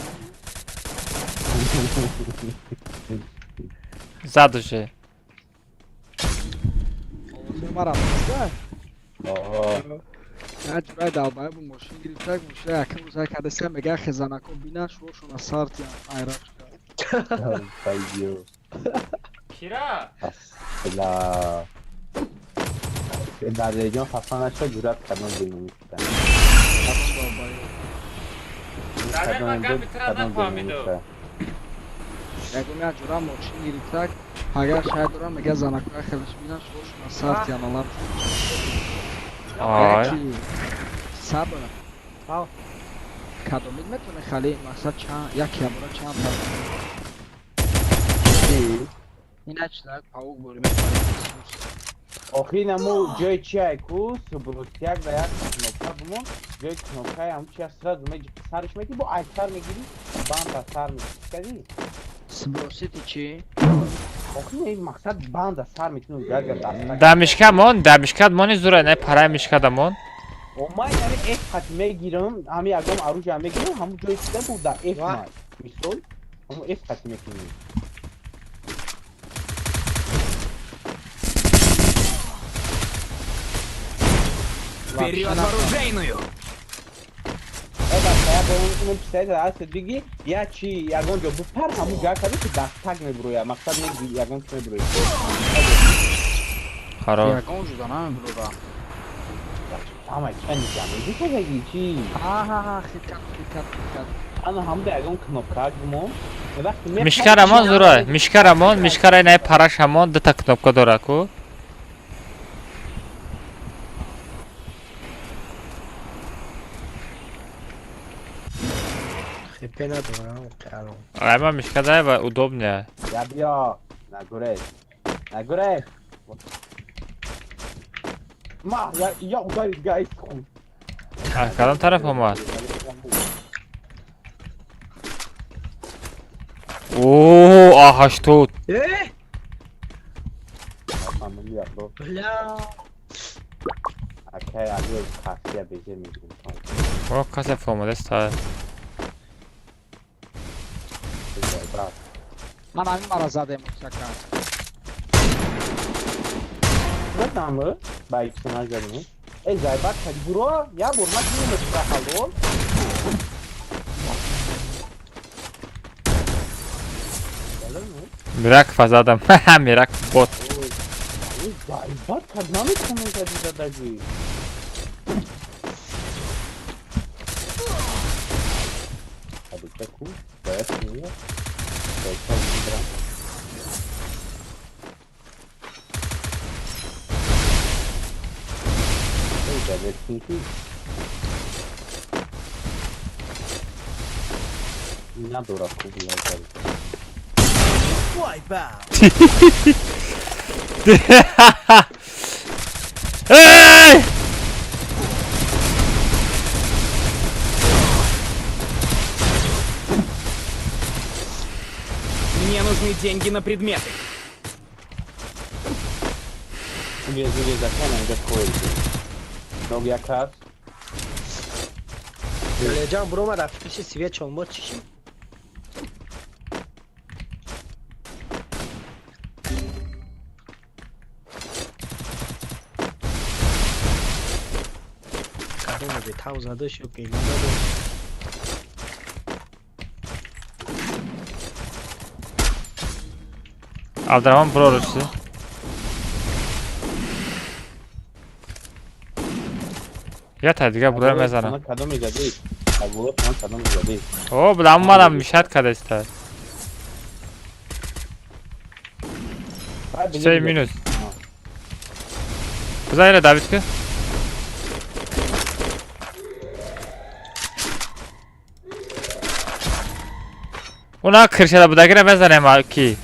Задуше. Кира?
Ла. Дарҷон хафа нашад, ҷуръат кардам биномиш.
Ягон як ҷура мошин гирифтак, агар шояд дорам, мега занакоя хелеш бинан, шуошона сар тиям алам.
Ай.
Сабр. Кадомид метоне хали, мақсад чанд, як ябора чанд та. Ина чизак паук бори мепарид.
Охи наму ҷои чиай ку, субрутяк да як кнопка бумон, ҷои кнопкаи ҳам чи сразу меҷи сарш меги, бо ай сар мегири, банда сар мегири.
Сбросити чи?
Охи не, мақсад банда сар мекунӣ, гага даста.
Да мишка мон, да мишка мони зура, не парай мишка да мон.
О ман яъне F қат мегирам, ҳами ягон оружие мегирам, ҳамун ҷои чида бу да F ман. Мисол, ҳамун F қат мекунӣ.
Вперед в оружейную!
Я чи ягон ҷо бупар ҳамун ҷоя кардӣ ки дастак мебуроя, мақсад мегири ягон чи мебуроя.
Харо.
Ягон ҷуда намебурора.
Ама чанд ҷамъ кардагӣ чи?
Ҳа, хикат, хикат, хикат.
Ана ҳамда ягон кнопка гумон.
Мишкарамон зурай, мишкарамон, мишкарай най парашамон дута кнопка дора ку. Ай, ма мишка дай ва удобнее.
Я бия. Нагурез. Нагурез. Ма, я ударит гайс хун.
А, кадом тараф омад? О, А80.
Э? Бля.
Акай, али касия беже мегирим.
О, кася фомадест та.
Ман ҳамин мара задем мусака.
Задамы? Ба иксона задам. Эй, зайбат кади буро, я бур ма кини мешра халол.
Мирак фазадам. Мирак бот.
Бат кард наметавонам зади задагӣ. Кадуча ку? Бояд меяд? Бояд мебарам. Надорад хуб лазар.
Эй!
Мне нужны деньги на предметы.
Леҷан буромад афтиши свет чонбо чиши? Кадоме бетав задаш ё пелин задаш?
Абдурахмон буроруши. Я та дига бура мезанам. О, буда мадам мишад кадаста. Се минус. Бузайра Давидка. Уна киршада будагира мезанем ки.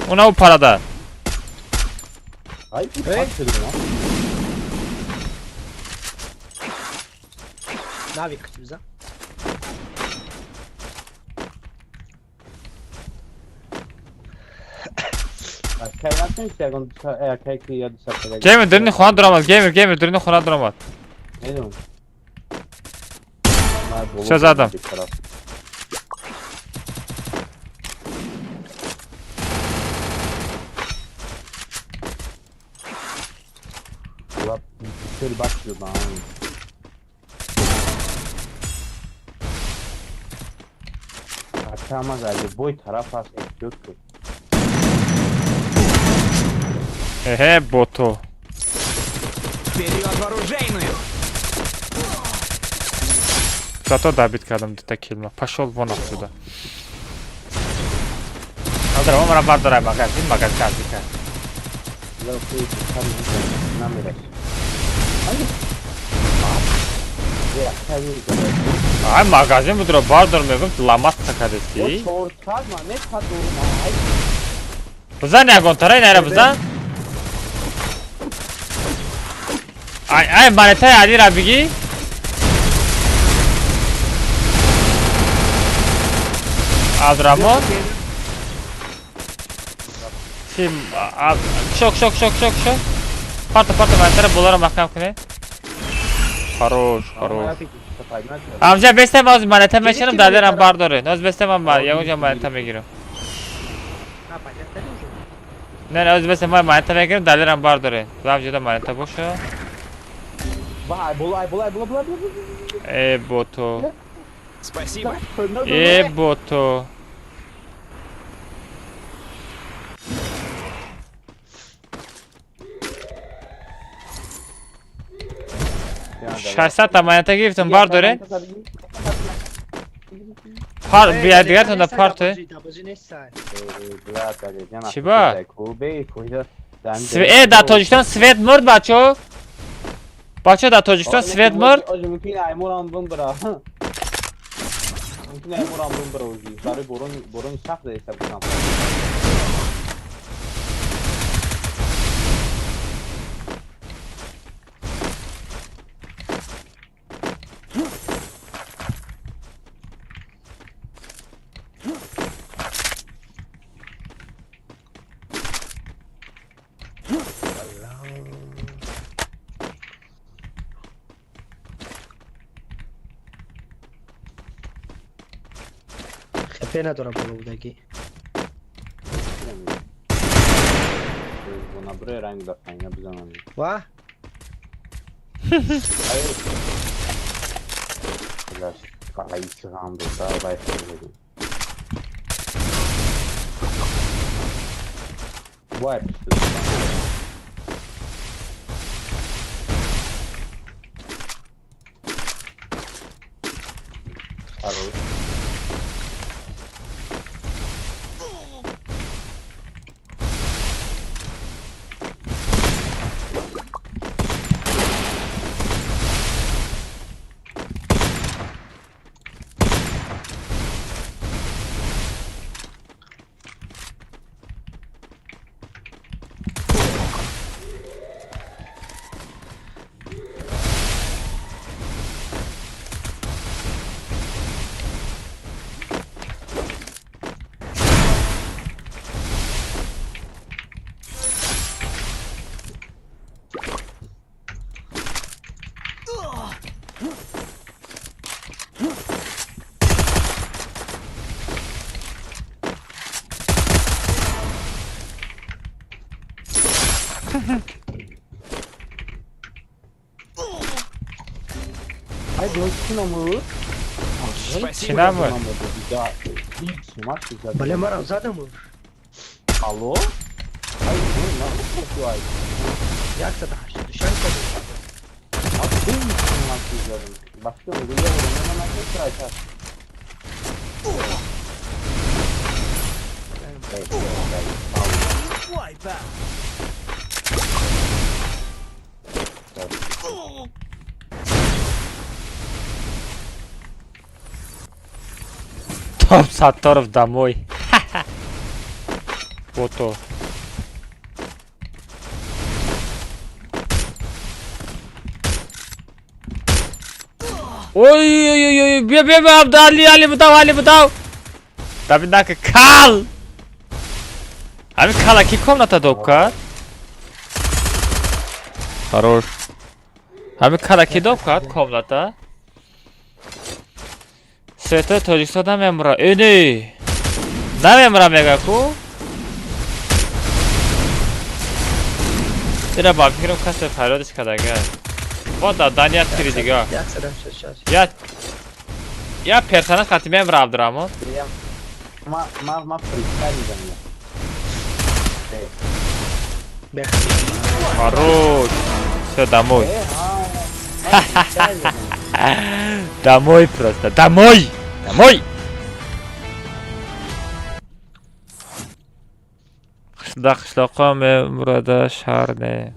Уна у парада.
Навик биза.
Геймер дурни хона дурамад. Геймер, геймер дурни хона дурамад. Всё задам. Эхе, бото.
Вперед в оружейную!
Зато добит кардам дута килма. Пошел вон отсюда. Абдурахмон мара бардорай магазин, магазин казика. Ай магазин будро бардор мегум ламаста кадеси. Бизан ягон тарай найра бизан. Ай ай монетаи Алира бигӣ. Абдурахмон. Чи шок шок шок шок шок. Парта парта монетаро боларо маҳкам кунед. Хорош, хорош. Амҷа бестам аз монета мешинам далерам бардоре. Ноз бестам ман ягонҷа монета мегирам. Не, не, оз бестам ман монета мегирам далерам бардоре. Амҷа монета боша. Э бото.
Спасибо.
Э бото. Шашсадта монета гирифтам бардоре. Пар биядигартон да парто. Чӣ ба? Э, дар Тоҷикистон свет мурд бачо. Бачо дар Тоҷикистон свет мурд.
Хепе надорам боло будагӣ. Ва?
Чӣ набуд?
Бале, марам задам.
Алло?
186
Топ Сатторов домой. Фото. Ой-ой-ой, бия, бия, бия, Абдали, Али бутав, Али бутав. Дабинака кал. Ами кала ки комната доб кард? Хорош. Ами кала ки доб кард комната? Светои Тоҷикистон намемра. Э, не. Намемра мега ку? Ира ба фикрам касе фарёдиш кардага. Бо дадан як тири дига.
186.
Я персонаж хати мемра Абдураҳмон.
Ма фристайл мезанам.
Хорош. Всё, домой. Домой просто. Домой! Домой! Да қишлоққа мемурада шаҳр не.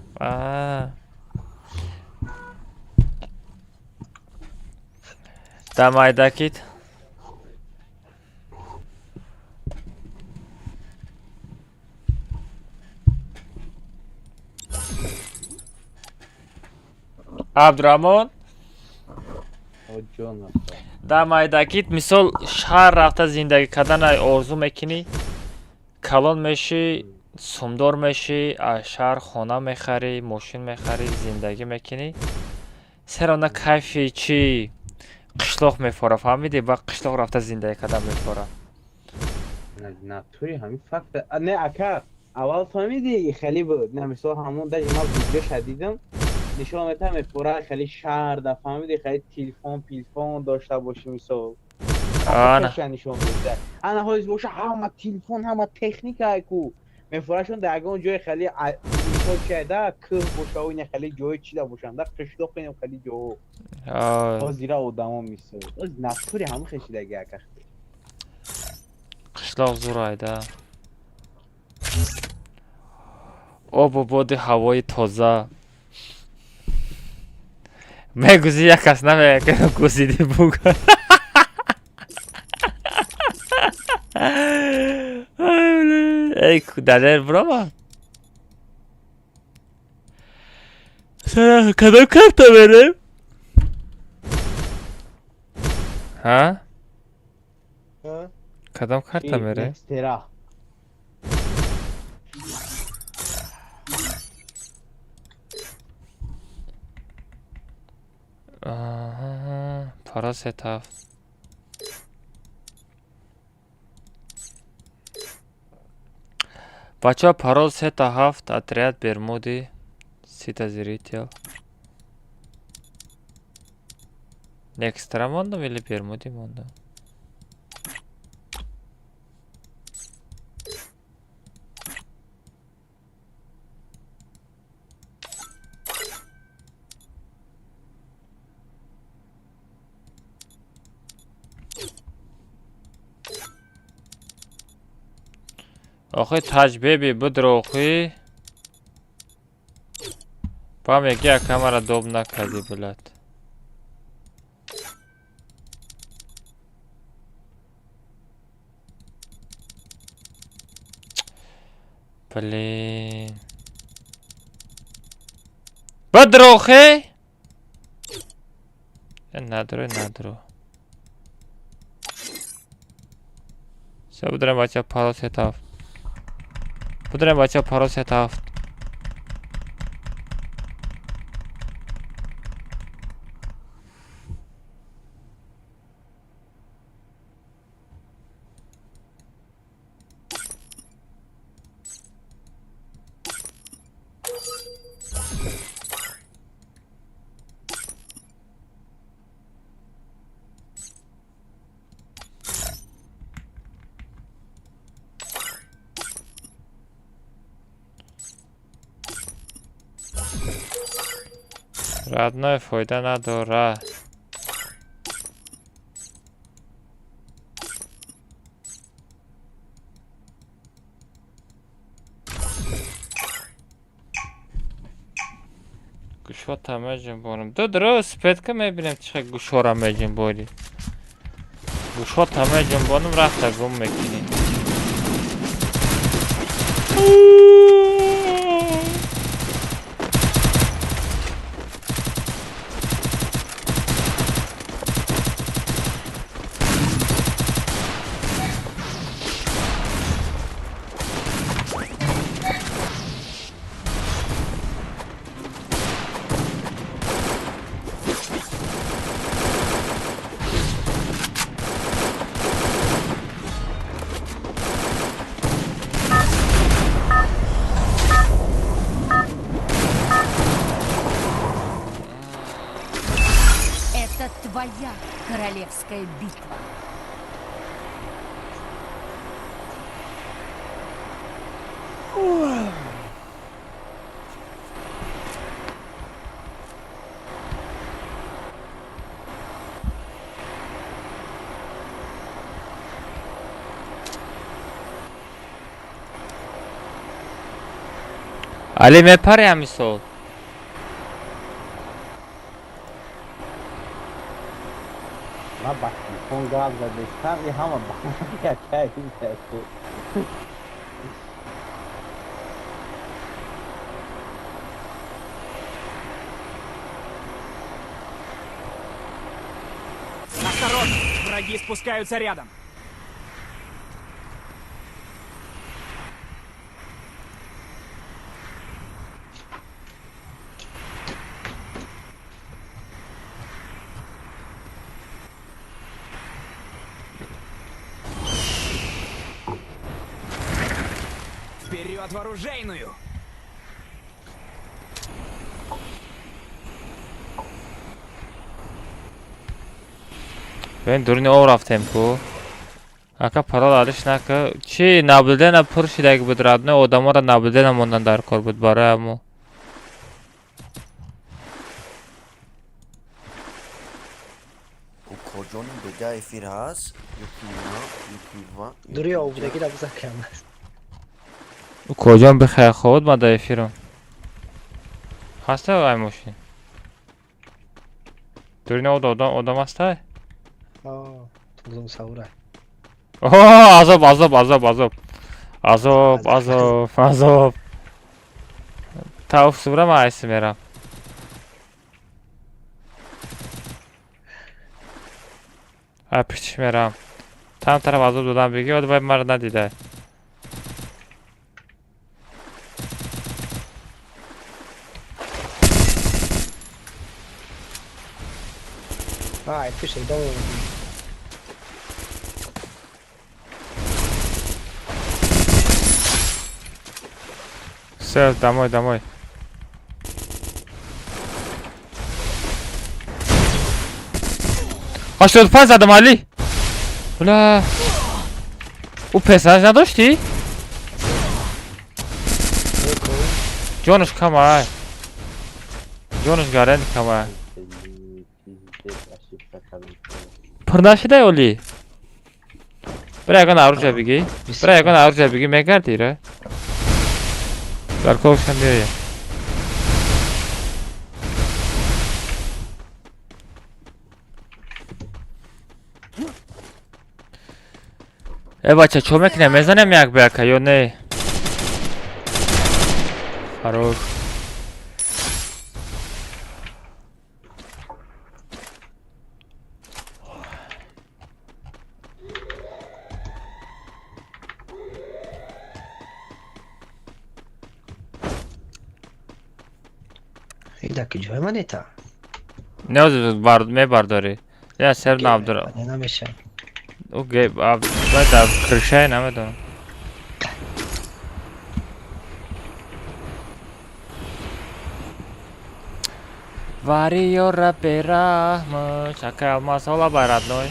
Да майдакит. Абдураҳмон. Да майдакит мисол шаҳр рафта зиндагӣ кардан орзу мекунӣ, калон мешӣ, сумдор мешӣ, аз шаҳр хона мехарӣ, мошин мехарӣ, зиндагӣ мекунӣ. Серона кайфи чӣ қишлоқ мефора, фаҳмидӣ? Ба қишлоқ рафта зиндагӣ кардан мефора.
Натури ҳамин факт. Не, ака, аввал фаҳмидӣ хеле буд. Не, мисол ҳамон даже ман видеоша дидам. Нишон метам мефора хеле шаҳр да фаҳмидӣ, хеле телефон, пилфон дошта бошӣ мисол.
Ана.
Нишон медиҳад. Ана ҳоз боша ҳама телефон, ҳама техника ку. Мефорашон дар ягон ҷои хеле мисол чида кӯҳ боша ва ина хеле ҷои чида бошанд, дар қишлоқ инам хеле ҷоҳо. Ҳозира одамо мисол. Ҳоз натури ҳама хешидаги ака.
Қишлоқ зур айда. Обу боди ҳавои тоза. Мегӯзи як кас намега ки гузиди буга. Эй, далер бирома. Кадом карта берем? Ҳа? Кадом карта берем? Пара сетаф. Бачаҳо парол 3 7 отряд Бермуди сита зрител. Некстра мондам или Бермуди мондам? Охи таҷбеби будрохи ба меги акамара доб накарди, блядь. Блин. Будрохи? Надро, надро. Всё, будрем бача паро сетафт. Будрем бача паро сетафт. Родной фойда надора. Гӯшота меҷунбонам. Ду дро спетка мебинем чӣ гӯшора меҷунбонӣ. Гӯшота меҷунбонам, рафта гум мекунӣ.
Это твоя королевская битва.
Али мепари ҳамин сол?
Ман ба телефон гап задестам, и ҳама ба якай.
Осторожно! Враги спускаются рядом. Вперед в оружейную!
Бен дуруни об рафтем ку. Ака парол алиш нака. Чи наблюдена пур шидаги буд родной, одаморо наблюдена мондан дар кор буд барои мо.
Укоҷоним бега эфир ҳаст? Ёки на, ёки ва?
Дури обудагӣ ра бизан кам аст.
Укоҷон бихайр хобуд ма дар эфирам. Ҳаста ай мошин? Дуруни об одам ҳастай?
Тулум савра.
О, азоб, азоб, азоб, азоб. Азоб, азоб, азоб. Тауф субра ма айси мерам. Ай пичиш мерам. Там тараф азоб додам биги, вале вай маро надидай.
Ай, пиши, идома.
Всё, домой, домой. 85 задам, Али. Бля. Ӯ персонаж надоштӣ? Ҷонаш камай. Ҷонаш гарант камай. Пур нашидай, Оли? Бира ягон оружие бигӣ. Бира ягон оружие бигӣ, мегардӣ ра. Дар ковшам биёя. Э, бача, чо мекунем? Мезанем як ба яка ё не? Хорош.
Идаки ҷои манета.
Не, мебардорӣ. Я сер на Абдура.
Намеша.
Ӯ дар крышае, намедонам. Вари ёра бераҳм. Чакай алмаз ҳола бай, родной.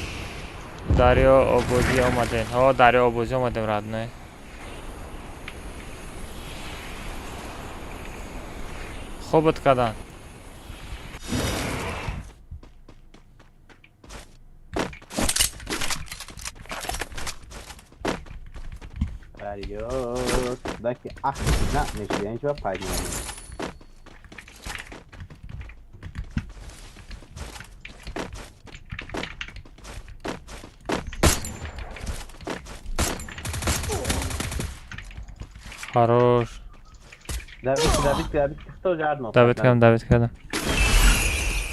Дарё обозӣ омадем. Ҳо, дарё обозӣ омадем, родной. Хобот кадан.
Фарёд, даки ах на меши, яъне чиба пайдо.
Хорош.
Давид, Давид, Давид, кто жарно?
Давид кардам, Давид кардам.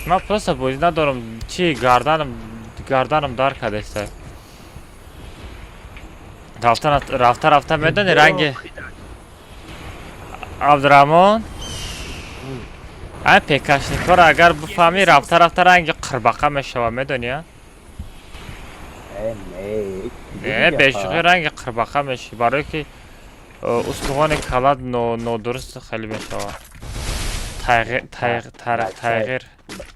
Ман просто бозӣ надорам, чи гарданам дар кардеста. Рафта рафта рафта, медони, ранги Абдураҳмон, ай пекашникҳоро агар бифаҳмӣ, рафта рафта ранги қирбақа мешавад, медони, а? Не, бешӯхӣ, ранги қирбақа мешӣ, барое ки устухони калат нодуруст хеле мешавад. Тағйир.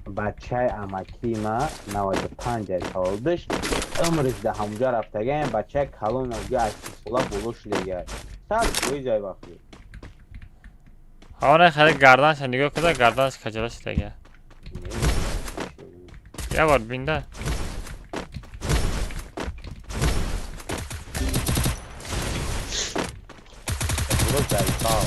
Бачаи амакии ма 95 таваллудаш, умриш да ҳамуҷа рафтагаем, бачаи калон уҷа аз 30 сола боло шудага. 100% ай вақти.
Ҳавона хеле гарданша нигоҳ куда, гарданаш каҷала шудага. Як бор бинда.
Заебал.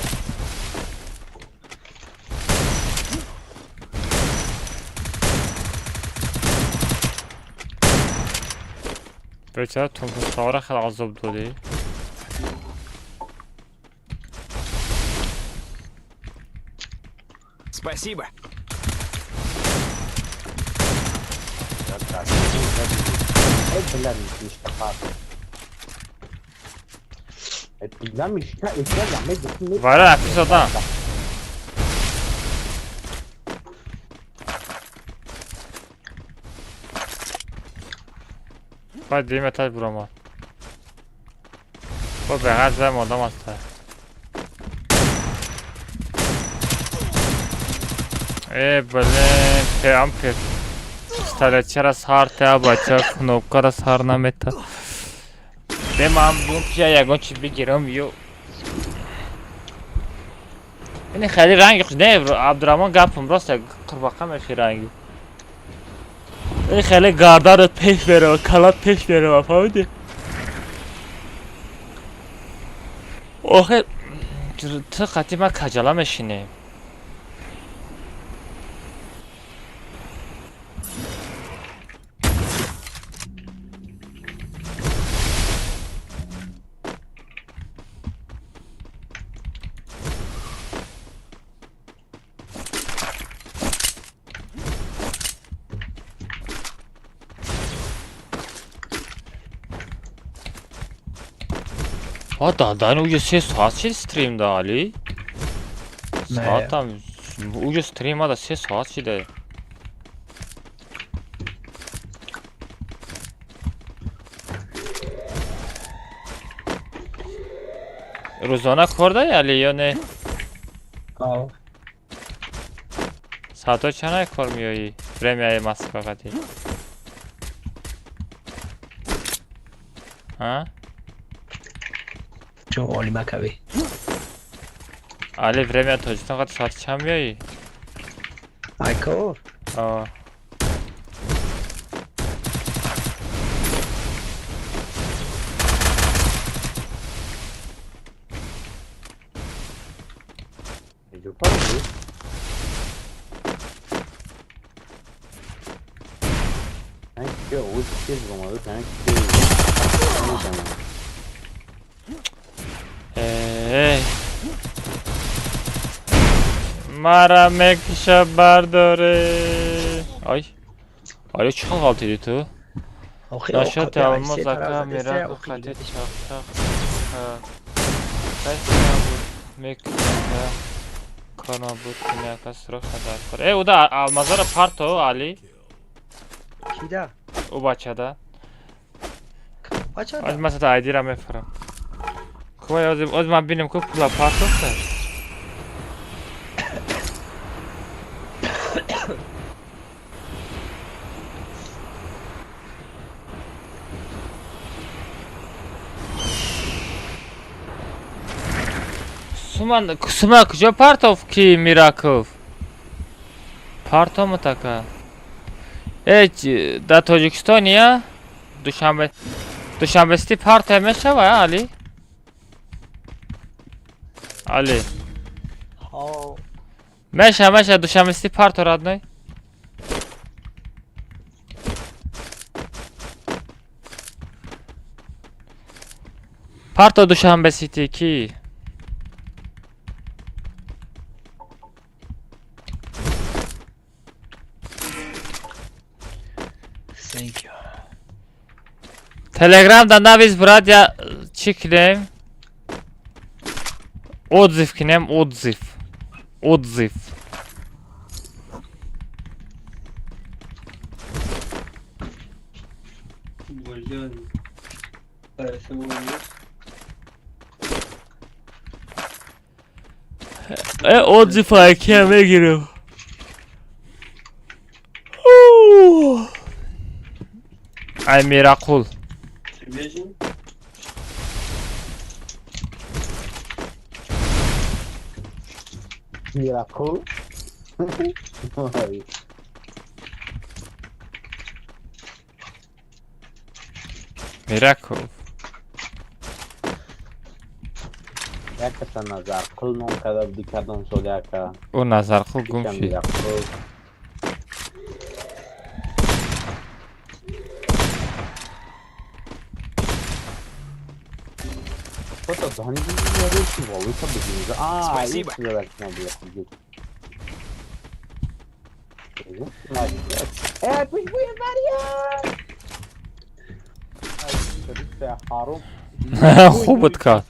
Бечора тумсора хеле азоб додӣ.
Спасибо.
Эй, бля, мишка, бля, мишка,
Вара эпизода. Бояд дим этаж буромад. Бо беғар зам одам аста. Э, блин, пеам пе. Пистолетчара сар теа, бача, кнопкара сар намета. Де ман бум пия ягон чи бигирам ё. Ини хеле ранги хуш не, Абдураҳмон, гапам рост, қурбақа меши ранги. Ин хеле гарданат пеш мерава, калат пеш мерава, фаҳмидӣ? Охе ту қатъи ман каҷала мешинем. Дан уҷо 3 соат шид стрим да, Али? Соатам уҷо стримада 3 соат шида. Рӯзона кор даи, Али, ё не? Соатҳо чанд кор меоӣ? Времяи Москва қати. А?
Чун олима кави.
Али время Тоҷикистон қад соати чанд меоӣ?
Айко?
А. Мара мекиша бардоре. Ай. Али чӣ хел ғалтиди ту? Нашоти алмоз ака мира хати чахчах. Кайси набуд мекиша кор набуд куни ака срочно дар кор. Э, уда алмазаро парто Али.
Кида?
Ӯ бачада.
Бачада?
Аз ман сата айдира мефурам. Кувай оз ман бинем ку пула партофта. Суман сума куҷо партов ки Мираков? Партому така. Э, дар Тоҷикистон я? Душанбе Душанбести парта мешава, Али? Али.
Ҳо.
Меша, меша, Душанбести парто родной. Парто Душанбе Сити ки?
Thank you.
Телеграм да навис брат, я чӣ кунем? Отзыв кунем, отзыв. Отзыв. Э, отзыв акия мегирем. Ай Миракул.
Миракул?
Миракул.
Якаса Назарқул ном карда буди кадом сол яка?
Ӯ Назарқул гум шид.
Миракул.
Спасибо.
Хуб буд кард.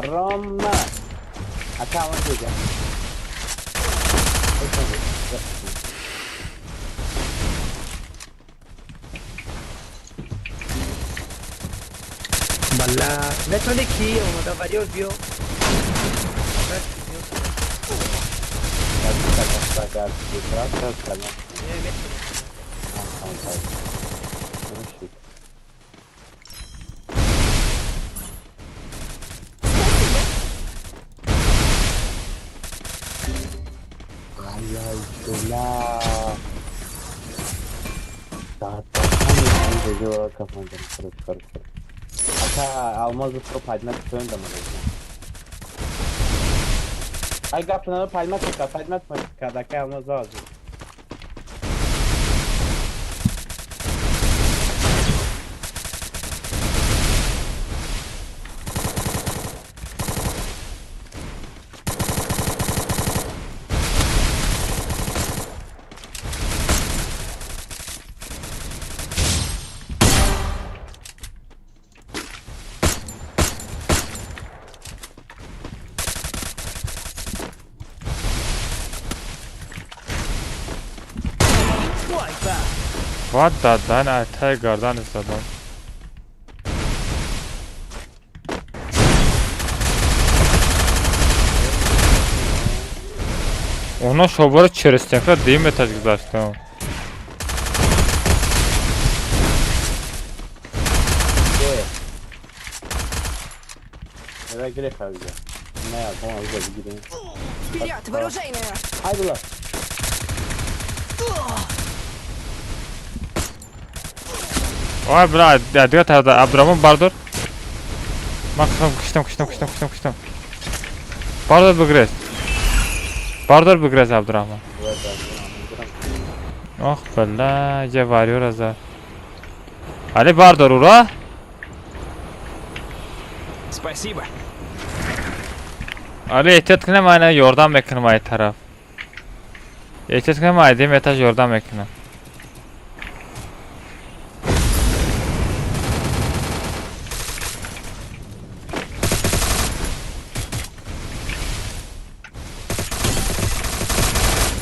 Рома! Аккаунт видео.
Бала, метавонӣ ки омода вариёр биё.
Ай гап надо поймать, поймать, когда алмаз зазу.
Ва дадан айтай гардан задам. Оно шобора через стенка дим этаж гузаштам.
Вперед, в оружейную!
Ой, бля, дигар тараф Абдураҳмон бардор. Ман куштам, куштам, куштам, куштам, куштам. Бардор бигрез. Бардор бигрез Абдураҳмон. Ох, бля, я варёра за. Али бардор ура.
Спасибо.
Али эҳтиёт кунем, айна ёрдам мекунам ай тараф. Эҳтиёт кунем, ай дим этаж ёрдам мекунам.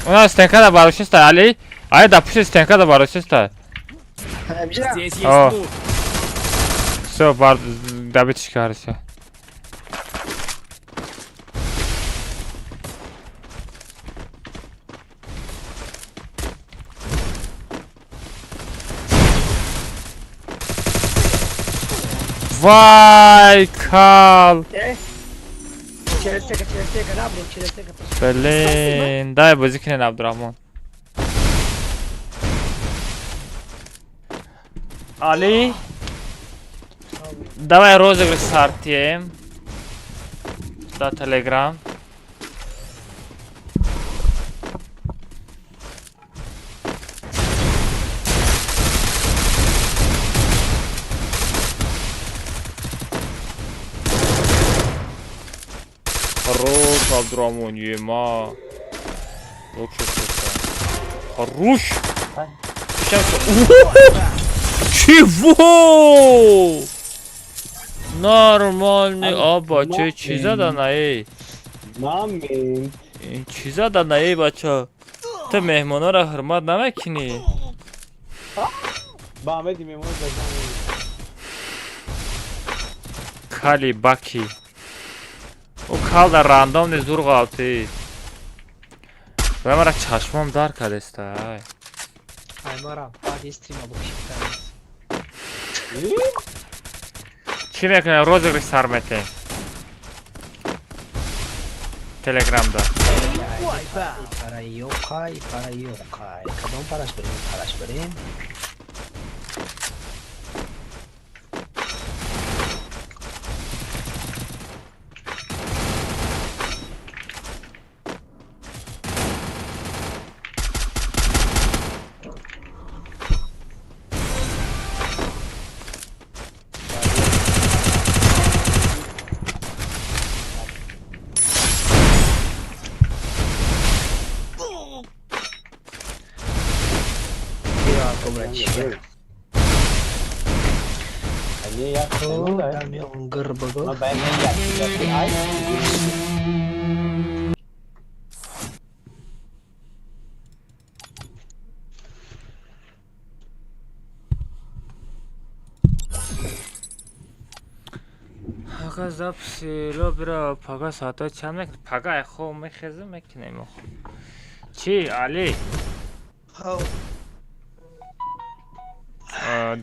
Уна стенка да барошиста, Али. Ай да пушти стенка да барошиста.
Здесь есть
О.
лут.
Всё, бар добитиш карся. Вай, кал.
Через стека, через стека, на, бро, через стека.
Блин, дай бозӣ кунед Абдураҳмон. Али, давай розыгрыш сартием да Телеграм. Хорош, Абдураҳмон, ема. Лучше Хорош. Сейчас. Чего? Нормальный, аба, че чиза да наи?
Момент.
Ин чиза да наи, бача? Ту меҳмонора ҳурмат намекунӣ?
Ба Амеди меҳмон зада.
Кали баки. О кал дар рандом ни зур ғалтӣ. Бай мара чашмом дар кардеста. Ай.
Ай мара, баъди стрима букши.
Чӣ мекунем? Розыгрыш сар метем. Телеграмда.
Пара ёқай, пара ёқай. Кадом параш барем? Параш барем.
Пага записи ло бира пага соатҳои чанд мекунем? Пага ай хоб мехезем мекунем охо. Чӣ, Али?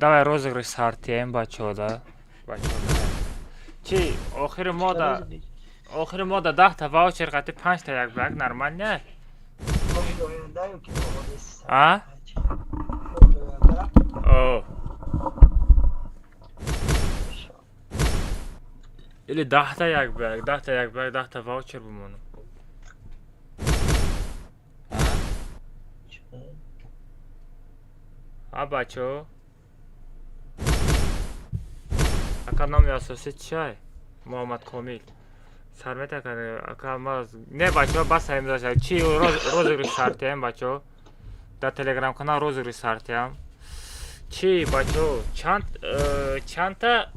Давай розыгрыш сартием бачаҳо да. Бачаҳо. Чӣ, охири мода 10 та ваучер қати 5 та як ба як нормал не? А? О. Или 10 та як ба як, 10 та як ба як, 10 та ваучер бимонам. А бачаҳо? Ака номи асосӣ чиай? Муҳаммад Комил. Сармет ака, ака ма не бачаҳо бас имзо чӣ розыгрыш сартием бачаҳо? Дар Телеграм канал розыгрыш сартиям. Чӣ бачаҳо? Чанд чандта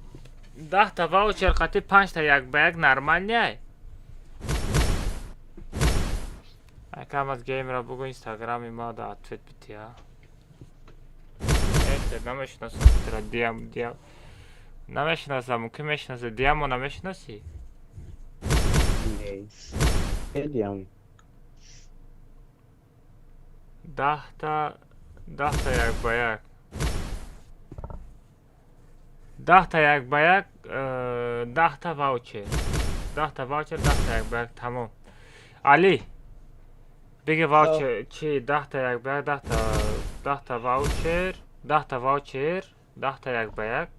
10 та ваучер қати 5 та як ба як нормал не? Ака маз геймера бугу инстаграми ма да ответ бития. Намешиносам тура, диам, диам. Намешиносам, мумкин мешиноса. Диамо намешиноси?
Не. Диам.
10 та, 10 та як ба як. 10 та як ба як, 10 та ваучер. 10 та ваучер, 10 та як ба як, тамом. Али, биги ваучер, чи 10 та як ба як, 10 та, 10 та ваучер, 10 та ваучер, 10 та як ба як.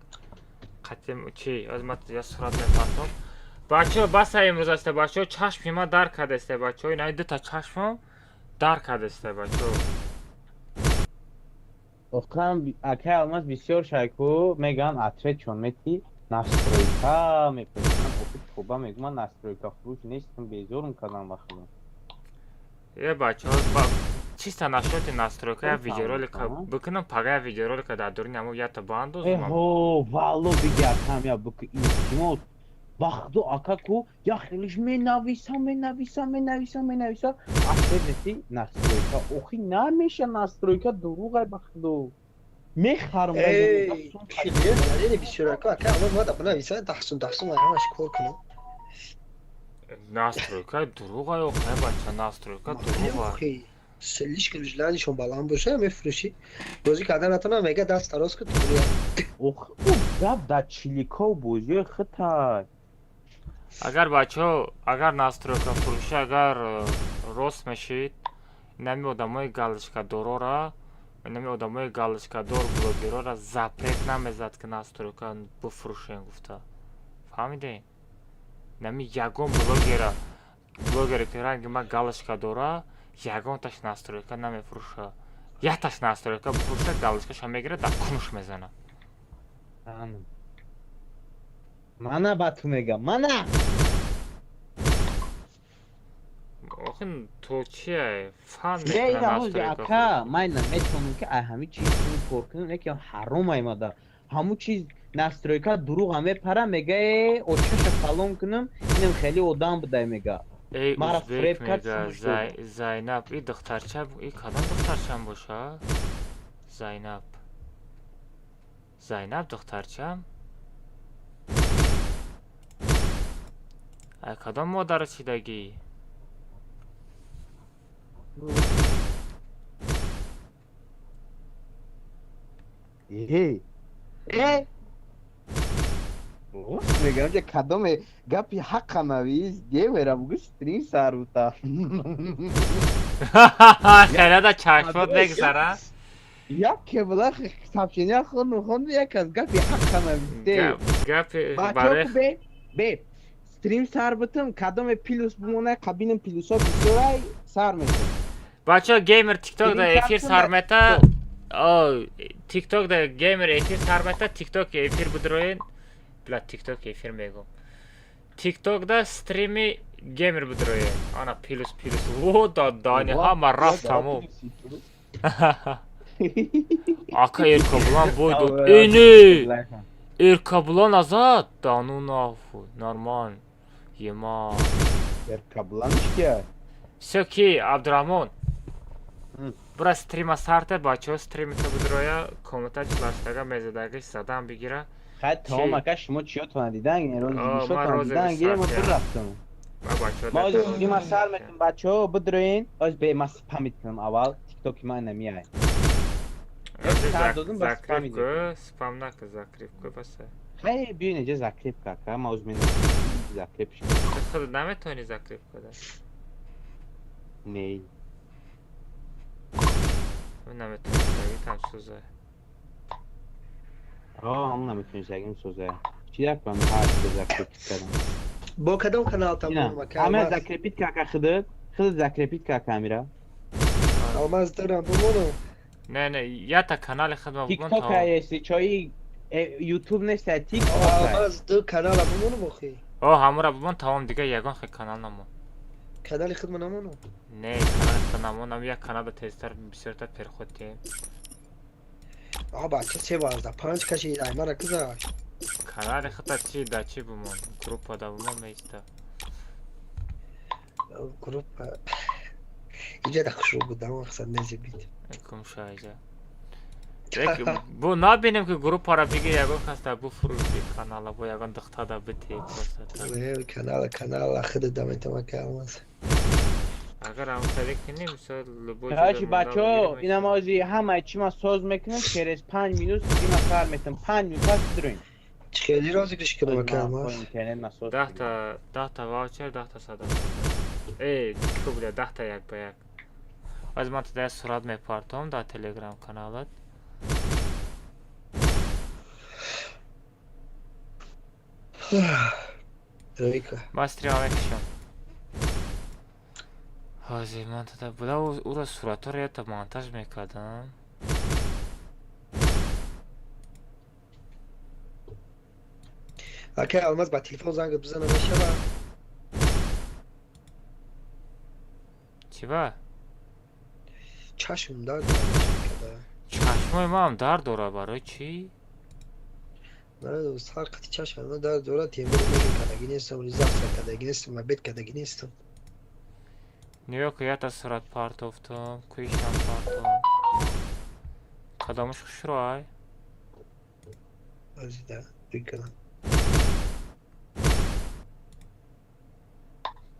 Қатим, чи, аз ма я сурат мепартом. Бачаҳо, баса имрӯз аста, бачаҳо, чашми ма дар кардааста, бачаҳо, ина дута чашмам дар кардааста, бачаҳо.
Охирам акай Алмаз бисёр шайку меган ответ чон мети настройка мепурсанд. Охир тоба мегӯ, ман настройка фурӯш нестам, безорум кардам ба худо.
Е, бачаҳо, чиста насчёти настройка я видеоролика бикунам, пага я видеоролика дар дуруни ҳамо ята баандозам.
Эҳо, валло биги акам я буку, илтимос. Ба худо ака ку я хелиш менависам, менависам, менависам, менависам. Ответ мети настройка. Охи намеша настройка дурӯғай ба худо. Мехарам.
Эй, хеле бисёрако ака Алмаз мада бинависа 10 сум 10 сум ҳамаш кор кунам.
Настройка дурӯғай, охай бача, настройка дурӯға.
Слишком желанишон баланд боша, мефурӯшӣ. Бозӣ кардан натонам, мега даст тароз ку туя.
Ох, гап дар чиликов бозиҳои хитай.
Агар бачаҳо, агар настройка фурӯшӣ агар рост мешид, инами одамои галочкадорора, инами одамои галочкадор блогерора запрет намезад, ки настройка бифурӯшен гуфта. Фаҳмидем? Инами ягон блогера, блогере ки ранги ма галочка дора, ягонташ настройка намефурӯша. Якташ настройка бифурӯша, галочкаша мегирад, дар кунуш мезанад.
Мана ба ту мегам, мана.
Охин то чие? Фан
Не, ина ҳози ака, ман наметавонам ки ай ҳами чиз кор кунам, яке ҳаром аймада. Ҳамун чиз настройка дурӯға мепара, мега э очаша фалон кунам, инам хеле одам будай мега.
Эй,
Мара
узбек
фиреб кард,
мега,
сумуш дод.
Зайнаб, и духтарча, и кадом духтарчам боша? Зайнаб. Зайнаб духтарчам? Ай кадом модари чидагӣ?
Э. Э. Рост мегам, ҷа кадоме гапи ҳаққа навис, гемера бугу стрим сарута.
Хелада чашмот мегзара?
Яке була сообщения хонду, хонду, як аз гапи ҳаққа нависте.
Гапи
Бачаҳо
барех
ку бе, бе. Стрим сар бутум, кадоме плюс бимонай, қабинам плюсо бисёрай сар мешавад.
Бачаҳо, геймер тикток да
Стрим
эфир
сар
сар
кунад.
мета. О, тикток да геймер эфир сар мета, тикток эфир будроен. Бла, тикток эфир мегум. Тикток да стрими геймер будроен. Ана плюс плюс. О, да дани ҳама рафт тамом. Ака Эркаблан бой дод. Эне! Эркаблан азад. Да ну нахуй. Нормально. Ема.
Эркаблан чия?
Всё ки Абдурахмон. Бура стрима сарте, бачаҳо стримито будроя, комната чилаштага мезадагиш задан бигира.
Хай тамом ака, шумо чиётона дидан,
О, ман
розигишотона
розигиш
дидан, гирем
сар
ма рафтам.
Ма бачаҳо
Ма ҳозир стрима сар метум, бачаҳо бидроен, ҳозир бе ма спамит кунам аввал, тиктоки ман намеяй. Сар додум, ба
Закреп
спамит
ку, спам нака, закреп ку баса.
Хай биёин инҷа закреп кака, ма ҳозир менависам закрепш.
Ту худ наметавонӣ закреп куда?
Не.
Наметавонӣ, там сӯза.
О, ҳамон наметавонӣ, ягим сӯза. Чӣ як кунам, ҳар чиз закрепит кардам.
Бо кадом канал там
Ина,
ака
ҳама
Алмаз?
закрепит кака худат, худат закрепит кака амира.
Алмаз дорам бимонам.
Не, не, ята канали худма бумон
Тикток
тамом.
если чои ютуб нест, тикток.
Алмаз ду канала бимонам охи.
О, ҳамура бумон тамом, дига ягон хел канал намон.
Канали худма намонам.
Не, канали худ намон, як канал тезтар бисёртар переход диҳем.
А бача се базда панҷ каши аймара кизаш.
Канали худта чи да чи бумон? Группа да бумон меиста.
Группа инҷа да хушрӯ будам, мақсад незибид.
Кум шайҷа. Бу набинем ки группара биги ягон кас да буфурӯши канала бо ягон духтада битӣ просто так.
Не, канала, канала хида даметам ака Алмаз.
Агар ҳамхеле кунем, мисол любой
Короче,
ҷода монда
бачаҳо,
бигирем.
инам ози ҳамаи чӣ ман соз мекунам, через 5 минут стрима сар метам. 5 минут пас дуроин.
Чӣ хеле розыгрыш кунам ака Алмаз?
Интернет ма соз.
10 та, 10 та ваучер, 10 та садақа. Э, ку буда, 10 та як ба як. Аз ман туда сурат мепартом дар телеграм каналат.
Ройка.
Ман стрима мекушам. Ҳозир ман туда буда уро суратҳоро ята монтаж мекардам.
Ака Алмаз, ба телефон занг бизана мешава?
Чӣ ба?
Чашм дард дорад.
Чашмои маам дард дорад, барои чӣ?
Нарадо, сар қати чашм ман дард дорад, тембур мегӯ кадаги нестам, завтрак кадаги нестам, обед кадаги нестам.
Нигоҳ ку, ята сурат партофтум, куишам партом. Кадомаш хушрӯай?
Азида, бикунам.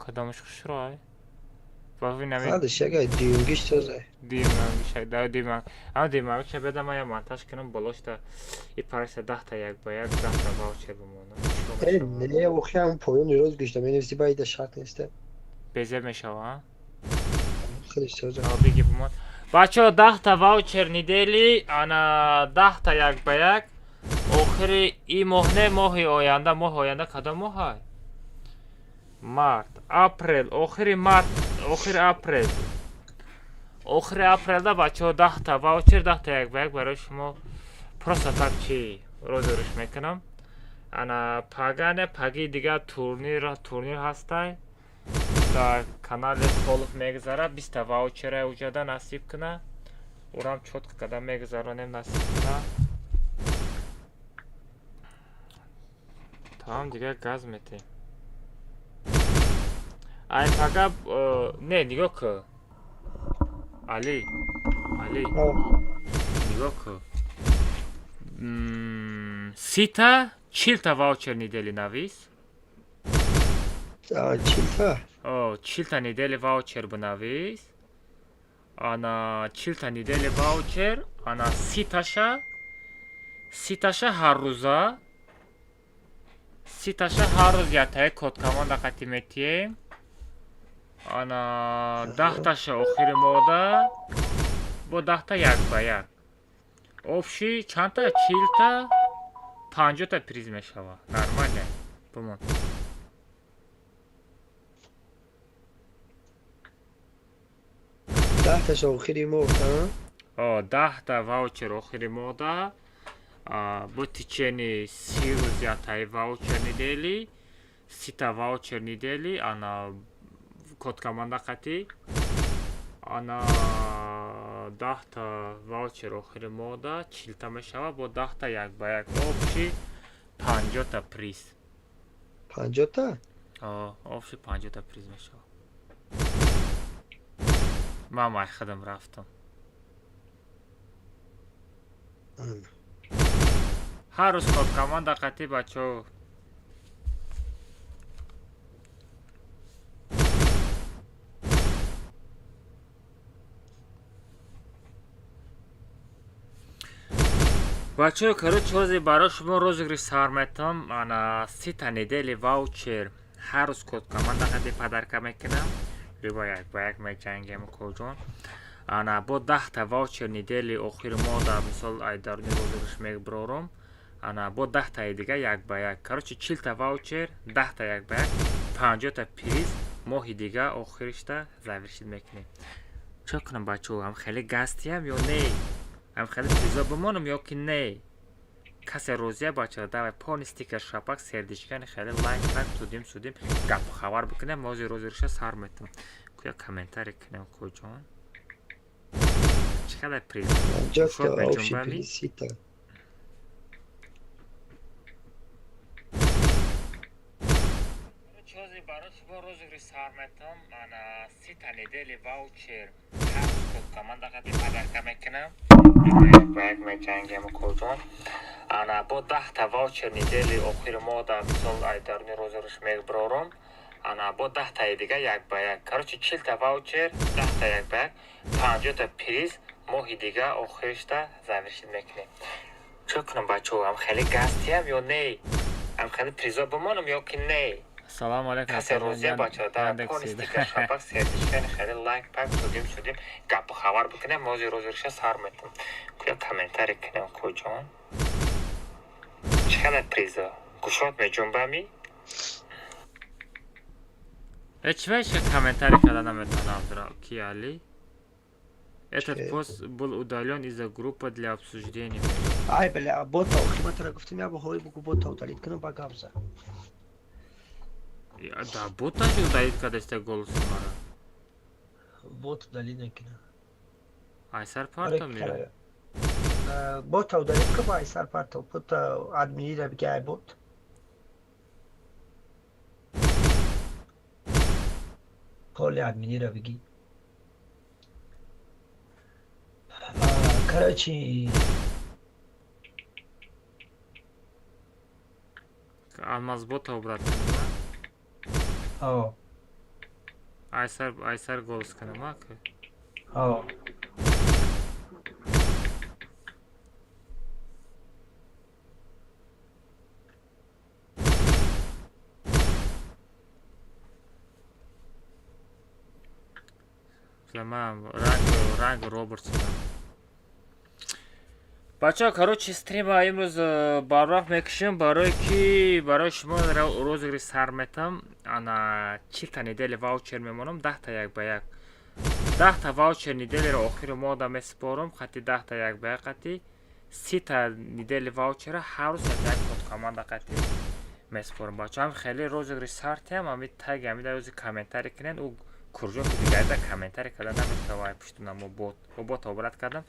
Кадомаш хушрӯай? Бавинами.
Ҳадаш яга дуюмгиш созай.
Димангиша, да диманг. Ама димангиша беда ман я монтаж кунам болошта и параша 10 та як ба як, 10 та ваучер бимонам. Чӣ
Э,
мешавад?
не, охи ҳам поёни розыгрыш да менависи байда шарт неста.
Безеб мешава, а?
Хеле созай.
Биги бимон. Бачаҳо, 10 та ваучер недели, ана 10 та як ба як. Охири и моҳ не, моҳи оянда, моҳи оянда кадом моҳай? Март, апрел, охири март, охири апрел. Охири апрелда бачаҳо 10 та ваучер, 10 та як ба як барои шумо просто так чи розыгрыш мекунам. Ана пага не, паги дигар турнир ҳастай. Дар канали Холов мегузарад, 20 та ваучера уҷада насиб куна. Урам чётко када мегузаронем, насиб куна. Тамом, дигар газ метем. Ай пага не, нигоҳ ку. Али, Али, нигоҳ ку. 30 та, 40 та ваучер недели навис.
40 та?
О, 40 та недели ваучер бинавис. Ана 40 та недели ваучер, ана 30 таша, 30 таша ҳаррӯза, 30 таша ҳар рӯз ятаи код команда қати метием. Ана 10 таша охири моҳда, бо 10 та як ба як. Общий чандта? 40 та, 50 та приз мешава. Нормально. Бимон.
10 таша охири моҳ,
О, 10 та ваучер охири моҳда, бо течение 30 рӯз ятаи ваучер недели, 30 та ваучер недели, ана код команда қати, ана 10 та ваучер охири моҳда 40 та мешавад, бо 10 та як ба як, общий 50 та приз.
50 та?
О, общий 50 та приз мешавад. Ман май худам рафтам. Ҳар рӯз код команда қати, бачаҳо. Бачаҳо, короче, ҳозир барои шумо розыгрыш сар метам. Ана 30 та недели ваучер ҳар рӯз код команда қати подарка мекунам. Либо як ба як меҷангем, коҷон. Ана бо 10 та ваучер недели охири моҳ, мисол, ай даруни розыгрыш мебарорам. Ана бо 10 таи дига як ба як. Короче, 40 та ваучер, 10 та як ба як, 50 та приз моҳи дига охиришта завершить мекунем. Чӣ кунам, бачаҳо, ҳам хеле гастиям ё не? Ҳам хеле призо бимонам ё ки не? Касе розия, бачаҳо, давай полный стикер, шапак, сердечкани, хеле лайк так тудим судим гапу хабар бикунем. Ҳозир розыгрыша сар метам. Куя комментарий кунем, коҷон. Чӣ қадар приз?
50 та
Шод
общий
меҷунбами?
приз 30 та.
Ҳозир барои шумо розыгрыш сар метам. Ана 30 та недели ваучер ҳар рӯз Код команда қати подарка мекунам. Ба як меҷангем, куҷон. Ана бо 10-та ваучер недели охири моҳ дар мисол ай даруни розыгрыш мебарорам. Ана бо 10-таи дига як ба як. Короче, 40-та ваучер, 10-та як ба як, 50-та приз моҳи дига охиришта завершить мекунем. Чӣ кунам, бачаҳо, ам хеле гастиям ё не? Ам хеле призо бимонам ё ки не? Салому алейкум. Касе розия, бачаҳо, дар полистика шабак сердечкани хеле лайк пак шудим шудим гапу хабар бикунем, мози розыгрыша сар метам. Куя комментарий кунем, куҷон? Чӣ хеле призо? Гӯшот меҷунбами? Э, чӣ вайша комментарий карда наметавонам, ки Али? Этот пост был удален из-за группы для обсуждения.
Ай, бля, бота, охи ма тара гуфтем, я бо ҳои бугу бота удалить кунам, ба гап зад.
Да, бота чи удалить кадаста голоси мара?
Бот удалить накунам.
Айсар парто мера.
Бота удалить ка, ба айсар парто. Бота админира биги, ай бот. Коли админира биги. Короче,
Алмаз бота убрать.
О.
Айсар, айсар голос кунам, а?
О.
Ман ранг Робертс. Бачаҳо, короче, стрима имрӯз барвақт мекушем, барое ки барои шумо розыгрыш сар метам. Ана 40-та недели ваучер мемонам, 10-та як ба як. 10-та ваучер неделиро охири моҳда месупорам, қати 10-та як ба як қати 30-та недели ваучера ҳар рӯз як як код команда қати месупорам. Бачаҳо, ҳам хеле розыгрыш сартиам, ами таги ами дар рӯзи комментарий кунед, ӯ куржо ки дигарда комментарий карда намешава, пуштунамо бот. Бо бот обрат кардам.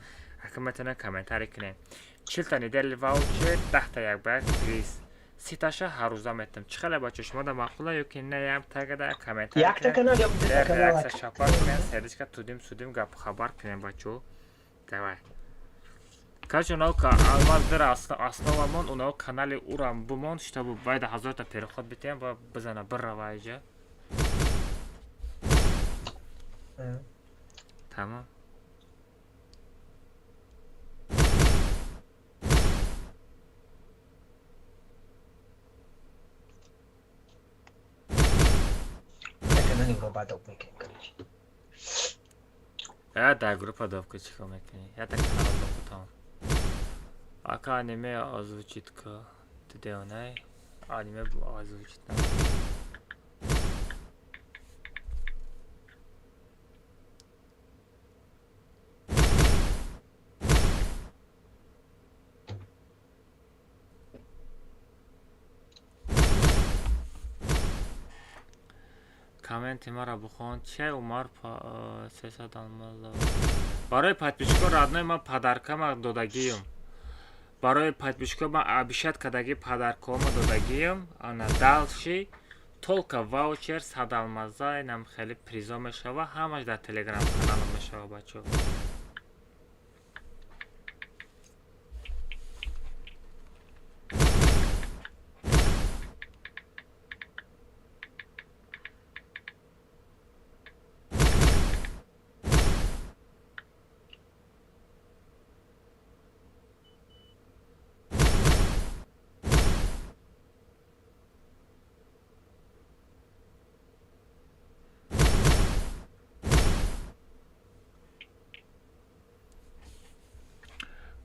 Ака метавонед комментарий кунед. 40-та недели ваучер, 10-та як ба як приз. 30-таша ҳаррӯза метам. Чӣ хеле, бача, шумо да маъқула ё ки не? Ям тагада комментарий.
Якта канал ё дута канал?
Реакция шапак кунед, сердечка тудим судим гап хабар кунем, бачаҳо. Давай. Короче, унао алмаз дара основамон, унао канали урам бумон, чтобы байда 1000-та переход битем ва бизана бирава иҷа. Тамом.
Канали ро баъд об мекунем, короче.
Я дар группа добка чӣ кор мекунӣ? Я дар канал добка тамом. Ака, аниме озвучит ка. Ты девонай? Аниме озвучит на. Комменти маро бихон. Че Умар 300 алмаз барои подписчико, родной, ман подаркама додагиюм. Барои подписчико ман обещать кардагӣ подаркома додагиюм. Ана дальше только ваучер 100 алмаза, инам хеле призо мешава, ҳамаш дар телеграм каналам мешава, бачаҳо.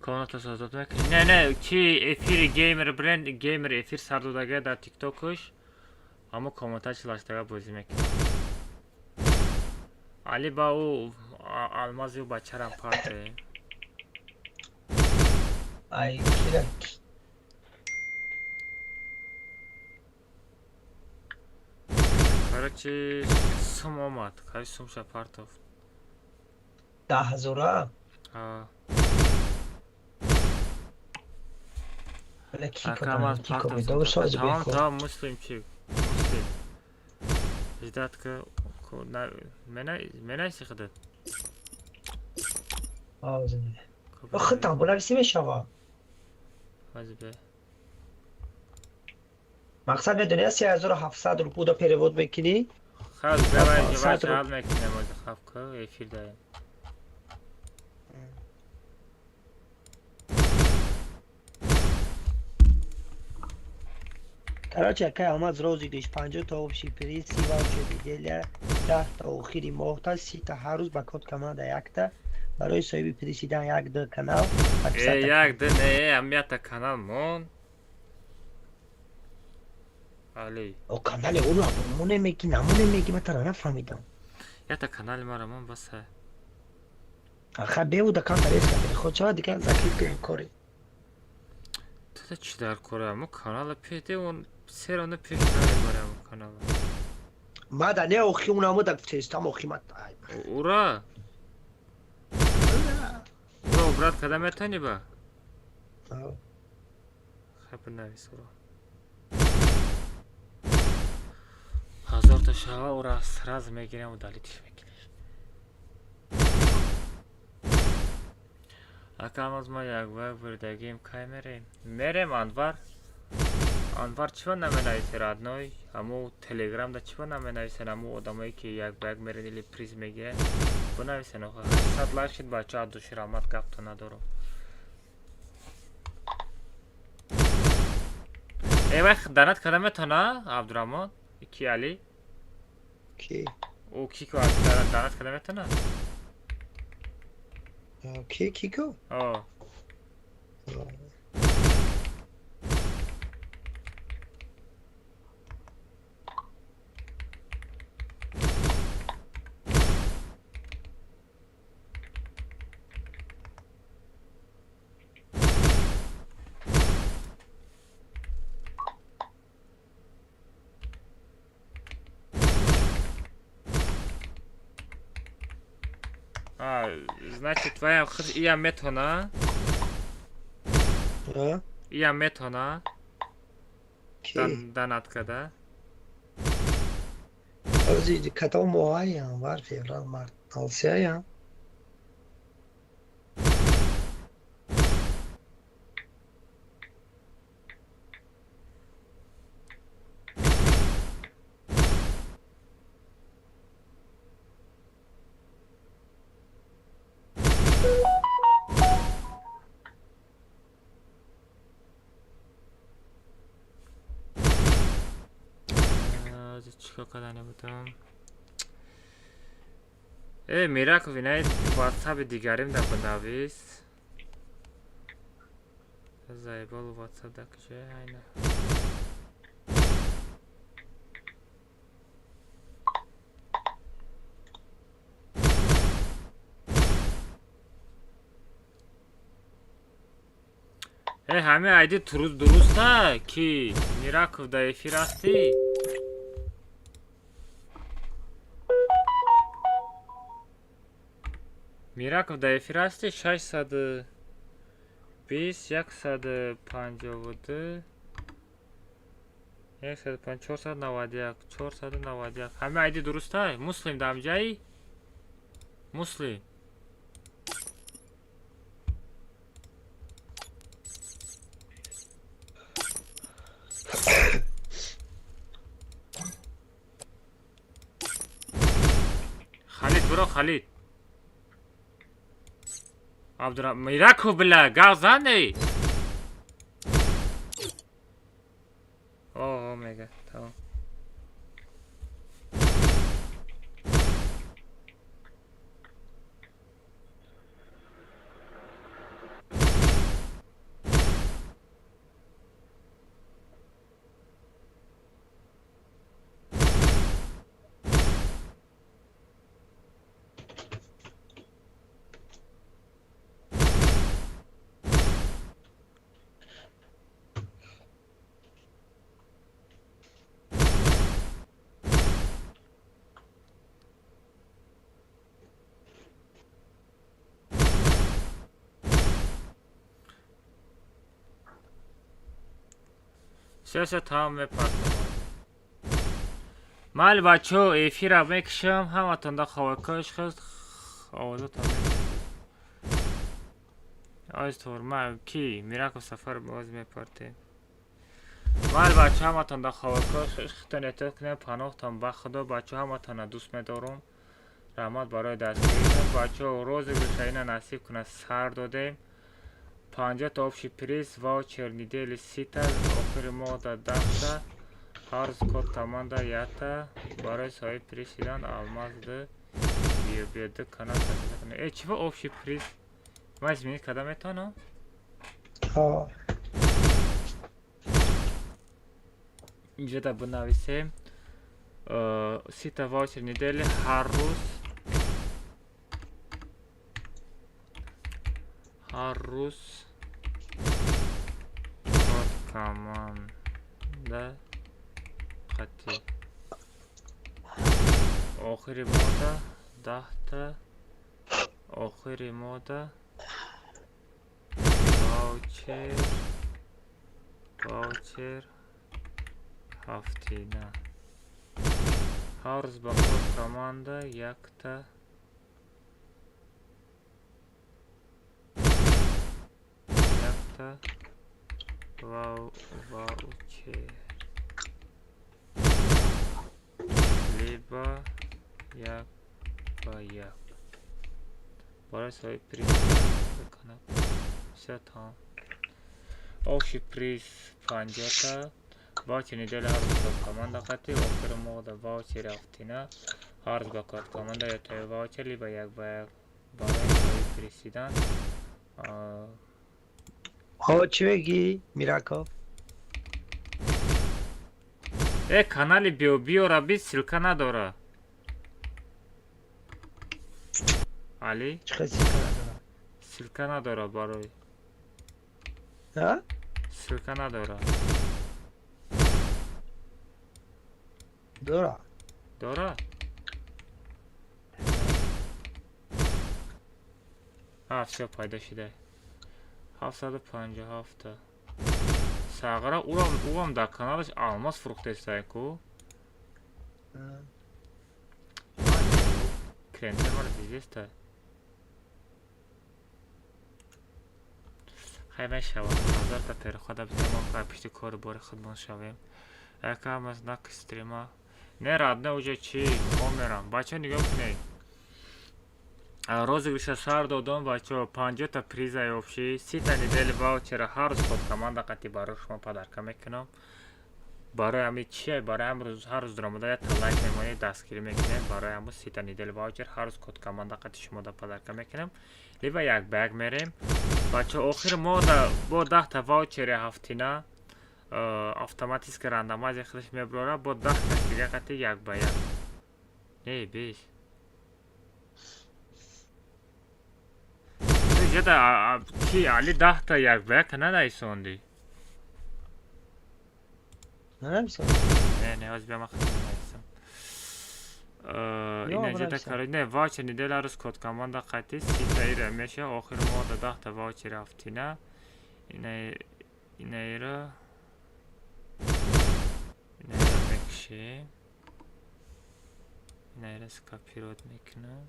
Комната создать мекунӣ? Не, не, ки эфири геймер бренд геймер эфир сар додага дар тиктокаш, ҳамо комната чилаштага бозӣ мекунад. Али ба ӯ алмази ӯ бачарам парте.
Ай, кира.
Короче, сум омад. Короче, сумша партов.
10 ҳазора?
А.
Бля, ки
Акамаз
кадам, ки
партов.
комедор соз
Тамом,
бехо.
тамом, муслим чи? Муслим. Ждать ка мена менайси худат.
Худтам бунависӣ мешава. Мақсад медонӣ, 3700 рубуда перевод мекунӣ.
Ҳал мекунем, хавка эфир даем.
Короче, акай Алмаз, розыгрыш 50 та общий приз, 30 ваучер неделя, 10 та охири моҳта, 30 та ҳар рӯз ба код команда якта барои соҳиби приз шидан як д канал.
Э, як д не, ам ята канал мон. Али.
О, канали ура моне меги, намоне меги, ма тара нафаҳмидам.
Ята канали мара мон баса.
Аха, бевуда камтар эска переход шава, дигар закрит кунем кори.
Тата чӣ дар кора? Мо канала педе он серона пеш намебарам канала.
Мада не, охи унамуда гуфтестам, охи ма.
Ура! Ура, брат, када метани ба? Хаб навис ура. 1000 та шава, ура сразу мегирем, удалить мекунем. Акам, аз ма як вак бурдагим, кай мерем? Мерем, Анвар. Анвар, чиба наменависе, родной? Ҳаму телеграмда чиба наменависен? Ҳаму одамое ки як ба як мерен или приз мегирен, бинависен охо. 800 лайк шид, бача, аз души раҳмат, гапто надорам. Э, вай донат карда метавона, Абдураҳмон? Ки Али?
Ки?
Ӯ кико донат карда метавона?
Ки, Кико?
О. Значит, твоя худ иям метона? Иям метона? Донат када?
Кадом моҳа? Январ, феврал, март, алсея.
Чикор кардане будам? Э, Мираков, инаи ватсаби дигарим да бинавис. Заебал, ватсап да куҷое айна? Э, ҳамин айди дуруста, ки Мираков да эфир ҳастӣ? Мираков да эфир ҳасти? 620 152 105 491 491. Ҳамин айди дуруста? Муслим да ҳамҷаи? Муслим, Халид, биро, Халид. Абдура Мираков, бля, гав зане. О, мега, тамом. Всё, тамом, мепартам. Майли, бачаҳо, эфира мекушам, ҳаматонда ховакош хест, овозатон. Оз турма ки Мираков Сафар боз мепартем. Мал бача, ҳаматон да ховакор хитон эҳтиёт кунед, паноҳтон ба Худо. Бача, ҳаматонро дӯст медорам. Раҳмат барои дастгиритон. Бачаҳо, розыгрыша ина насиб кунад, сар додем. 50-та общий приз, ваучер недели 30-та, охири моҳда 10-та, ҳар рӯз код команда якта. Барои соҳиби приз шидан Алмаз д биё биё д канал подписка кунед. Э, чӣ ба общий приз? Ман изменить карда метавонам?
Ҳо.
Инҷода бинависем. 30-та ваучер недели ҳар рӯз код команда қатӣ, охири моҳда 10-та, охири моҳда ваучер ҳафтина, ҳар рӯз ба код команда якта ваучер либо як ба як барои соҳиби приз канал. Всё, тамом. Общий приз 50-та, ваучер недели ҳар рӯз код команда қатӣ, охири моҳда ваучери ҳафтина, ҳар рӯз ба код команда ё ваучер либо як ба як барои соҳиби приз шидан.
Ҳо, чӣ мегӣ, Мираков?
Э, канали биёбиёра би ссылка надора, Али.
Чӣ хел ссылка надора?
Ссылка надора барои
Ҳа?
Ссылка надора.
Дора.
Дора? А, всё, пайдо шуда. 757-та сағра. Уам дар каналаш алмаз фурӯхтестай ку. Клиентер мара дидеста. Хай, мешавад, 1000-та перехода битем, пишти кору бори худмон шавем. Якам аз нак стрима не, родной, уже чи хомерам. Бачаҳо, нигоҳ кунед, розыгрыша сар додом, бачаҳо. 50-та призаи общий, 30-та недели ваучера ҳар рӯз код команда қатӣ барои шумо подарка мекунам. Барои ҳами чие? Барои ҳам рӯз ҳар рӯз даромада якта лайк мемонед, дастгирӣ мекунед. Барои ҳамун 30-та недели ваучер ҳар рӯз код команда қатӣ шумо да подарка мекунам, либо як ба як мерем. Бачаҳо, охири моҳда бо 10-та ваучери ҳафтина автоматически рандомайзер худаш мебарора, бо 10-та дига қатӣ як ба як, не бес ҷада. Ки, Али, 10-та як ба як нанависондӣ?
Нанависондӣ?
Не, не, ҳозир биё, ман худам менависам. Ина ҷада кара не, ваучер недели ҳар рӯз код команда қатӣ 30-та ира меша, охири моҳда 10-та ваучери ҳафтина. Инаира мекушем, инаира скопировать мекунам.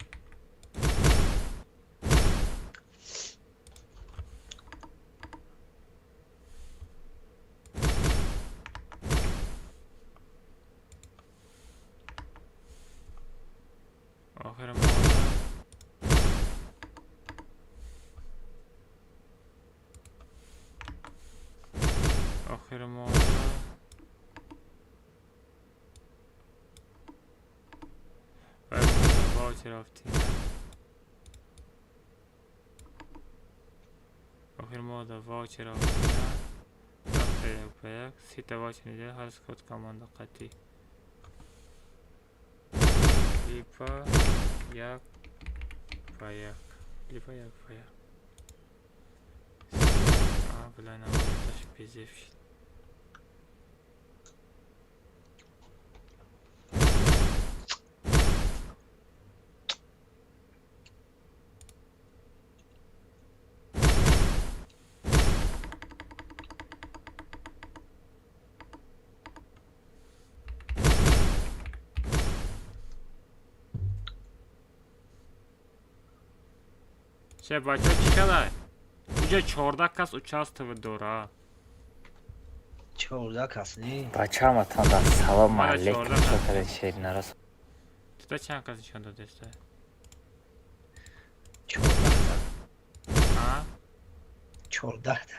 Охири моҳда охири моҳда ваучер ҳафтина, охири моҳда ваучер ҳафтина, 10-та як ба як, 30-та ваучер недели ҳар рӯз код команда қатӣ, либо як ба як, либо як ба як. А, бля, наваташ безев шид. Че, бачаҳо, чӣ хелай? Уҷа Иҷо 14 кас участвовать дора.
14 кас не?
Бачааматон да салом
Мара
алейкум.
14 кас.
Чокаре шеринарос.
Туда чанд кас нишон додеста?
14-та.
А?
14-та.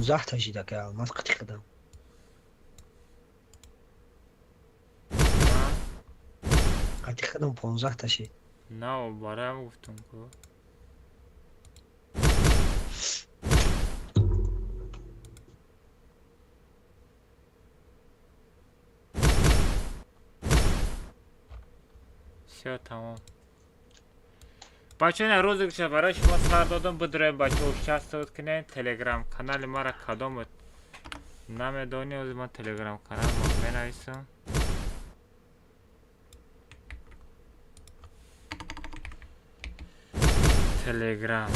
15-та шида ка алмаз қити қидам. Қати қидам 15-та шид.
На, бароям гуфтум ку. Всё, тамом. Бача, ина розыгрыша барои шумо сар додам, бидроем, бача, участвовать кунед. Телеграм канали мара кадом намедонӣ, ҳозир ман телеграм канал менависам. Телеграм.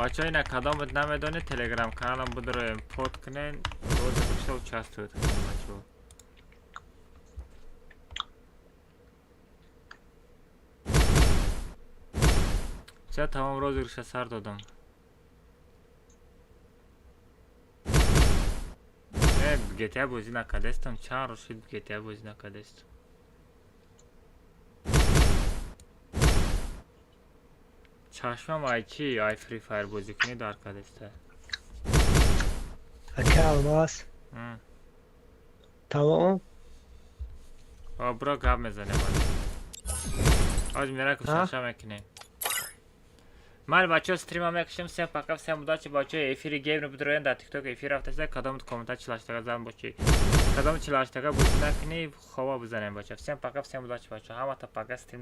Бачаҳо, ина кадомат намедонед, телеграм каналам бидроем, под кунед, розыгрышта участвовать кунед, бачаҳо. Всё, тамом, розыгрыша сар додам. Э, GTA бозӣ накардестам, чанд рӯз шуд GTA бозӣ накардестам. Чашмам ай чи, ай Free Fire бозӣ кунӣ дар кардеста.
Ака Алмаз. Тамом?
О, бро, гап мезанем ҳозир. Ҳозир меракум
А?
шаша мекунем. Ман, бачаҳо, стрима мекушем. Всем пока, всем удачи, бачаҳо, эфири геймро бидроен, дар тикток эфир рафтаста, кадом комментар чилаштага зан бошӣ. Кадом чилаштага бозӣ накунӣ, хова бизанем, бачаҳо. Всем пока, всем удачи, бачаҳо. Ҳамата пока, стрим.